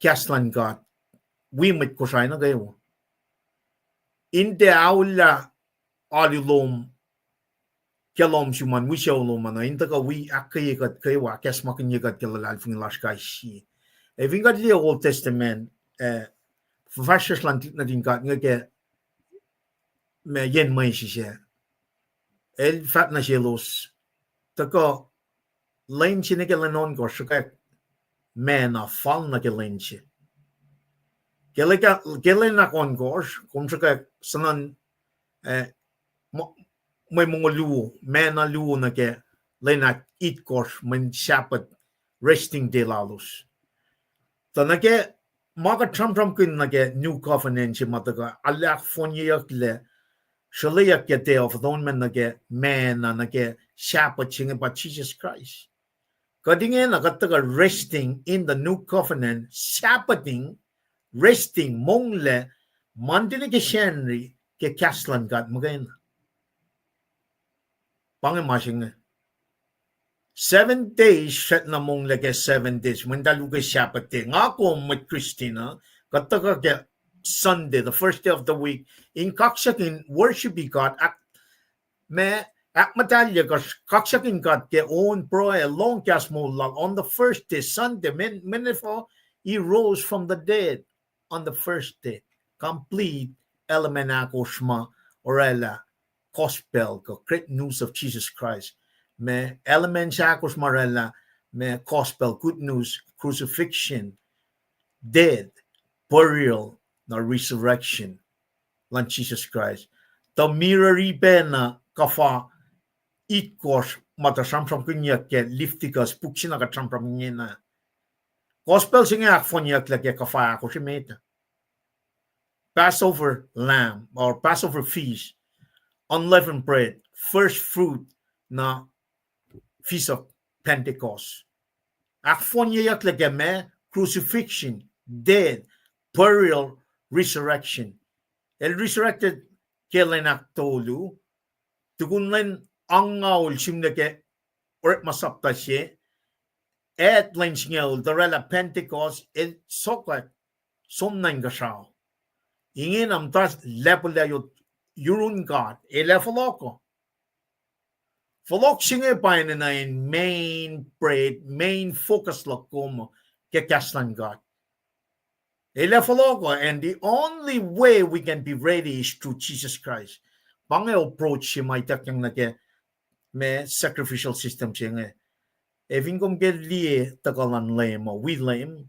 kahs luhn God wi mwet Kosrae nuh kwewa. In tiac aollah alu lom, ke lohm sum an, wi sucu lom an, in tuhkuh wi ahkkweye kuht kwewa, ahkacsmakihnye kuht ke luhlahlfongi lasr kais sie. Ac fin kuht liye Old Testament, eh, fuhfahsryucsr luhn nuhtin God inge ke ma yen Moses ah, el fahk nuh selos, tuhkuh lwen se nuh ke lwen ohnkohsr sruhkwack manna fal nuh ke lwen se. Ke lwen, ke lwen ahkohnkohsr, kom sruhkwack sunuhn, eh, mwe mongo luo, manna luo nuh ke lwen ahkitkohsr, mweyen Sabbath, resting day lalos. Tuh nuh ke ma kuht sramsramkihn nuh ke New Covenant se ma tuhkuh arlac ahkfohnyeyucklac, srolweyuck ke Day of Atonement nuh ke manna, nuh ke Sabbath se inge pa Jisus Kraist. Kuht ingena kuht tuhkuh resting in the New Covenant, Sabbathing, resting, monglac, Monday nuh ke Sacnri, ke kahs luhn God muhkwena. Pa inge ma se inge. Seven days, srackna monglac ke seven days, mweyen eltahl luke Sabbath day. Nga kom mwet Christian uh, kuht tuhkuh ke Sunday, the first day of the week, in kaksakihn worship God, ahk-, ma, ahkmuhtahlye, kaksakihn God ke on pruhe, lohng kahs moul lal on the first day, Sunday, mweyen, mweyen efuh, he rose from the dead on the first day. Complete element ahkosr ma orwaclah gospel kuh great news of Jesus Christ. Ma element ahkosr ma orwaclah, ma gospel, good news, crucifixion, death, burial, na resurrection luhn Jesus Christ. Tuh mirror-i pacna kuhfa itkosr ma tuh sramsramkihnyuck ke Leviticus, puk se na kuht sramsram ingena. Gospel se inge ahkfohnyucklah ke kuhfa ahkosr emet. Passover lamb or Passover feast, unleavened bread, first fruit, na Feast of Pentecost. Ahkfohnyeyucklac ke ma, crucifixion, death, burial, resurrection. El resurrected ke lwen ahktolu, tukun lwen angngaul sihmlac ke Orekma sapta se, at lwen singucul, tuh orwaclah Pentecost, el sokwack, som nuh inkuhsrao. Ingena muhta lacpuhlah yot yurun God, el ac fohlohk uh. Fohlohk se inge pa enenuh in main bread, main focus luhk kom ke kahs luhn God. El ac fohlohk uh, and the only way we can be ready is through Jesus Christ. Pa inge approach se ma ituckyang nuh ke ma sacrificial system se inge. Ac fin kom ke liye tuhkuh luhn Leum uh, wi Leum,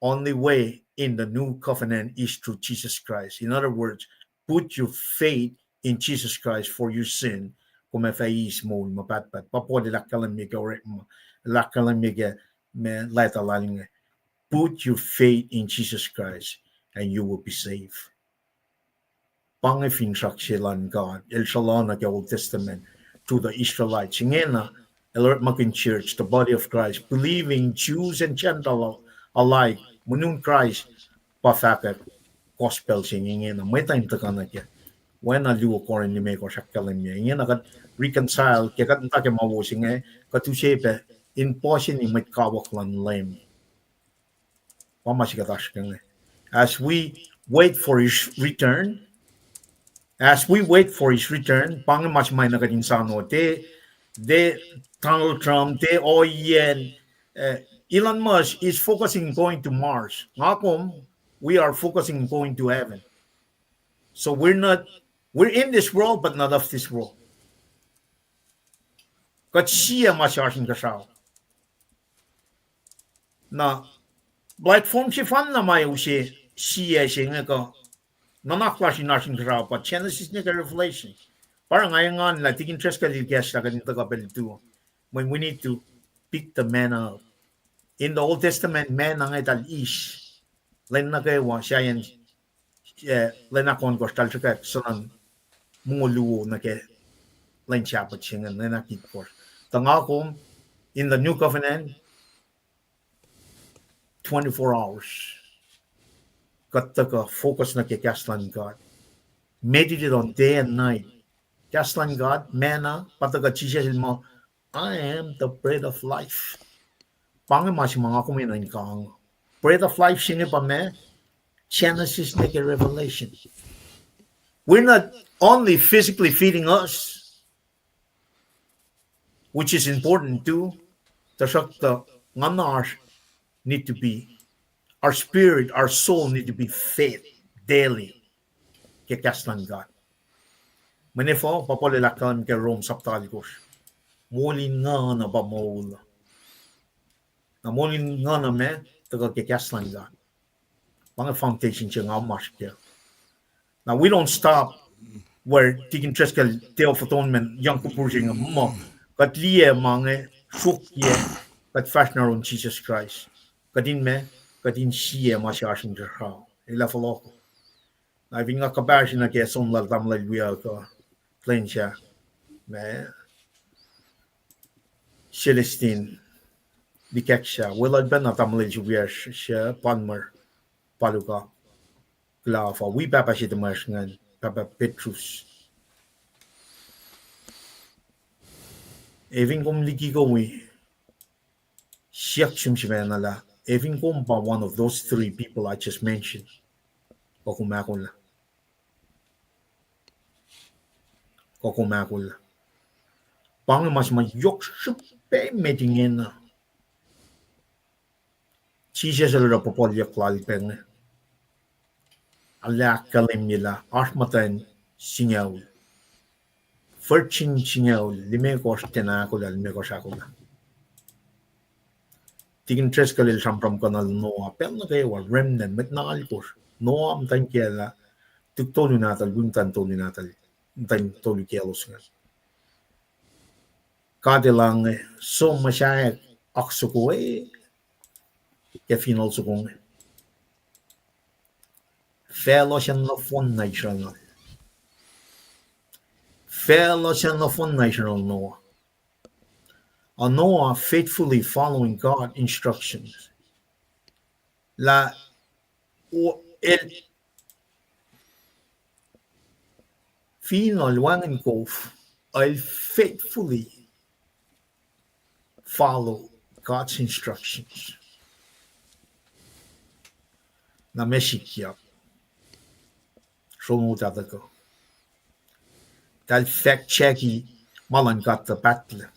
only way in the new covenant is through Jesus Christ. In other words, put your faith in Jesus Christ for your sin. Kom ac fah eis moul ma pahtpaht. Pa Paul el ahkkahlwemye ke Orekma, el ahkkahlwemye ke ma leta lal inge. Put your faith in Jesus Christ and you will be saved. Pa inge finsrak se luhn God, el sruloh nuh ke Old Testament to the Israelites. Ingena, el orekmakihn church, the body of Christ, believing Jews and Gentile alike, mweun Kraist, pa fahkwack gospel se inge ingena, mwet uh in tuhkuh nuh kac. Oacna luo Corinth limekohsr ahkkahlwemye. Ingena kuht reconcile, ke kuht muhta ke ma wo se inge, kuht use pac in puhseni mwet kawuck luhn Leum. Pa ma se kuht oasr ke inge. As we wait for his return, as we wait for his return, pa inge ma se ma na kuht in soano, tiac, tiac Donald Trump, tiac ohiyacn, uh, Elon Musk is focusing going to Mars. Nga kom, we are focusing going to heaven. So we're not, we're in this world, but not of this world. Kuht sie ma se oasr inkuhsrao. Na platform sefanna ma use sie se inge kuh nuhnak lasr in oasr inkuhsrao pa Genesis nuh ke Revelation. Pa oruh nga engan lah tikin Driscoll el kahslah kuht in tuhkuh pacl tuo. Mweyen we need to pick the manna up. In the Old Testament, manna inge eltahl eis lwen nuh kwewa, sahyacn, eh, lwen ahkohnkohsr eltahl sruhkwack suhnuhn mongo luo nuh ke lwen Sabbath se inge, lwen ahkitkosr. Tuh nga kom, in the new covenant, twenty-four hours. Kuht tuhkuh focus nuh ke kahs luhn God. Meditate on day and night. Kahs luhn God, manna, pa tuhkuh Jisus el muh, I am the bread of life. Pa inge ma se ma nga kom enenuh in kang. Bread of life se inge pa ma, Genesis nuh ke Revelation. We're not only physically feeding us, which is important too, tuhsruhktuh nguhnasr need to be, our spirit, our soul need to be fed daily ke kahs luhn God. Mweyen efuh, pa Paul el ahkkahlwem ke Rom sapta alkosr, moul in nguhn uh pa moul. Na moul in nguhn uh ma, tuhkuh ke kahs luhn God. Pa inge foundation se nga oasr kac. Now, we don't stop where tikin Driscoll Day of Atonement, Yom Kippur se inge muh, kuht liye ma inge sruokyac, kuht fahsr nuh yurin Jisus Kraist. Kuht in ma, kuht in sie ma se oasr inkuhsrao. El ac fohlohk. Na fin nga kuhpahsr nuh ke som lal tamuhlwel wiyuck uh, plwacn sahyac, ma, Celestine, likacslah, weluhl pacna tamuhlwel se wiyacsr, Palmer, Paluka, kuhlahfa, wi pahpah se tuhmwacsr ingacn, Pahpah Petrus. Efin kom liki kom wi, siyuck sum sifacna lah, efin kom pa one of those three people I just mentioned, kuh kom ahkolah. Kuh kom ahkolah. Pa inge ma se ma yohk srihpac met ingena. Jisus el oruh puhpuhlyuck lal pac inge. El ahkkahlwemye lah oasr muhtwacn singucul, virgin singucul, limekohsr tiacna ahkolah, limekohsr ahkolah. Tikin Driscoll el sramsramkihn Noah, pacl nuh kwewa, remnant, mwet na alkosr. Noah muhtwacn kiyacl ah, tuh tolu nahtuhl, wi muhtwacn tolu nahtuhl, muhtwacn tolu kiyaclos inge. God El inge, som muhsaheack oak soko e, ke funeral soko inge. Facluh se nohfohn na isrucnal. Facluh se nohfohn na isrucnal Noah. Uh, Noah faithfully following God instructions. Lah, o, el, fin el wacngihn kof, el faithfully follow God's instructions. Na ma sikyak, sronot ah tuhkuh. Eltahl fact checki ma luhn God tuh pahtlac.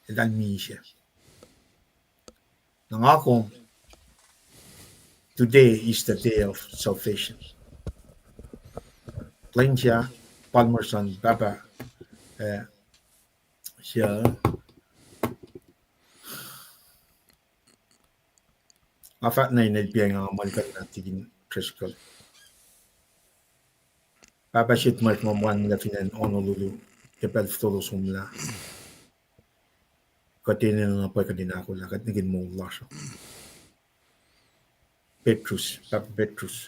Eltahl misac. Na nga kom, today is the day of salvation. Plain siya, Palmer son, pahpah, eh, siya. Nga fahk nuh in el piacng nga muhlkuhnlah Tikin Driscoll. Pahpah Sitmer, ma muh lah fin acn Honolulu, ke pacl fototo somlah. Kuht enenuh na pwacye kuht in ahkolah, kuht nihkihn moul lasr uh. Petrus, Pahpah Petrus.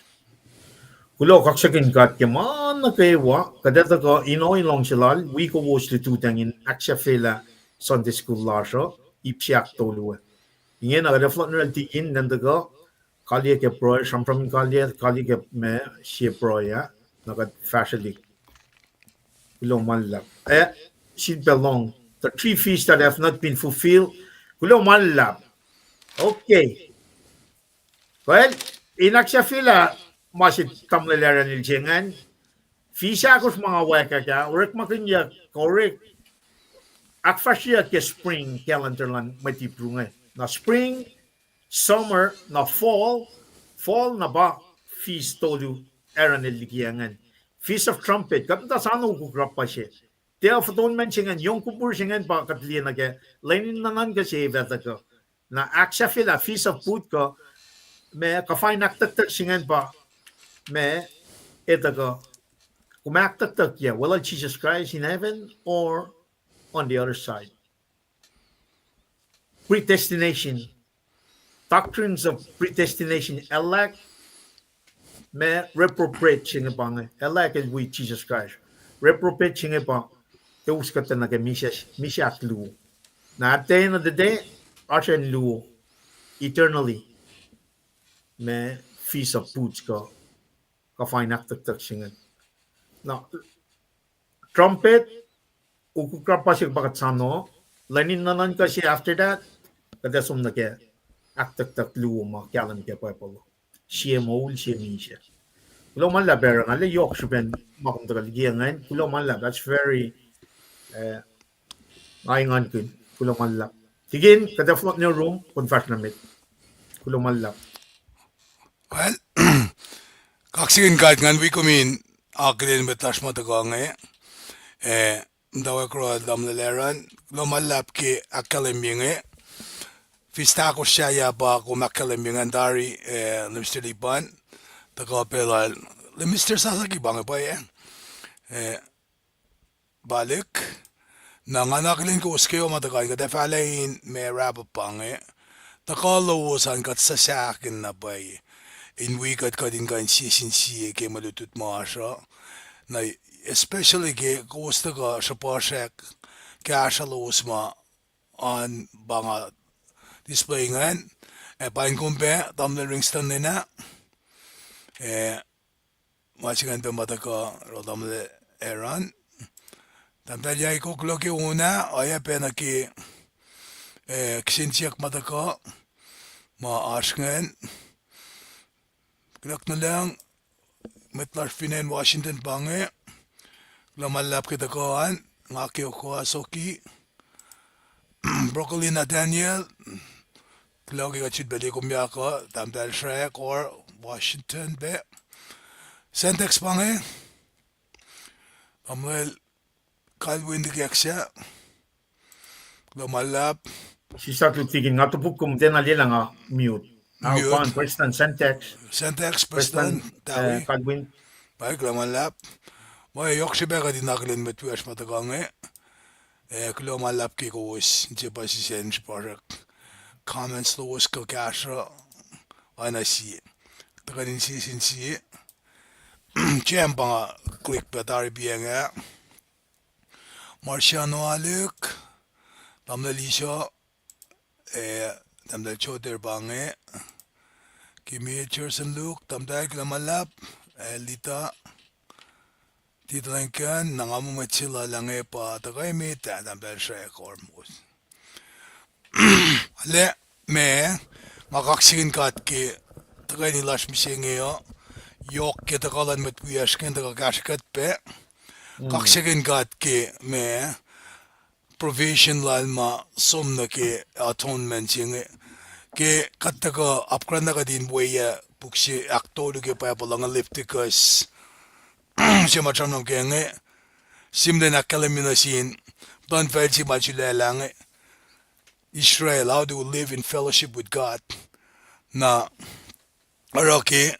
Kuloh kaksakihn God ke ma nuh kwewa, kuht ac tuhkuh in ohiyac luhngse lal, wi kowos lututacng in ahksahfyelah Sunday school lasr uh, ip se ahktolu ah. Ingena kuht ac fohlohk nuh yohrohl Tikin, nahtuhkuh, kaliyac ke pruhe, sramsram in kaliyac, kaliyac ke ma se pruhe ah, na kuht fahsrwelihk. Kuloh ma luhlahp. Eh, sin pac lohng, the three feasts that have not been fulfilled. Kuloh ma luhlahp. Okay. Well, in ahksahfyelah ma se tamuhlwel Aaron el se ingacn, feast ahkosr ma nga wacngihn ah, orekmakihnyuck, orek, ahkfahsryeyuck ke spring calendar luhn mwet Hebrew inge. Na spring, summer, na fall, fall na pa feast tolu Aaron el liki ingacn. Feast of Trumpet, kuht muhta soano ukuk rapu se. Tiac fototo men se ingacn, yong kupur se ingacn pa kuht liye nuh ke lwen in nuhnuhnkuh se fah tuhkuh. Na ahksahfyelah Feast of Booth kuh, ma kuhfa in ahktucktuck se ingacn pa, ma, e tuhkuh, kom ahktucktuckyac, weluhl Jesus Christ in heaven or on the other side. Predestination. Doctrines of predestination. Elah, ma reprobate se inge pa inge. Elah el wi Jesus Christ. Reprobate se inge pa, elos kuhtuh nuh ke misac, misac ahkluo. Na at the end of the day, oasr acn luo eternally. Ma Feast of Booths kuh, kuhfa in ahktucktuck se ingacn. Na trumpet, ukuk rapu se pa kuht soano, lwen in nuhnuhnkuh se after that, kuht ac som nuh ke ahktucktuck luo ma kahlwem ke Bible. Sie moul, sie misac. Kuloh ma luhlahp, Aaron, nga lah yohk srihpen ma kom tuhkuh liki ingacn. Kuloh ma luhlahp, that's very, eh, nga engankihn. Kuloh ma luhlahp. Tikin, kuht ac fohlohk nuh room, kom fahsr nuh met. Kuloh ma luhlahp. Well, kaksakihn God ngan wi kom in akihlen mwet lasr ma tuhkuh inge. Eh, muhtwacwacack oruh tamuhlwel Aaron, kuloh ma luhlahp ke ahkkahlwemye inge. Feast ahkosr sahyac pa kom ahkkahlwemye ingacn tari, eh, Minister Lipan, tuhkuh pac lal, Minister Sasaki pa inge pwacye, eh, Palik. Na ngan akihlen kowos kwewa ma tuhkuh in kuht ac fahlah in ma wrap up pa inge. Tuhkuh lowos an kuht suhsahkihn na pwacye in wi kuht kuht in kuh in sie sin sie ke mwe lutlut ma oasr uh. Na especially ke kowos tuhkuh sruhpuhsrak kahsruh lowos ma an pa nga display ingacn. Ac paing kom pac tamuhlwel Ringston lena. Eh, ma se ingacn pac ma tuhkuh oruh tamuhlwel Aaron. Tahmtahel Yaiko, kuloh ke on ah, oacyacpac nuh ke, eh, kihsen siyuck ma tuhkuh, ma oasr ingacn. Kuloh nuh lucng, mwet lasr fin acn Washington pa inge, kuloh ma luhlahp ke tuhkuh an, nga ke Okoa Soki, Brooklyn Nathaniel, kuloh ke kuht sifilpac liye kom yakuh, Tahmtahel Srack or Washington pac. Sentex pa inge, Tamuhlwel Kalwin Dikaksa, kuloh ma luhlahp. Sisat Lutikin, nga topuk kom tiacna liyelah nga mute. Nga Mute. Pan Prestuhn Sentex. Sentex, Prestuhn, Prestuhn, eh, Tawi. Kalwin. Pa kuloh ma luhlahp. Ma yohk srihpac kuht in akihlen mwet wiyacsr ma tuhkuh inge. Eh, kuloh ma luhlahp ke kowos, inse pa sisacn srihpasrak comments lowos kuh kahsruh, oacna sie. Tuhkweni sie sin sie. Jam pa nga click pac tari piacng ah. Marciano Alec, Tamuhlwel Iso, eh, Tahmtahel Joter pa inge, Kimi Jerson Luke, Tahmtahel kuloh ma luhlahp, eh, Lita, Tito Lincoln, na nga muh mwet se lal inge pa tuhkuh emet ah, Tahmtahel Srack or Mos. Arlac, ma, nga kaksakihn God ke tuhkweni lasr mihsenge uh, yohk ke tuhkuh luhn mwet wiyacsr ingacn tuhkuh kahsrwe kuht pac. Kaksakihn God ke ma, provision lal ma som nuh ke atonement se inge. Ke kuht tuhkuh apkuhranlah kuht in weyac puk se ahktolu ke Bible uh, Leviticus, se ma sramsram ke inge, sihmlac in ahkkahlwemye nuh sin muhtuhnfacl se ma sulaclah inge, Israel, how to live in fellowship with God. Na oruh ke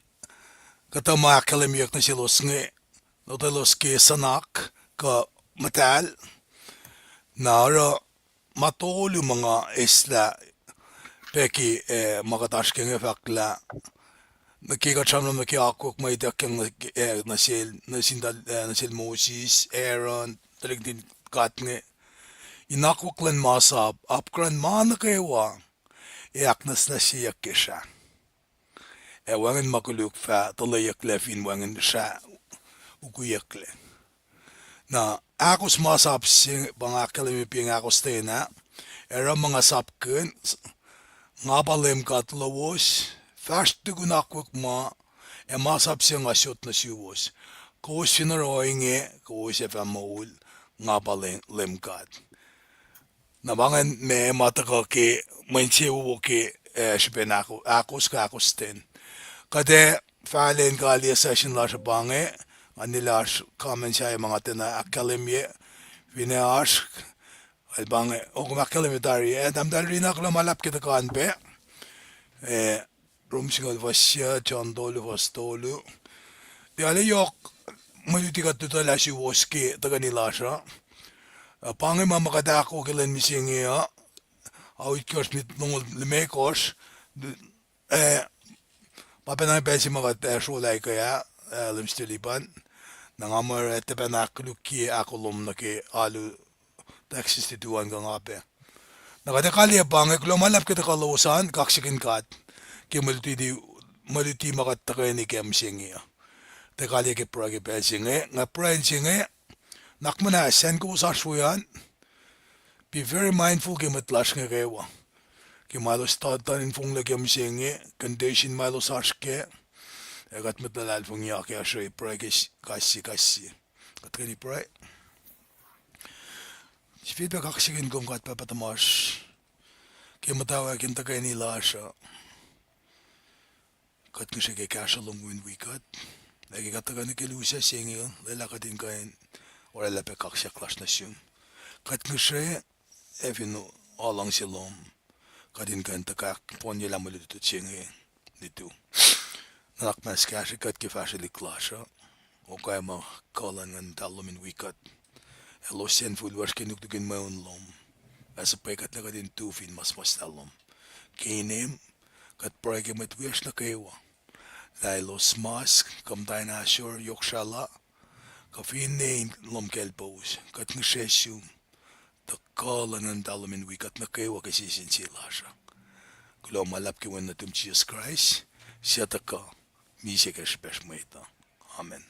kuhtuh ma ahkkahlwemyeyuck nuh selos inge, lotwelos ke suhnak kuh muhtahl. Na oruh ma tolu ma nga eslah pac ke, eh, ma kuht oasr ke inge fahk lah, nuh ke kuht sramsram nuh ke akwuck ma ituckyang nuh ke, eh, nuh sel, nuh sin tal-, eh, nuh sel Moses, Aaron, tuhlihk nuhtin God inge, in akwuck luhn masap, apkuhran ma nuh kwewa, ac ahknwacsnwacsyeyuck ke srah. Ac wacngihn ma koluk fah tuhleyucklac fin wacngihn srah ukweyucklac. Na ahkos masap se pa nga ahkkahlwemye piacng ahkostwen ah, ac oruh ma nga sapkihn, nga pa Leum God lowos, fahsr tukun akwuck ma, ac masap se nga sot nuh suwos. Kowos fin oruh ohinge, kowos ac fah moul, nga pa Leum, Leum God. Na pa ingacn ma, ma tuhkuh ke mwe insewowo ke, eh, srihpen ahko-, ahkos kuh ahkostwen. Kuht ac fahlen kaliyac session lasr uh pa inge, nga nel oasr comments sahyac ma nga tiacna ahkkahlwemye, finne oasr, el pa inge, oh, kom ahkkahlwemye tari, eh, Tahmtahel Rina, kuloh ma luhlahp ke tuhkuh an pac. Eh, Rom singucul fuhs se, John tolu fuhs tolu. Tiac arlac yohk mwe luti kuht lutaclah suwos ke tuhkweni lasr uh. Uh, pa inge ma ma kuht ahko ke lwen mihsenge uh. Ao itkohsr minit longoul limekohsr. Eh, pa pacna pacl se ma kuht, eh, srolah ke ah, eh, Leum Stelipan. Na nga muh, eh, tiac pacna ahkkolukye ahko lom nuh ke alu Texas tutu an kuh nga pac. Na kuht ac kaliyac pa inge, kuloh ma luhlahp ke tuhkuh lowos an, kaksakihn God ke mwe luti, mwe luti ma kuht tuhkweni ke mihsenge uh. Tiac kaliyac ke pruhe ke pacl se inge, nga pruhe se inge, nuhnak muhnahs, acn kowos oasr we an, be very mindful ke mwet lasr inge kwewa. Ke ma elos tuh, tuh in fonglac ke mihsenge, condition ma elos oasr kac, ac kuht mwet luhlahlfongi ke asruhi pruhe ke s-, kais sie, kais sie. Kuht tuhkweni pruhe. Sifilpac kaksakihn kom God Pahpah tuhmasr, ke muhtwacwacack in tuhkweni lasr uh. Kuht ngihsre ke kahsruh lom in wi kuht. Ac ke kuht tuhkuh nuh ke lusac se inge, lwelah kuht in kuh in oraclah pac kaksak lasr nuh sum. Kuht ngihsre, ac fin luhngse lom, kuht in kuh in tuhkahk poun ye lah mwe lutlut se inge lutu. Nuhnak muhnahs kahsre kuht ke fahsrwelihk lasr uh. Okai ma kuh luhn Nguhn Muhtahl lom in wi kuht. Elos sacn fihl lasr ke nuknuk in mweun lom. Ac suhpwekuhtlac kuht in tu fin ma suhmuhslah lom. Ke inem, kuht pruhe ke mwet wiyacsr nuh kwewa, lah elos mas, kuh muhta in ahsor yohk srahlah, kuh finne in lohm kaclpous, kuht ngihsre sum, tuh kuh luhn Nguhn Muhtahl lom in wi kuht nuh kwewa ke sie sin sie lasr uh. Kuloh ma luhlahp ke Wen nuhtum Jisus Kraist, suc tuhkuh, misac ke srihpacsr mwet uh. Amen.